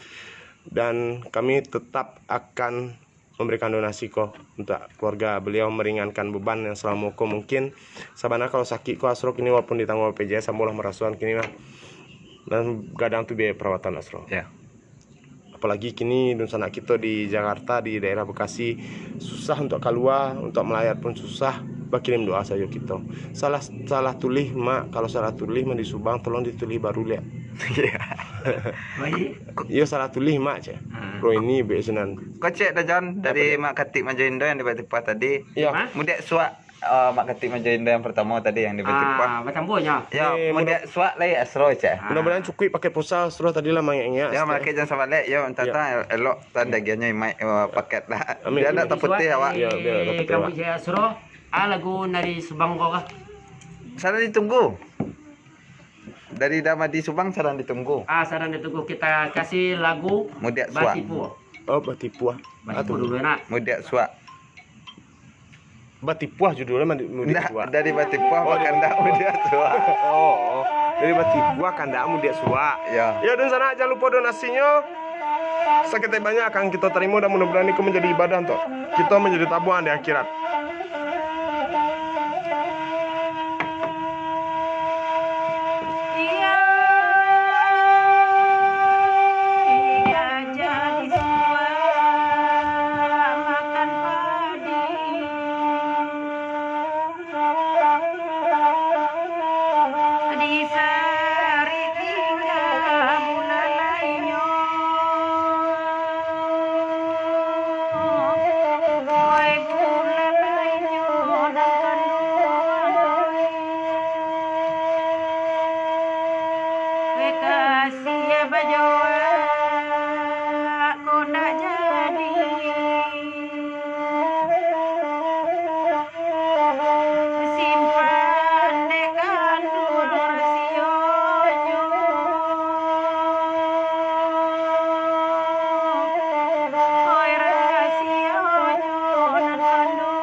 dan kami tetap akan memberikan donasi ko untuk keluarga beliau, meringankan beban yang selama ko. Mungkin sabana kalau sakit ko Asro kini walaupun ditanggung B P J S, ambo lah marasoan kini mah. Dan gadang tu biaya perawatan Asro. Ya. Apalagi kini dunsanak kito di Jakarta, di daerah Bekasi, susah untuk kalua, untuk malayat pun susah, bakirim doa sajo kito. Salah, salah tulih, Mak, kalau salah tulih, Mak, di Subang, tolong ditulih baru liak. Iya. Baik. Iyo, salah tulih, Mak, cek. Ah. Roini, Bek Sinan. Kocek dah, Jan, dari Mak Katik Majo Indah yang di Batipah tadi. Iya. Hah? Mudiak suak. Ah, Mak Katik Majo Indah yang pertama tadi yang di Batipah. Ah, batambuhnyo. Ya, eh, mudiak suak lai Asro, cek. Ah. Mudah-mudahan cukuik pakai pulsa Asro tadi lah, mangek-ngek. Ya, makai jan sabalek, yo, entah-entah elok tan dagiahnyo imaik, eh, paket lah. Amin. Biar ndak taputih awak. Ya, biar ndak taputih awak. Kamu je Asro, ah, lagu dari Subang ko kah? Salah ditunggu. Dari Damadi Subang salah ditunggu. Ah, salah ditunggu. Kita kasih lagu Mudiak Suak. Batipah. Oh, Batipah. Batipah dulu, nak. Mudiak Suak. Batipah judulnyo, Mandi-, Mudiak Suak. Ndak, dari Batipah, oh, bakandak Mudiak Suak. Oh, oh. Dari Batipah kandak Mudiak Suak. Ya. Ya, dunsanak, jan lupo donasinyo. Saketek banyak akan kito tarimo, dan mudah-mudahan iko manjadi ibadah untuak kito, manjadi tabuang di akhirat. Iya, iya, jadi suak makan padi. Di sari tingga bulalainyo. Oi, bulalainyo nan kanduang. Weh, kasiah bajoak ko ndak jadi. Simpan dek kanduang rasionyo. Oi, rasionyo nan kanduang.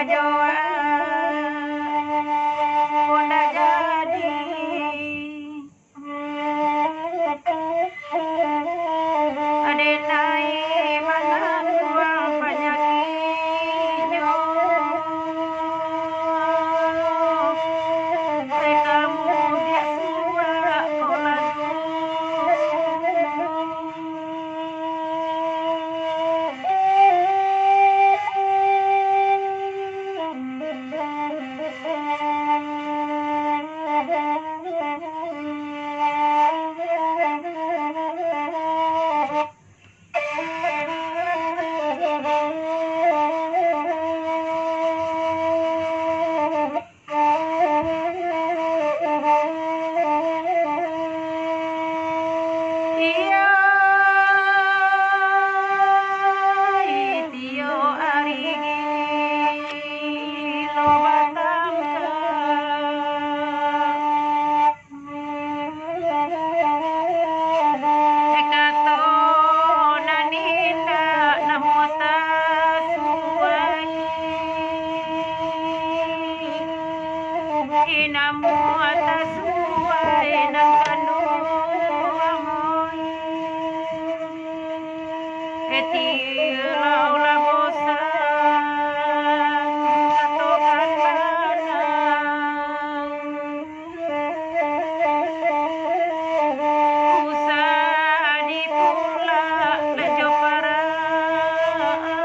Joan, pun dak jadi. Aden ai manangguang panyakiknyo. Ai kamu biak suak ko lagu. Iyo, itiyo ari lo batangka. Kato nan indak namuah tasuai, namuah tasuai nan kanduang. Etilah ulah bosan, katokan bana. Usah ditulak jo parangai.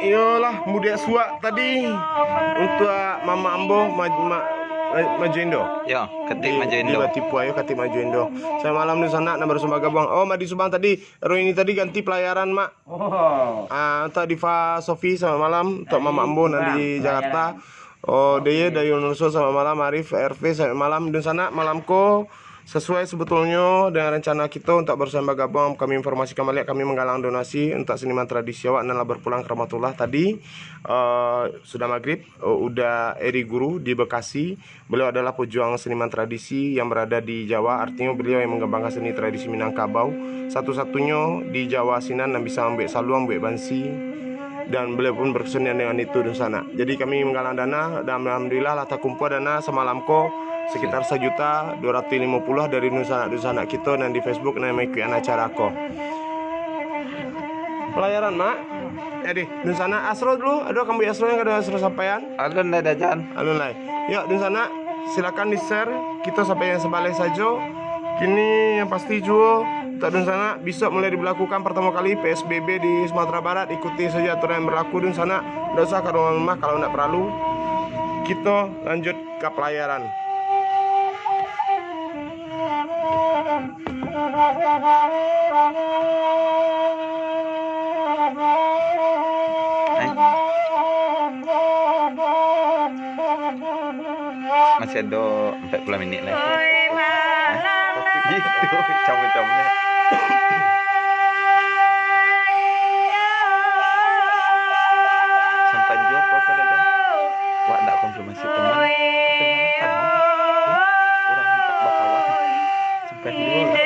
Iyolah, mudiak suak tadi untuak mamak ambo, ma-, ma-, Majo Indo. Yo, Katik Majo Indo. Di Batipuah, yo, Katik Majo Indo. Selamat malam, dunsanak, nan baru sajo bagabuang. Oh, Madi Subang tadi, Roini tadi ganti pelayaran, Mak. Oh. Ah, untuak Diva Sofi, selamat malam. Untuak Mamak Ambo nan di Jakarta. Oh, Deye dari Wonosobo, selamat malam. Arif R V, selamat malam. Dunsanak, malam ko, sesuai sebetulnyo dengan rencana kito untuak baru sajo bagabuang, kami informasikan baliak, kami manggalang donasi untuak seniman tradisi awak nan lah berpulang ke rahmatullah tadi, eh, sudah maghrib, eh, Uda Eri Guru di Bekasi. Beliau adalah pejuang seniman tradisi yang berada di Jawa, artinyo beliau yang mengembangkan seni tradisi Minangkabau, satu-satunyo di Jawa sinan nan bisa mambuek saluang, mambuek bansi, dan beliau pun berkesenian dengan itu, dunsanak. Jadi kami manggalang dana, dan alhamdulillah lah takumpua dana samalam ko sekitar sajuta dua ratuih limo puluah dari dunsanak-dunsanak kito nan di Facebook nan mangikuikan acara ko. Pelayaran, Mak. Jadi, dunsanak Asro dulu, aduh, kambuik Asro yang kada Asro sampaian. Alun lai, Dajan. Alun lai. Yo, dunsanak, silakan di-share, kito sampai yang sabaleh sajo. Kini yang pasti juo, untuak dunsanak, besok mulai diberlakukan pertama kali P S B B di Sumatera Barat, ikuti sajo aturan yang berlaku, dunsanak. Ndak usah ka rumah-rumah kalau ndak perlu. Kito lanjut ka pelayaran. Ai. Masih ado ampek puluah minik lai. Oi, malam. Gitu, camu-camu. Sampai juo apa, apa dah, dah? Wak ndak konfirmasi teman. Tapi mana tahu? Urang mintak bakawan. Sampai juo lah.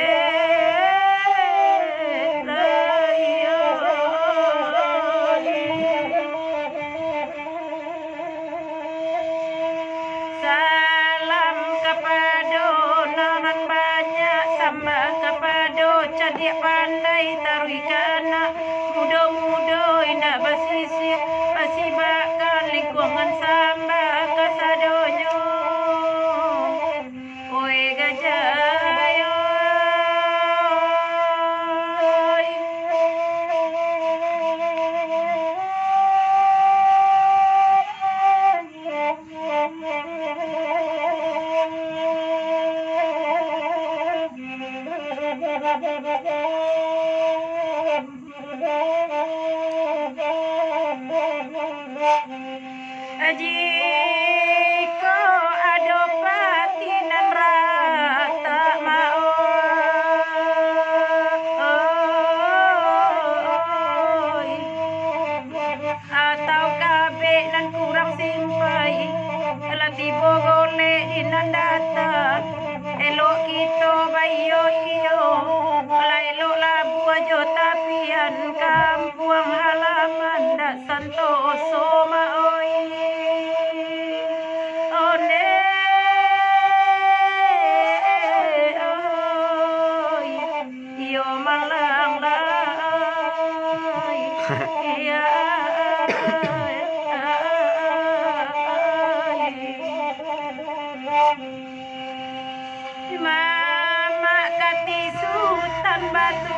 Salam kapado nan banyak, sambah kapado cadiak pandai, taruih ka anak mudo-mudo, indak basisiak, basibakkan lingkungan, sambah kasadonyo. Oi gajah, oi. Jikok ado pati nan ratak, Mak, oi, atau kabek nan kurang simpai, lah tibo golek di nan datang, elok kito baiyo-iyo, lah elok labuah jo tapian kampuang halaman, dak Santoso ma oi, onde oi, iyo malang lai, iya ai. Mamak kati Sutan Batu.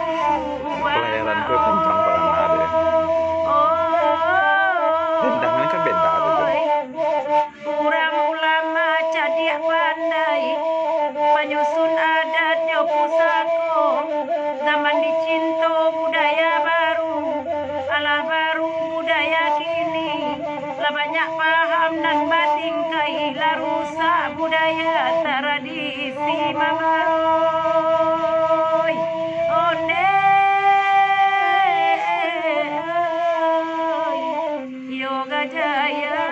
Palayanan ko panjang pangana deh. Oh. Bendang ni kan benda tu. Urang ulama cadiak pandai, panyusun adat jo pusako. Zaman dicinto budaya baru, alah baru budaya kini. Lah banyak paham nan batingkai, lah rusak budaya tradisi mamaroi. Onde oi, iyo gajaya.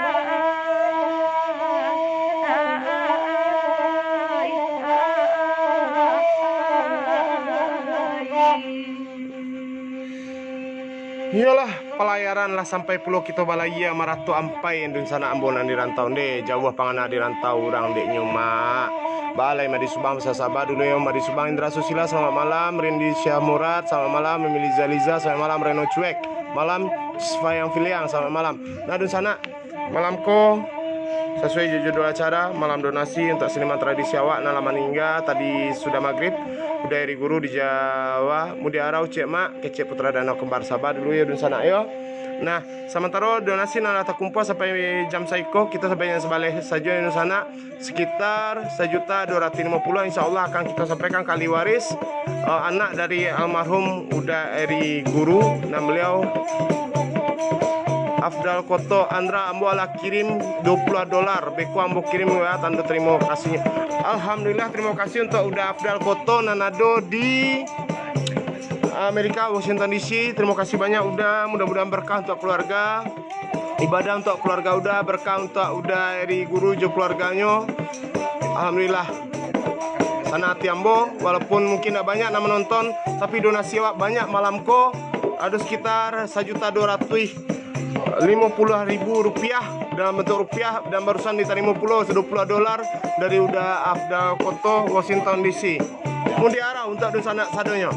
Iyolah, palayaran lah sampai pulo kito balayia maratok ampai dunsanak ambo nan di rantau ndeh, jauah pangana di rantau urang dek nyo mak. Balai Madi Subang, sasaba dulu yo Madi Subang, Indra Susila, selamat malam, Rindi Syah Murad, selamat malam, Emily Zaliza, selamat malam, Reno Cuek, malam, Sifayang Filiang, selamat malam. Nah dunsanak, malam ko, sasuai jo judul acara, malam donasi untuak seniman tradisi awak nan lah maningga tadi sudah magrib, Uda Eri Guru di Jawa, Mudiarau Cek Mak, kecek Putra Danau Kembar, saba dulu yo dunsanak yo. Nah, samantaro donasi nan lah takumpua sampai jam saiko, kito sampai jam sabaleh sajo yo dunsanak, sekitar sajuta dua ratus limo puluah, insya Allah akan kito sampaikan ka ahli waris, eh, anak dari almarhum Uda Eri Guru, nan beliau Afdal Koto Andra, ambo alah kirim dua puluah dolar, beko ambo kirim W A tando tarimo kasihnyo. Alhamdulillah, tarimo kasih untuak Uda Afdal Koto nan ado di Amerika, Washington D C. Tarimo kasih banyak Uda, mudah-mudahan berkah untuak keluarga. Ibadah untuak keluarga Uda, berkah untuak Uda Eri Guru jo keluarganyo. Alhamdulillah, sanang ati ambo, walaupun mungkin ndak banyak nan manonton, tapi donasi awak banyak malam ko, ado sekitar sajuta dua ratuih limo puluah ribu rupiah dalam bentuk rupiah, dan barusan ditarimo pulo sadua puluah dolar dari Uda Afdal Koto, Washington D C. Mudiarau untuak dunsanak sadonyo.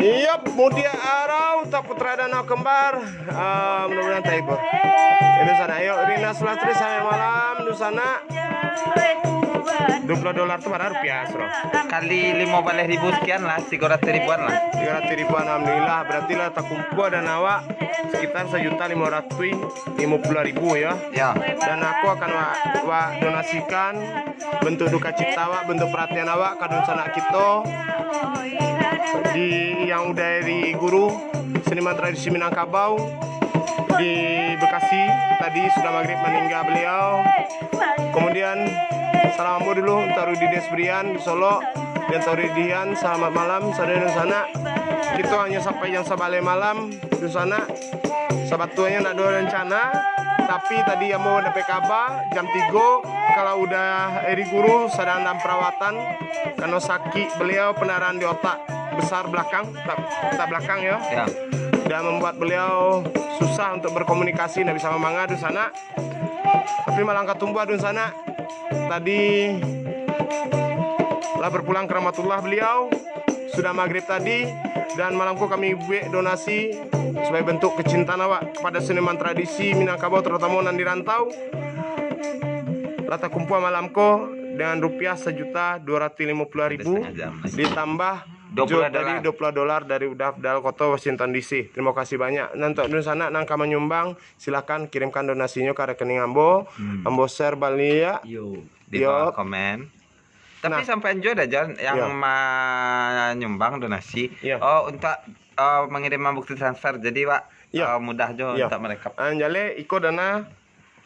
Yap, Mudiarau, Putra Danau Kembar. Ah, mudah-mudahan terhibur. Ini sana, ayo, Rina Sulastri sampai malam di sana. Dua puluh dolar tu bara rupiah, Sro? Kali lima belas ribu sekian lah, tiga ratus ribuan lah. Tiga ratus ribuan, alhamdulillah. Berarti lah takumpul dana awak sekitar sajuta lima ratus lima puluh ribu, ya. Ya. Dan aku akan wa-, wa donasikan bentuk duka cita awak, bentuk perhatian awak ka dunsanak kito di yang Uda Eri Guru, seniman tradisi Minangkabau di Bekasi. Tadi sudah magrib maningga beliau. Kemudian salam ambo dulu untuak Rudi Desbrian di Solok. Dian Tauridian, selamat malam, sadonyo dunsanak. Kito hanyo sampai jam sabaleh malam, dunsanak. Sabatuanyo ndak ado rencana, tapi tadi ambo dapek kaba, jam tigo, kalau udah Eri Guru sadang dalam perawatan, karena sakit beliau pendarahan di otak besar belakang, tak, tak belakang ya. Ya. Dan membuat beliau susah untuk berkomunikasi, ndak bisa mamanga, dunsanak. Tapi malam katumbuah, dunsanak. Tadi lah berpulang ke rahmatullah beliau, sudah maghrib tadi, dan malam ko kami buek donasi sebagai bentuk kecintaan awak kepada seniman tradisi Minangkabau, terutama nan di rantau. Lah takumpul malam ko dengan rupiah sajuta dua ratus lima puluh ribu, ditambah jo tadi dua puluh dolar dari Uda Afdal Koto Washington D C. Terima kasih banyak. Nan untuk dunsanak nan ka manyumbang, silakan kirimkan donasinyo ka rekening ambo. Hmm. Ambo share baliak. Yo. Di bawah komen. Tapi nah, sampai anjo dah, Jan, yang manyumbang donasi. Yo. Oh, untuk, eh, mangiriman bukti transfer. Jadi, Wak, eh, mudah jo untuk merekap. Ah, jaleh, iko dana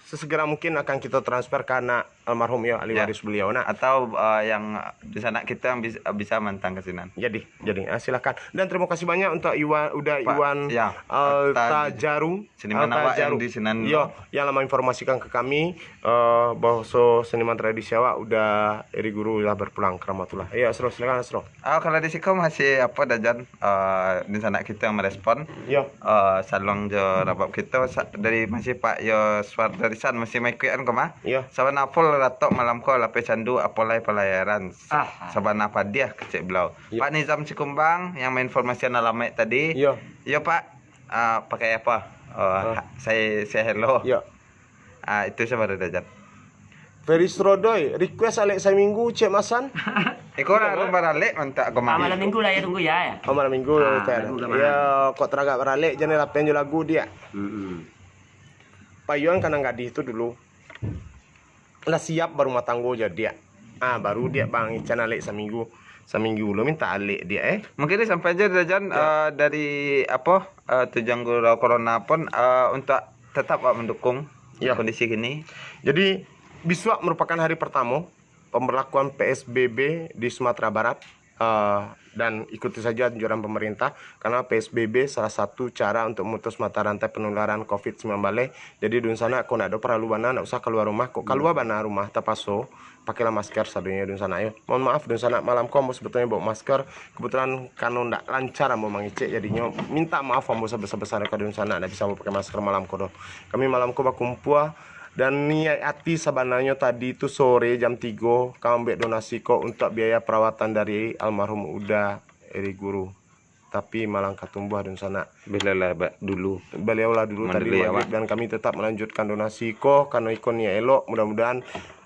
sesegera mungkin akan kita transfer ka anak almarhum, ya, ahli waris beliau, nah. Atau, eh, yang di sanak kita yang bis-, bisa mantang ka sinan. Jadi, jadi, ah, silakan. Dan terima kasih banyak untuk Iwan, udah Pak, Iwan, ya, Alta Alta Jaru. Seniman Alta awak yang Jaru. Di sinan. Yo, yang lah menginformasikan ke kami, eh, bahwa seniman tradisi awak udah Eri Guru lah berpulang ke rahmatullah. Iya, Asro, silakan, Asro. Ah, kalau di siko masih apa dah, Jan? Eh, di sanak kita yang merespon. Yo. Eh, Saluang jo Rabab kita sa-, dari masih Pak Yoswar dari san masih maikuian ko mah. Yo. Sabana full ratok malam ko lapeh candu apolai palayaran. Sa-, ah. Sabana padiah kecek belau. Yo. Pak Nizam Sikumbang yang menginformasikan alamat tadi. Yo. Yo, Pak. Ah, pakai apa? Oh, ah. Ha-, saya, saya hello. Yo. Ah, itu sabar dah, Jan. Ferry Strodoi, request Alek Saminggu, cek Masan. Iko lah, baru baralek mantak ko. Ah, mah. Malam minggu lah ya, tunggu ya, ya. Oh, malam minggu. Ah, Ter. Minggu ke mana? Ya, kok teragak baralek, jan lah penjo lagu dia. Mm-mm. Payuan kanang gadih tu dulu. Lah siap barumah tanggo jo dia. Ah, baru dia Bang Ican Alek Saminggu. Saminggu lo minta Alek dia, eh. Mungkin ni sampai aja dah, Jan, ya. Eh, dari apa, eh, tujuan gurau corona pun, eh, untuk tetap, eh, mendukung, ya, kondisi kini. Jadi, bisuak merupakan hari pertama pemberlakuan P S B B di Sumatera Barat, eh, dan ikuti saja anjuran pemerintah, karena P S B B salah satu cara untuk memutus mata rantai penularan covid sembilan belas. Jadi, dunsanak, kok ndak ado paralu bana, ndak usah kalua rumah. Kok kalua bana rumah, tapaso, pakailah masker sadonyo, dunsanak, yo. Mohon maaf, dunsanak, malam ko ambo sebetulnyo bawa masker. Kebetulan karena ndak lancar ambo mangecek, jadinyo minta maaf ambo sabesar-besar ka dunsanak, ndak bisa ambo pakai masker malam ko doh. Kami malam ko bakumpua, dan niat ati sabananyo tadi tu sore jam tigo ka mambuek donasi ko untuk biaya perawatan dari almarhum Uda Eri Guru. Tapi malam katumbuah, dunsanak. Beliau lah ba-, dulu. Beliau lah dulu tadi manduli awak. Maghrib, dan kami tetap melanjutkan donasi ko, karena iko niat elok, mudah-mudahan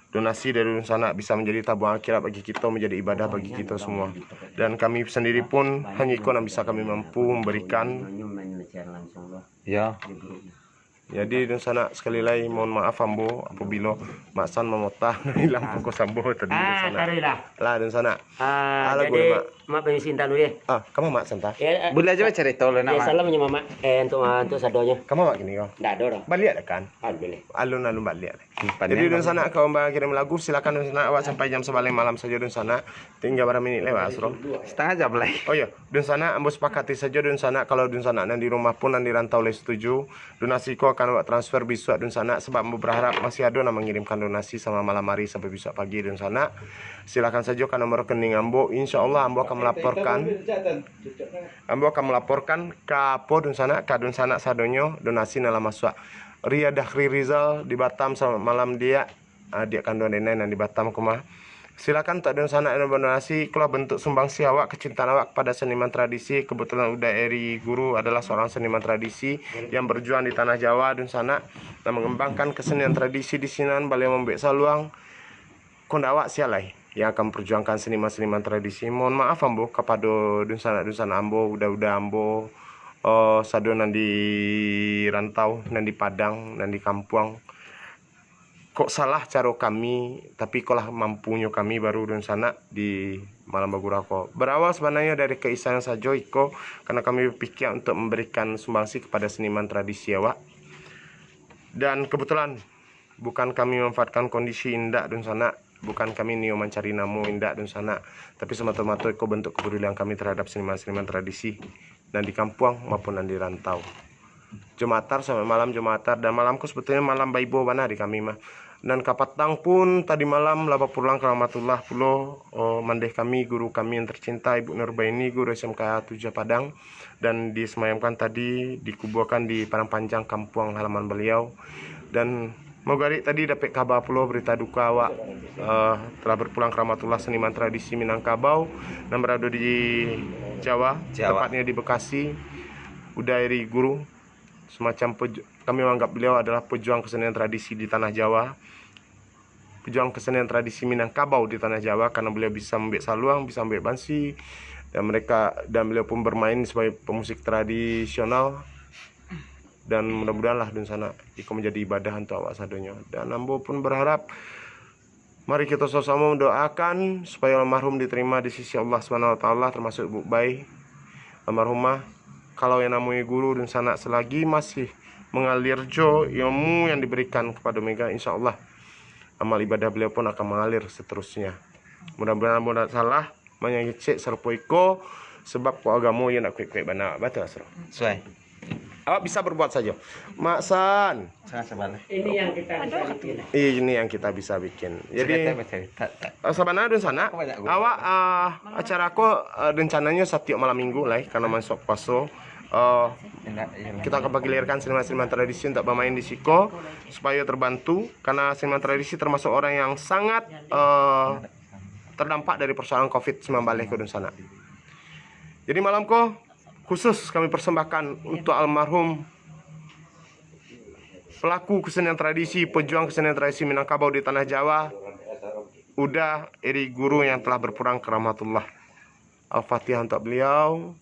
donasi dari dunsanak bisa menjadi tabungan akhirat bagi kita, menjadi ibadah bagi kita semua. Dan kami sendiri pun hanya iko yang bisa kami mampu memberikan. Ya. Jadi, dunsanak, sekali lai mohon maaf ambo apabilo Mak San mamotah hilang fokus ambo tadi, ah, dunsanak. Taruihlah. Lah, dunsanak. Ah, alah, jadi, gua, Mak. Mak permisi santa dulu, ya. Ah, kama Mak santa? Ya, eh, boleh aja sa-, cerita lah, ya, nak, Mak. Salam nyo, Mak. Eh, untuk, ah, untuk sadonyo. Kama Mak kini ko? Ndak ado doh. Baliak dah kan? Ah, boleh. Alun-alun baliak dah. Hmm, jadi, dunsanak, kalau Mak kirim lagu, silakan, dunsanak, awak sampai jam sabaleh malam saja, dunsanak. Tingga bara minit lewat, Asro? Setengah jam lai. Oh, iya. Dunsanak, ambo sepakati saja, dunsanak, kalau dunsanak nan di rumah pun, nan di rantau lai setuju, donasi ko akan awak transfer bisuak, dunsanak, sebab ambo berharap masih ado nan mengirimkan donasi sama malam hari sampai bisuak pagi, dunsanak. Silakan saja ka nomor rekening ambo. Insya Allah ambo akan melaporkan. Ambo akan melaporkan ka apo, dunsanak, ka dunsanak sadonyo donasi nan lah masuak. Ria Dahri Rizal di Batam, selamat malam, Diak. Adiak kanduang denai nan di Batam ko mah. Silakan untuak dunsanak nan badonasi, ikolah bentuk sumbangsi awak, kecintaan awak kepada seniman tradisi. Kebetulan Uda Eri Guru adalah seorang seniman tradisi yang berjuang di tanah Jawa, dunsanak, dan mengembangkan kesenian tradisi di sinan. Baliau mambuek saluang, kok ndak awak sia lai yang akan memperjuangkan seniman-seniman tradisi. Mohon maaf ambo kapado dunsanak-dunsanak ambo, uda-uda ambo, eh, sado nan di rantau, nan di Padang, nan di kampuang. Kok salah caro kami, tapi ikolah mampunyo kami baru dunsanak di malam bagurau ko. Berawal sabananyo dari keisengan sajo iko, karena kami berpikir untuk memberikan sumbangsi kepada seniman tradisi awak. Dan kebetulan, bukan kami memanfaatkan kondisi indak dunsanak, Bukan kami nio mancari namo, indak dunsanak, tapi samato-mato iko bantuak kapadulian kami tarhadap seniman-seniman tradisi nan di kampuang maupun nan di rantau. Jo Mak Atar, selamat malam jo Mak Atar. Dan malam ko sebetulnyo malam baibo bana di kami mah. Nan kapatang pun tadi malam lah bapulang ka Rahmatullah pulo, oh, mandeh kami, guru kami yang tercinta, Ibu Nurbaini, guru S M K tujuh Padang, dan disemayamkan tadi, dikuburkan di Padang Panjang, kampuang halaman baliau. Dan mau garik tadi dapek kaba pulo berita duka awak, eh, telah berpulang ka Rahmatullah seniman tradisi Minangkabau nan berado di Jawa, Jawa. Tepatnyo di Bekasi, Uda Eri Guru. Semacam peju-, kami menganggap beliau adalah pejuang kesenian tradisi di tanah Jawa, pejuang kesenian tradisi Minangkabau di tanah Jawa, karena beliau bisa mambuek saluang, bisa mambuek bansi, dan mereka, dan beliau pun bermain sebagai pemusik tradisional. Dan mudah-mudahanlah dunsanak iko menjadi ibadah untuk awak sadonyo. Dan ambo pun berharap, mari kito samo-samo mendoakan supaya almarhum diterima di sisi Allah Subhanahu Wa Taala, termasuk Buk Bai almarhumah. Kalau yang namanya guru dunsanak, selagi masih mengalir jo ilmu yang diberikan kepada mereka, insya Allah amal ibadah beliau pun akan mengalir seterusnya. Mudah-mudahan ambo tidak salah mangecek sarupo iko, sebab kok agamo iyo nak kuek-kuek bana. Batua, Asro? Suai. Awak bisa berbuat sajo. Mak San. Sangat sabar. Ini yang kita bisa bikin. Ini yang kita bisa bikin. Jadi, sabananyo dunsanak, awak, ah, acara ko, ah, rencananyo satiok malam minggu lah, karena masuk puaso. Ah, kita akan pagilirkan seniman-seniman tradisi untuk bermain di siko, supaya terbantu, karena seniman tradisi termasuk orang yang sangat, ah, terdampak dari persoalan covid sembilan belas ko dunsanak. Jadi malam ko khusus kami persembahkan untuk almarhum pelaku kesenian tradisi, pejuang kesenian tradisi Minangkabau di tanah Jawa, Uda Eri Guru yang telah berpulang ke rahmatullah. Al-Fatihah untuk beliau.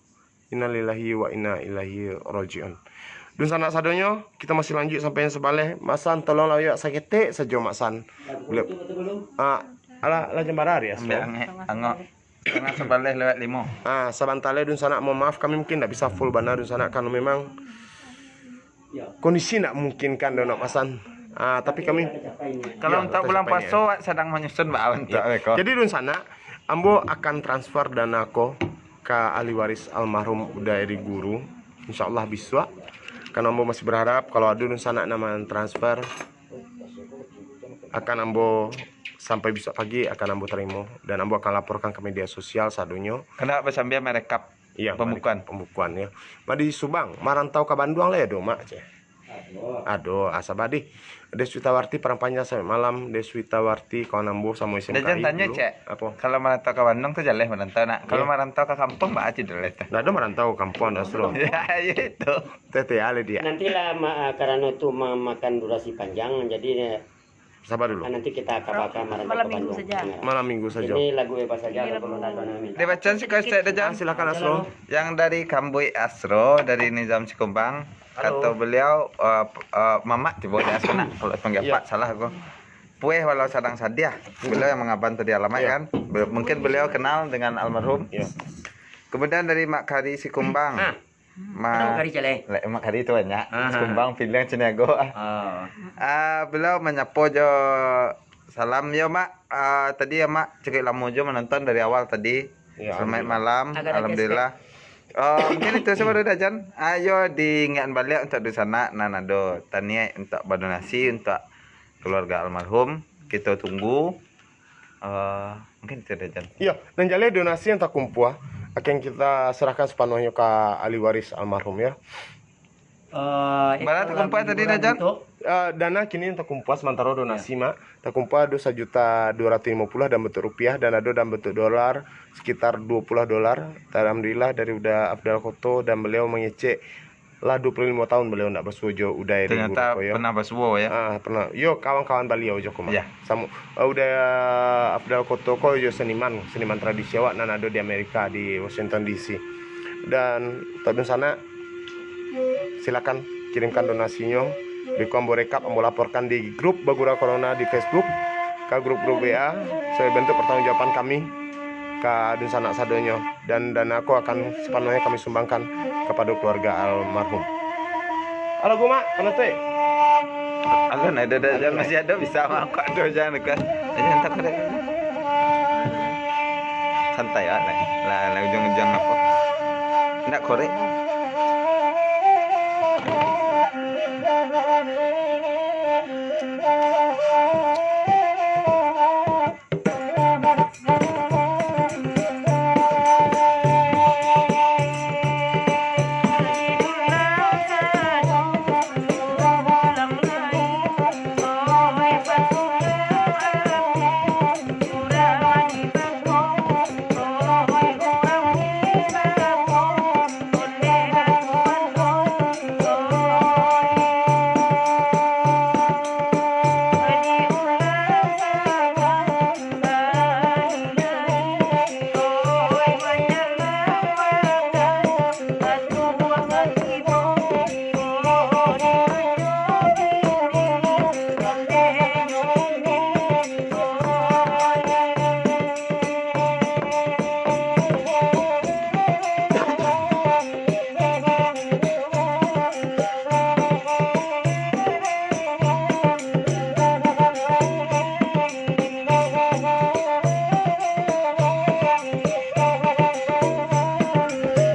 Innalillahi wa inna ilaihi raji'un. Dunsanak sadonyo, kita masih lanjut sampai yang sabaleh. Mak San, tolonglah awak saketek sajo, Mak San. Beliau, ah, alah, lah jam bara ari, Asro? Ambiak angek, angok. Tangah sabaleh lewat limo. Ah, sabanta lai dunsanak, mohon maaf, kami mungkin ndak bisa full bana dunsanak, karena memang kondisi ndak memungkinkan doh, nak Mak San. Ah, tapi kami, kalau ya, untuak bulan puaso, wak sadang manyusun baa untuak, ya, beko. Jadi dunsanak, ambo akan transfer dana ko ka ahli waris almarhum Uda Eri Guru. Insya Allah bisuak. Karena ambo masih berharap kalau ado dunsanak nan transfer, akan ambo sampai bisuak pagi akan ambo tarimo, dan ambo akan laporkan ka media sosial sadonyo. Kena basambia merekap. Iya, pembukuan. Pembukuan, ya. Mak di Subang, marantau ka Banduang lai ado, Mak, ceh? Ado, asa badih. Deswita Warti, Padang Panjang sampai malam, Deswita Warti, kawan ambo samo S M K I dulu. Jan tanyo, cek. Apo? Kalau marantau ka Banduang tu jaleh marantau, nak. Kalau marantau ka kampuang, baa ceh jaleh tu? Ndak ado marantau ka kampuang, dah, Asro. Ya, ya itu. Tete ale dia. Nantilah, ma-, ah, karano tu memakan durasi panjang, jadi, eh, sabar dulu. Ah, nanti kita kabarkan malam minggu saja. Malam minggu saja. Ini lagu bebas saja, kalau nak minta. Dibaca sih, Kak Ustaz, dah, Jan. Ah, silakan, Asro. Yang dari Kambuik Asro, dari Nizam Sikumbang. Halo. Kata beliau, eh, p-, eh, mamak tibo di Asro, nak. Kalau panggil Pak, salah aku. Pueh walau sadang sadiah. Beliau yang mengaban tadi alamat, kan? Be-, mungkin beliau kenal dengan almarhum. Iya. Kemudian dari Mak Kari Sikumbang. Ah. Ma-, Mak Kari, Mak Kari tu banyak. Aha. Sikumbang, Piliang, Caniago. Ah. Ah, beliau manyapo jo salam, yo, Mak. Ah, tadi ya, Mak, cukup lamo jo menonton dari awal tadi. Ya, selamat malam. Alhamdulillah. Agak Alhamdulillah. Ah, mungkin itu saja dah, Jan. Ayo diingat baliak untuk di sana, nan ado taniaik untuk badonasi untuk keluarga almarhum. Kita tunggu. Eh, mungkin itu dah, Jan. Iyo, nan jaleh donasi yang takumpua akan kita serahkan sepanuhnya ka ahli waris almarhum, ya. Eh, bara takumpua tadi dah, Jan? Eh, dana kini yang takumpua sementara donasi, Mak, takumpua ado sajuta dua ratus limo puluah dalam bentuk rupiah dan ado dalam bentuk dolar sekitar dua puluh dolar. Alhamdulillah dari Uda Afdal Koto, dan beliau mangecek lah dua puluh limo tahun beliau ndak basuo jo Uda Eri Guru ko, yo. Ternyata pernah basuo, ya? Ah, pernah. Yo, kawan-kawan baliau jo ko mah. Ya. Samo, ah, Uda Afdal Koto ko yo seniman, seniman tradisi awak nan ado di Amerika, di Washington D C. Dan tadun sana, silakan kirimkan donasinyo. Beko ambo rekap, ambo laporkan di grup Bagura Corona di Facebook, ka grup-grup W A, sebagai bentuk pertanggungjawaban kami ka dunsanak sadonyo. Dan dana ko akan sepanuhnya kami sumbangkan kepada keluarga almarhum. Halo, Guma, kana tuh? Alun, ada, ada, Jan, masih ada, bisa mangkok tu, Jan, kan. Aja, ndak korek. Santai, ah, lah. Lah, lah, ujung-ujung apa? Ndak korek.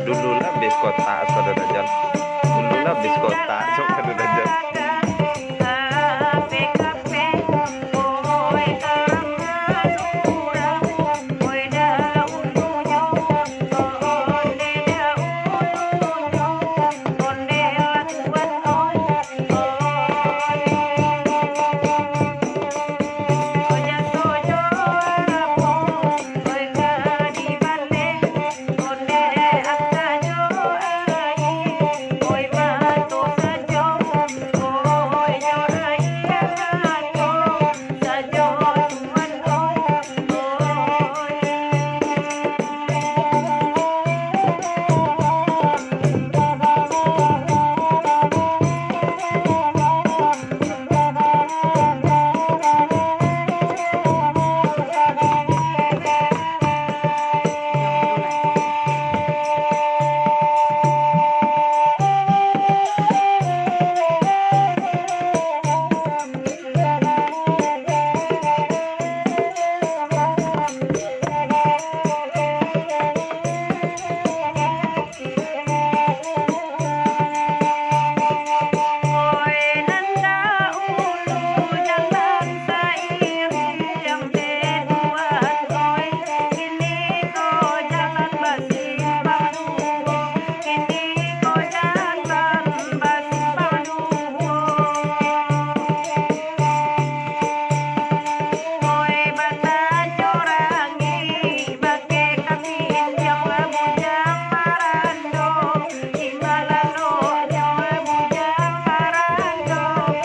Dulu lah bis kotak, Saudara Jan. Dulu lah bis kotak, Saudara Jan.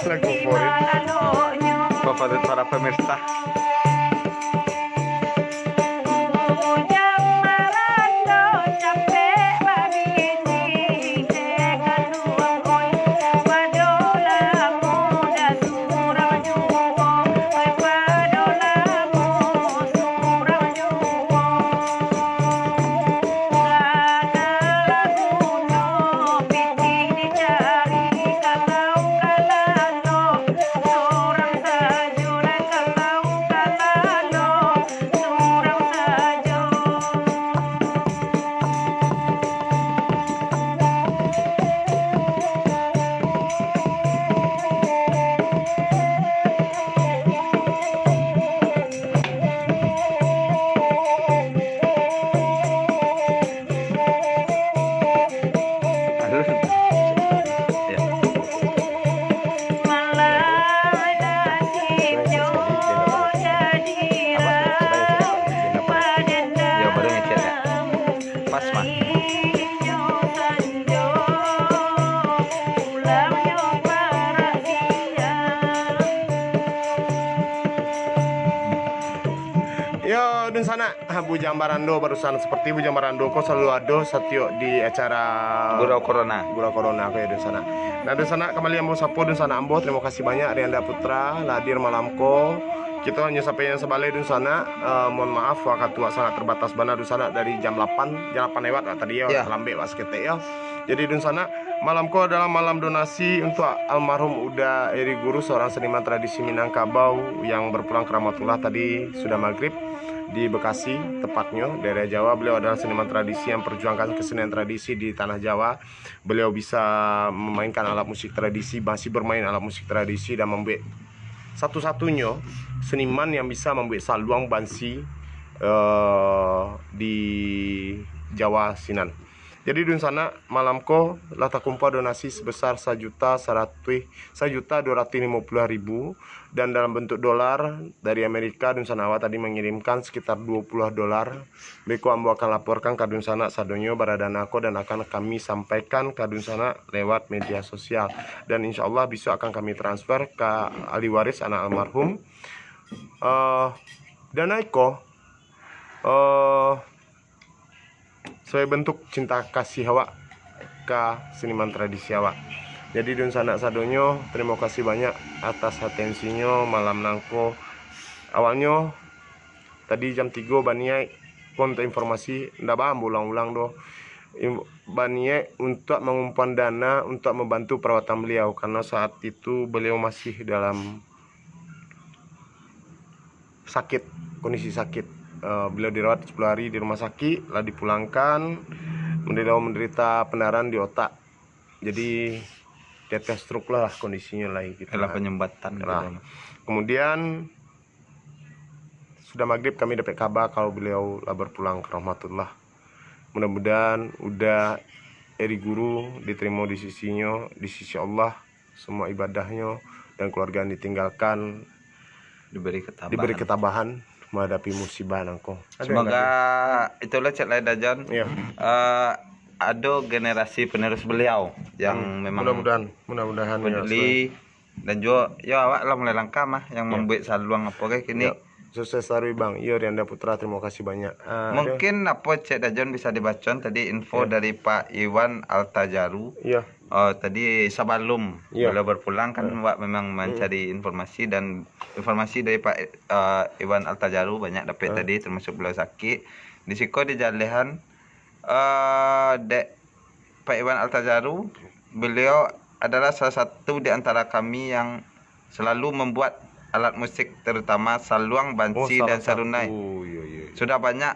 Lagu favorit. Favorit para pemirsa. Ya, baru ngecek, ya. Pas, Mas. Yo, dunsanak, ah, Bujang Barando barusan. Seperti Bujang Barando ko selalu ado satiok di acara Gurau Corona. Gurau Corona ko, yo, dunsanak. Nah, dunsanak, kambali ambo sapo dunsanak ambo, tarimo kasih banyak Rianda Putra lah hadir malam ko. Kito hanyo sampai nan sabaleh dunsanak, eh, mohon maaf, wakatu awak sangat terbatas bana dunsanak, dari jam lapan, jam lapan lewat lah tadi yo, ya, lambek wak saketek yo. Jadi dunsanak, Malam ko adalah malam donasi untuk almarhum Uda Eri Guru, seorang seniman tradisi Minangkabau yang berpulang ke rahmatullah tadi sudah maghrib di Bekasi, tepatnya daerah Jawa. Beliau adalah seniman tradisi yang perjuangkan kesenian tradisi di tanah Jawa. Beliau bisa memainkan alat musik tradisi, masih bermain alat musik tradisi dan membuat satu-satunya seniman yang bisa membuat saluang bansi eh, di Jawa sinan. Jadi dunsanak, malam ko lah takumpul donasi sebesar sajuta saratuih, sajuta dua ratuih limo puluah ribu, dan dalam bentuk dolar dari Amerika, dunsanak awak tadi mengirimkan sekitar dua puluh dolar. Beko ambo akan laporkan ka dunsanak sadonyo bara dana ko dan akan kami sampaikan ka dunsanak lewat media sosial. Dan insya Allah besok akan kami transfer ka ahli waris anak almarhum. Eh, dana iko eh, sebagai bentuk cinta kasih awak ka seniman tradisi awak. Jadi dunsanak sadonyo, terima kasih banyak atas atensinyo malam nangko. Awalnyo tadi jam tigo baniaik, ko untuk informasi, ndak baa ambo ulang-ulang doh. Im- baniaik untuk mangumpuan dana untuk membantu perawatan beliau, karena saat itu beliau masih dalam sakit, kondisi sakit. Eh, beliau dirawat sepuluh hari di rumah sakit, lah dipulangkan, beliau menderita pendarahan di otak. Jadi, tetes stroke lah kondisinyo lah gitu. Lah kan. Penyumbatan lah. Gitu. Kemudian, sudah maghrib kami dapat kabar kalau beliau lah berpulang ke rahmatullah. Mudah-mudahan Uda Eri Guru diterima di sisinyo, di sisi Allah, semua ibadahnyo dan keluarga yang ditinggalkan Diberi ketabahan. Diberi ketabahan menghadapi musibah nangko. Semoga itulah cek lai Dajon. Iya. Eh, ado generasi penerus beliau yang Hmm, memang mudah-mudahan, mudah-mudahan, ya, peduli. Dan juga, yo, awak lah mulai langkah mah yang Ya. membuat saluang apa ke kini. Ya. Sukses selalu, Bang. Iyo, Rianda Putra, terima kasih banyak. Ah, Mungkin apa cek Dajon bisa dibacon tadi info Ya. dari Pak Iwan Altajaru. Iya. Oh, tadi sabalum Iya. beliau berpulang kan, Ah. awak memang Hmm. mencari informasi dan informasi dari Pak, eh, Iwan Altajaru banyak dapat Ah. tadi, termasuk beliau sakit. Di siko dijalehan, eh, dek Pak Iwan Altajaru, beliau adalah salah satu di antara kami yang selalu membuat alat musik, terutama saluang, Oh, bansi, salah dan sarunai. satu. Iya, iya, iya. Sudah banyak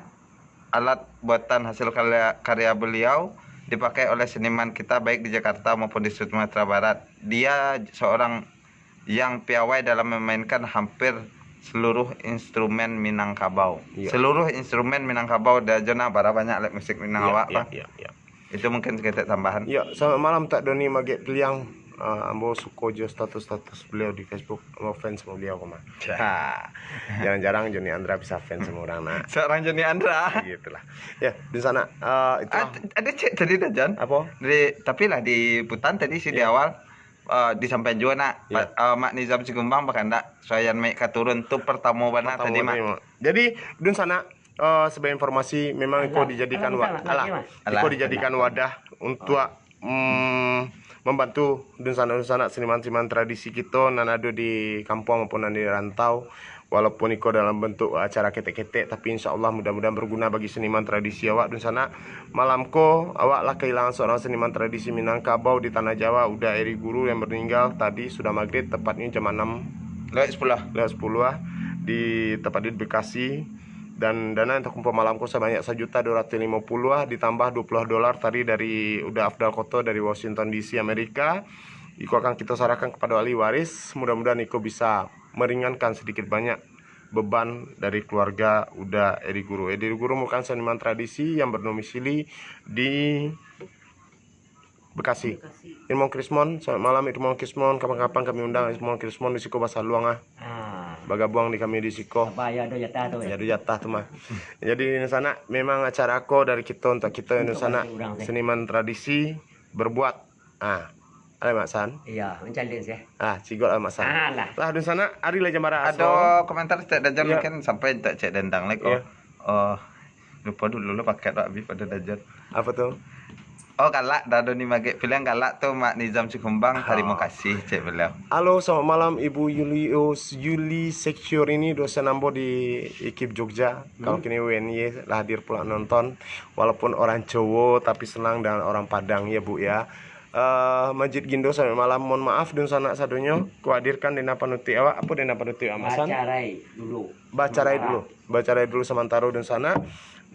alat buatan hasil karya, karya beliau dipakai oleh seniman kita, baik di Jakarta maupun di Sumatera Barat. Dia seorang yang piawai dalam memainkan hampir seluruh instrumen Minangkabau. Iya. Seluruh instrumen Minangkabau, Dajon, ah, bara banyak alat musik Minang Iya, awak, iya, Bang. iya, iya. Itu mungkin saketek tambahan. Ya, selamat malam, Tok Doni Magek Piliang. Ah, ambo suko jo status-status beliau di Facebook. Ambo fans sama beliau, koma. Cah. Ha. Jarang-jarang Joni Andra bisa fans sama orang, nak. Seorang Joni Andra. Gitulah. Ya, di sana, ah, itulah. Ad-, ada cek tadi dah, Jan. Apa? Di, tapi lah di putan tadi sih di Ya. awal, ah, disampaikan juga, nak. Ya. Pa-, ah, Mak Nizam Sikumbang bakandak suayan maik ka turun tu pertama bana Pertama tadi, Mak. tadi, Mak. Jadi, dun sana, eh, sebagai informasi, memang iko Alah, dijadikan alah, wa-, alah, alah, alah. iko dijadikan wadah untuk, mm, membantu dunsanak-dunsanak, seniman-seniman tradisi kito nan ado di kampuang maupun nan di rantau. Walaupun iko dalam bentuk acara ketek-ketek, tapi insya Allah mudah-mudahan berguna bagi seniman tradisi awak dunsanak. Malam ko, awak lah kehilangan seorang seniman tradisi Minangkabau di Tanah Jawa, Uda Eri Guru yang meninggal tadi sudah maghrib, tepatnya jam enam Lewat sepuluh lah. lewat sepuluh lah, di tempat di Bekasi. Dan dana yang terkumpul malam ko sebanyak sajuta dua ratus lima puluh lah, ditambah dua puluh dolar tadi dari Uda Afdal Koto dari Washington D C, Amerika. Iko akan kita serahkan kepada ahli waris. Mudah-mudahan iko bisa meringankan sedikit banyak beban dari keluarga Uda Eri Guru. Eri Guru merupakan seniman tradisi yang berdomisili di Bekasi. Bekasi. Irmon Krismon, selamat malam Irmon Krismon. Kapan-kapan kami undang Irmon Krismon di siko basaluang ah. Ah. Bagabuang di kami di siko. Apa ya, ado jatah tu, Ya, ya? ado jatah tu mah. Jadi, di sana memang acara ko dari kito untuk kito, Untuk di sana bantu urang, teh. seniman tradisi berbuat. Ah, ada Mak San? Iya, mencalin sih. Ah, cigok lah Mak San. Ah, lah. Lah, di sana, ari lah jambara Ado aso. komentar Cek Dajan Ya. mungkin sampai tak Cek Dendang lagi. Ya. Oh, lupa dulu lah paket Wak Abi pada Dajan. Apa tu? Oh, galak dah Doni Magek Piliang, galak tu Mak Nizam Sikumbang. Terima Ah. kasih, cek beliau. Halo, selamat malam Ibu Yulius, Yuli Secure ini dosen ambo di I K I P Jogja. Kalau Hmm. kini U N Y lah hadir pula nonton. Walaupun orang Jowo, tapi senang dengan orang Padang ya, Bu, ya. eh, Masjid Gindo sampai malam. Mohon maaf dunsanak sadonyo, kuhadirkan dek nan panutuik awak. Apo dek nan panutuik awak, Masan? Bacarai dulu. Bacarai dulu. Bacarai dulu samantaro dunsanak.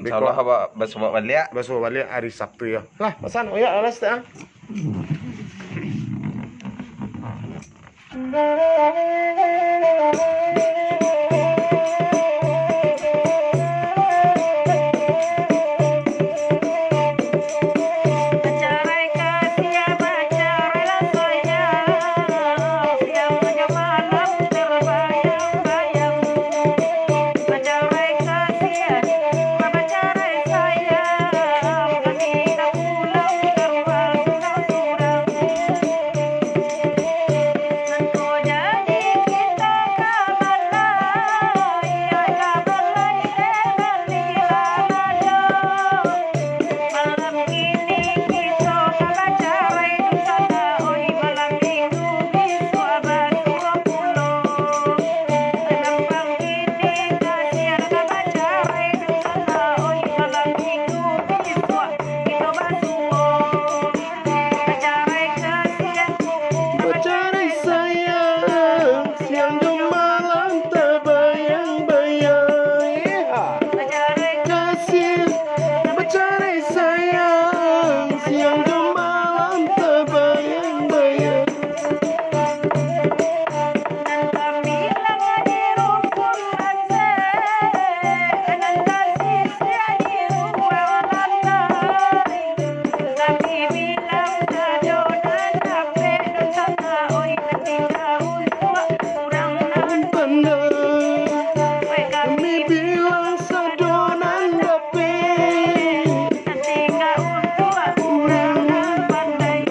Insyaallah, beko awak basuo baliak. Basuo baliak hari Sabtu, yo. Lah, Masan, oyak alas tak, ah? Bacarai sayang, siang jo malam tabayang-bayang. Kasih, bacarai sayang, siang jo malam tabayang-bayang. Kami bilang sado nan dapek. Urang nan pandai.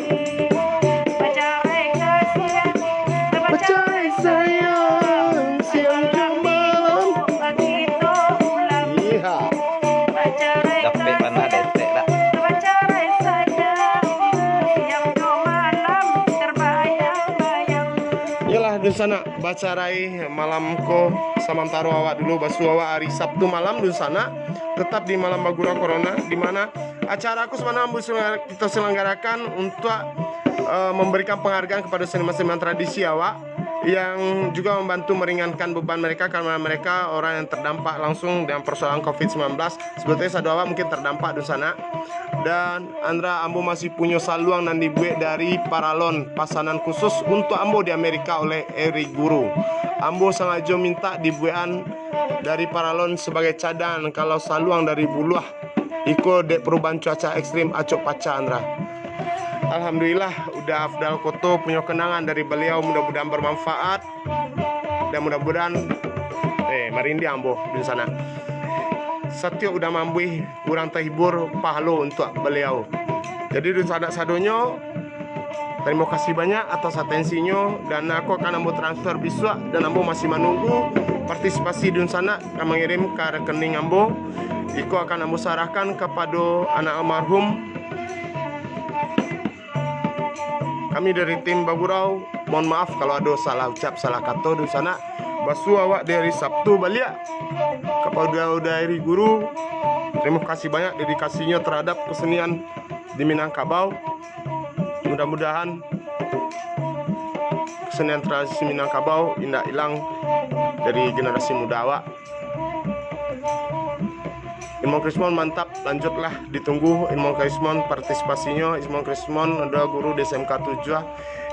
Bacarai sayang, siang jo malam. Iya. Dapek panah detek dak? Iyolah, dunsanak, bacarai malam ko samantaro awak dulu, basuo awak hari Sabtu malam, dunsanak, tetap di Malam Bagurau Corona, di mana acara ko sabananyo ambo selenggara-, kito selenggarakan untuak, eh, memberikan penghargaan kepada seniman-seniman tradisi awak yang juga membantu meringankan beban mereka, karena mereka orang yang terdampak langsung dengan persoalan covid sembilan belas. Sebetulnyo sado awak mungkin terdampak dunsanak. Dan Andra, ambo masih punyo saluang nan dibuek dari paralon, pasanan khusus untuak ambo di Amerika oleh Eri Guru. Ambo sangajo mintak dibuekan dari paralon sabagai cadangan, kalau saluang dari buluah, iko dek perubahan cuaca ekstrim acok pacah, Andra. Alhamdulillah, Uda Afdal Koto punyo kenangan dari baliau, mudah-mudahan bermanfaat. Dan mudah-mudahan, eh, marindiang ambo dunsanak. Satiok Uda mambuih urang tahibur, pahalo untuak baliau. Jadi, dunsanak sadonyo, tarimo kasih banyak atas atensinyo, dan ako akan ambo transfer bisuak, dan ambo masih manunggu partisipasi dunsanak ka mangirim ka rekening ambo. Iko akan ambo sarahkan kapado anak almarhum. Kami dari tim Bagurau, mohon maaf kalau ado salah ucap, salah kato dunsanak. Basuo awak di hari Sabtu baliak. Kapado Uda Eri Guru, tarimo kasih banyak dedikasinyo terhadap kesenian di Minangkabau. Mudah-mudahan kesenian tradisi Minangkabau indak ilang dari generasi muda awak. Ilmuwan Krismon mantap, lanjutlah ditunggu Ilmuwan Krismon partisipasinyo. Ilmuwan Krismon adalah guru di S M K tujuah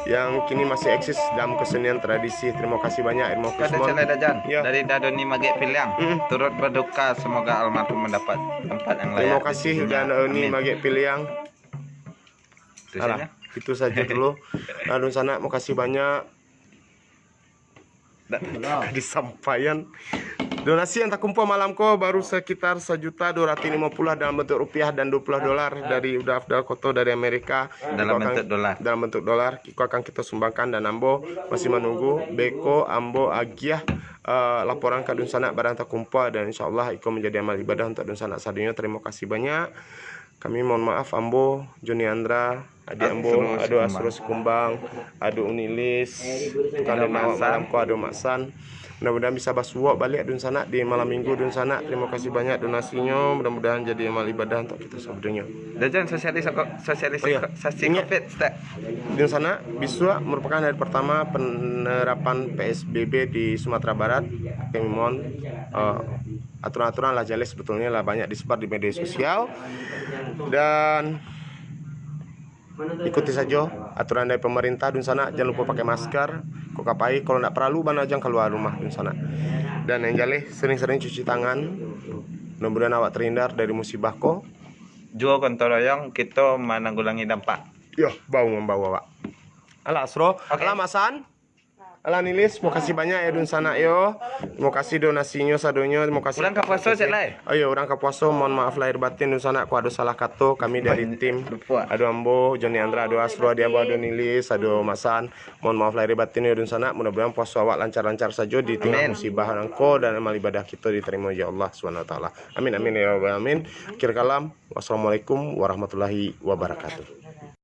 yang kini masih eksis dalam kesenian tradisi. Terima kasih banyak, Ilmuwan Krismon. Cek lai, Dajan. Ya. Dari Dadoni Magek Piliang. Mm-mm. Turut berduka, semoga almarhum mendapat tempat yang layak di sisinya. Terima kasih, Dadoni Magek Piliang. Amin. Itu saja. Alah, itu saja dulu. Nah, dunsanak, makasih banyak. Ndak disampaian. Donasi yang takumpul malam ko baru sekitar sajuta dua ratus limo puluah dalam bentuk rupiah dan dua puluh dolar dari Uda Afdal Koto dari Amerika. Dalam bentuk dolar. Dalam bentuk dolar. Iko akan kito sumbangkan dan ambo masih manunggu. Beko ambo agiah, eh, laporan ka dunsanak barang takumpul, dan insyaallah iko manjadi amal ibadah untuak dunsanak sadonyo. Tarimo kasih banyak. Kami mohon maaf, ambo, Joni Andra, adik ambo, Asrul Sikumbang, ado Unilis, tukang denai awak malam ko, ado Mak San. Mudah-mudahan bisa basuok baliak dunsanak di malam minggu dunsanak. Terima kasih banyak donasinyo. Mudah-mudahan jadi amal ibadah untuk kita saudonyo. Dajan sosialis, sosialisasi, oh, iya, covid, Ustaz. Dunsanak, bisuak merupakan hari pertama penerapan P S B B di Sumatera Barat. Kami mohon, eh, aturan-aturan lah jaleh sebetulnya lah banyak disebar di media sosial. Dan ikuti sajo aturan dari pemerintah dunsanak, jan lupo pakai masker, kok ka pai, kalau ndak paralu bana jan kalua rumah dunsanak. Dan yang jaleh sering-sering cuci tangan, mudah-mudahan awak terhindar dari musibah ko. Juo gotong royong kito mananggulangi dampak. Yo, bahu-mambahu awak. Alah Asro, oke. Alah Masan. Alah Nilis, makasih banyak yo dunsanak yo. Makasih donasinyo sadonyo, makasih. Urang ka puaso, Cek Lai. Ayo, urang ka puaso, mohon maaf lahir batin dunsanak, kok ado salah kato, kami dari tim. Lupo. Ado ambo, Joni Andra, ado Asro, ado Abah, ado Nilis, ado Masan. Mohon maaf lahir batin yo dunsanak, mudah-mudahan puaso awak lancar-lancar sajo di tengah musibah nangko dan amal ibadah kito diterimo ya Allah Subhanahu wa taala. Amin, amin ya rabbal alamin. Akhir kalam, wassalamualaikum warahmatullahi wabarakatuh.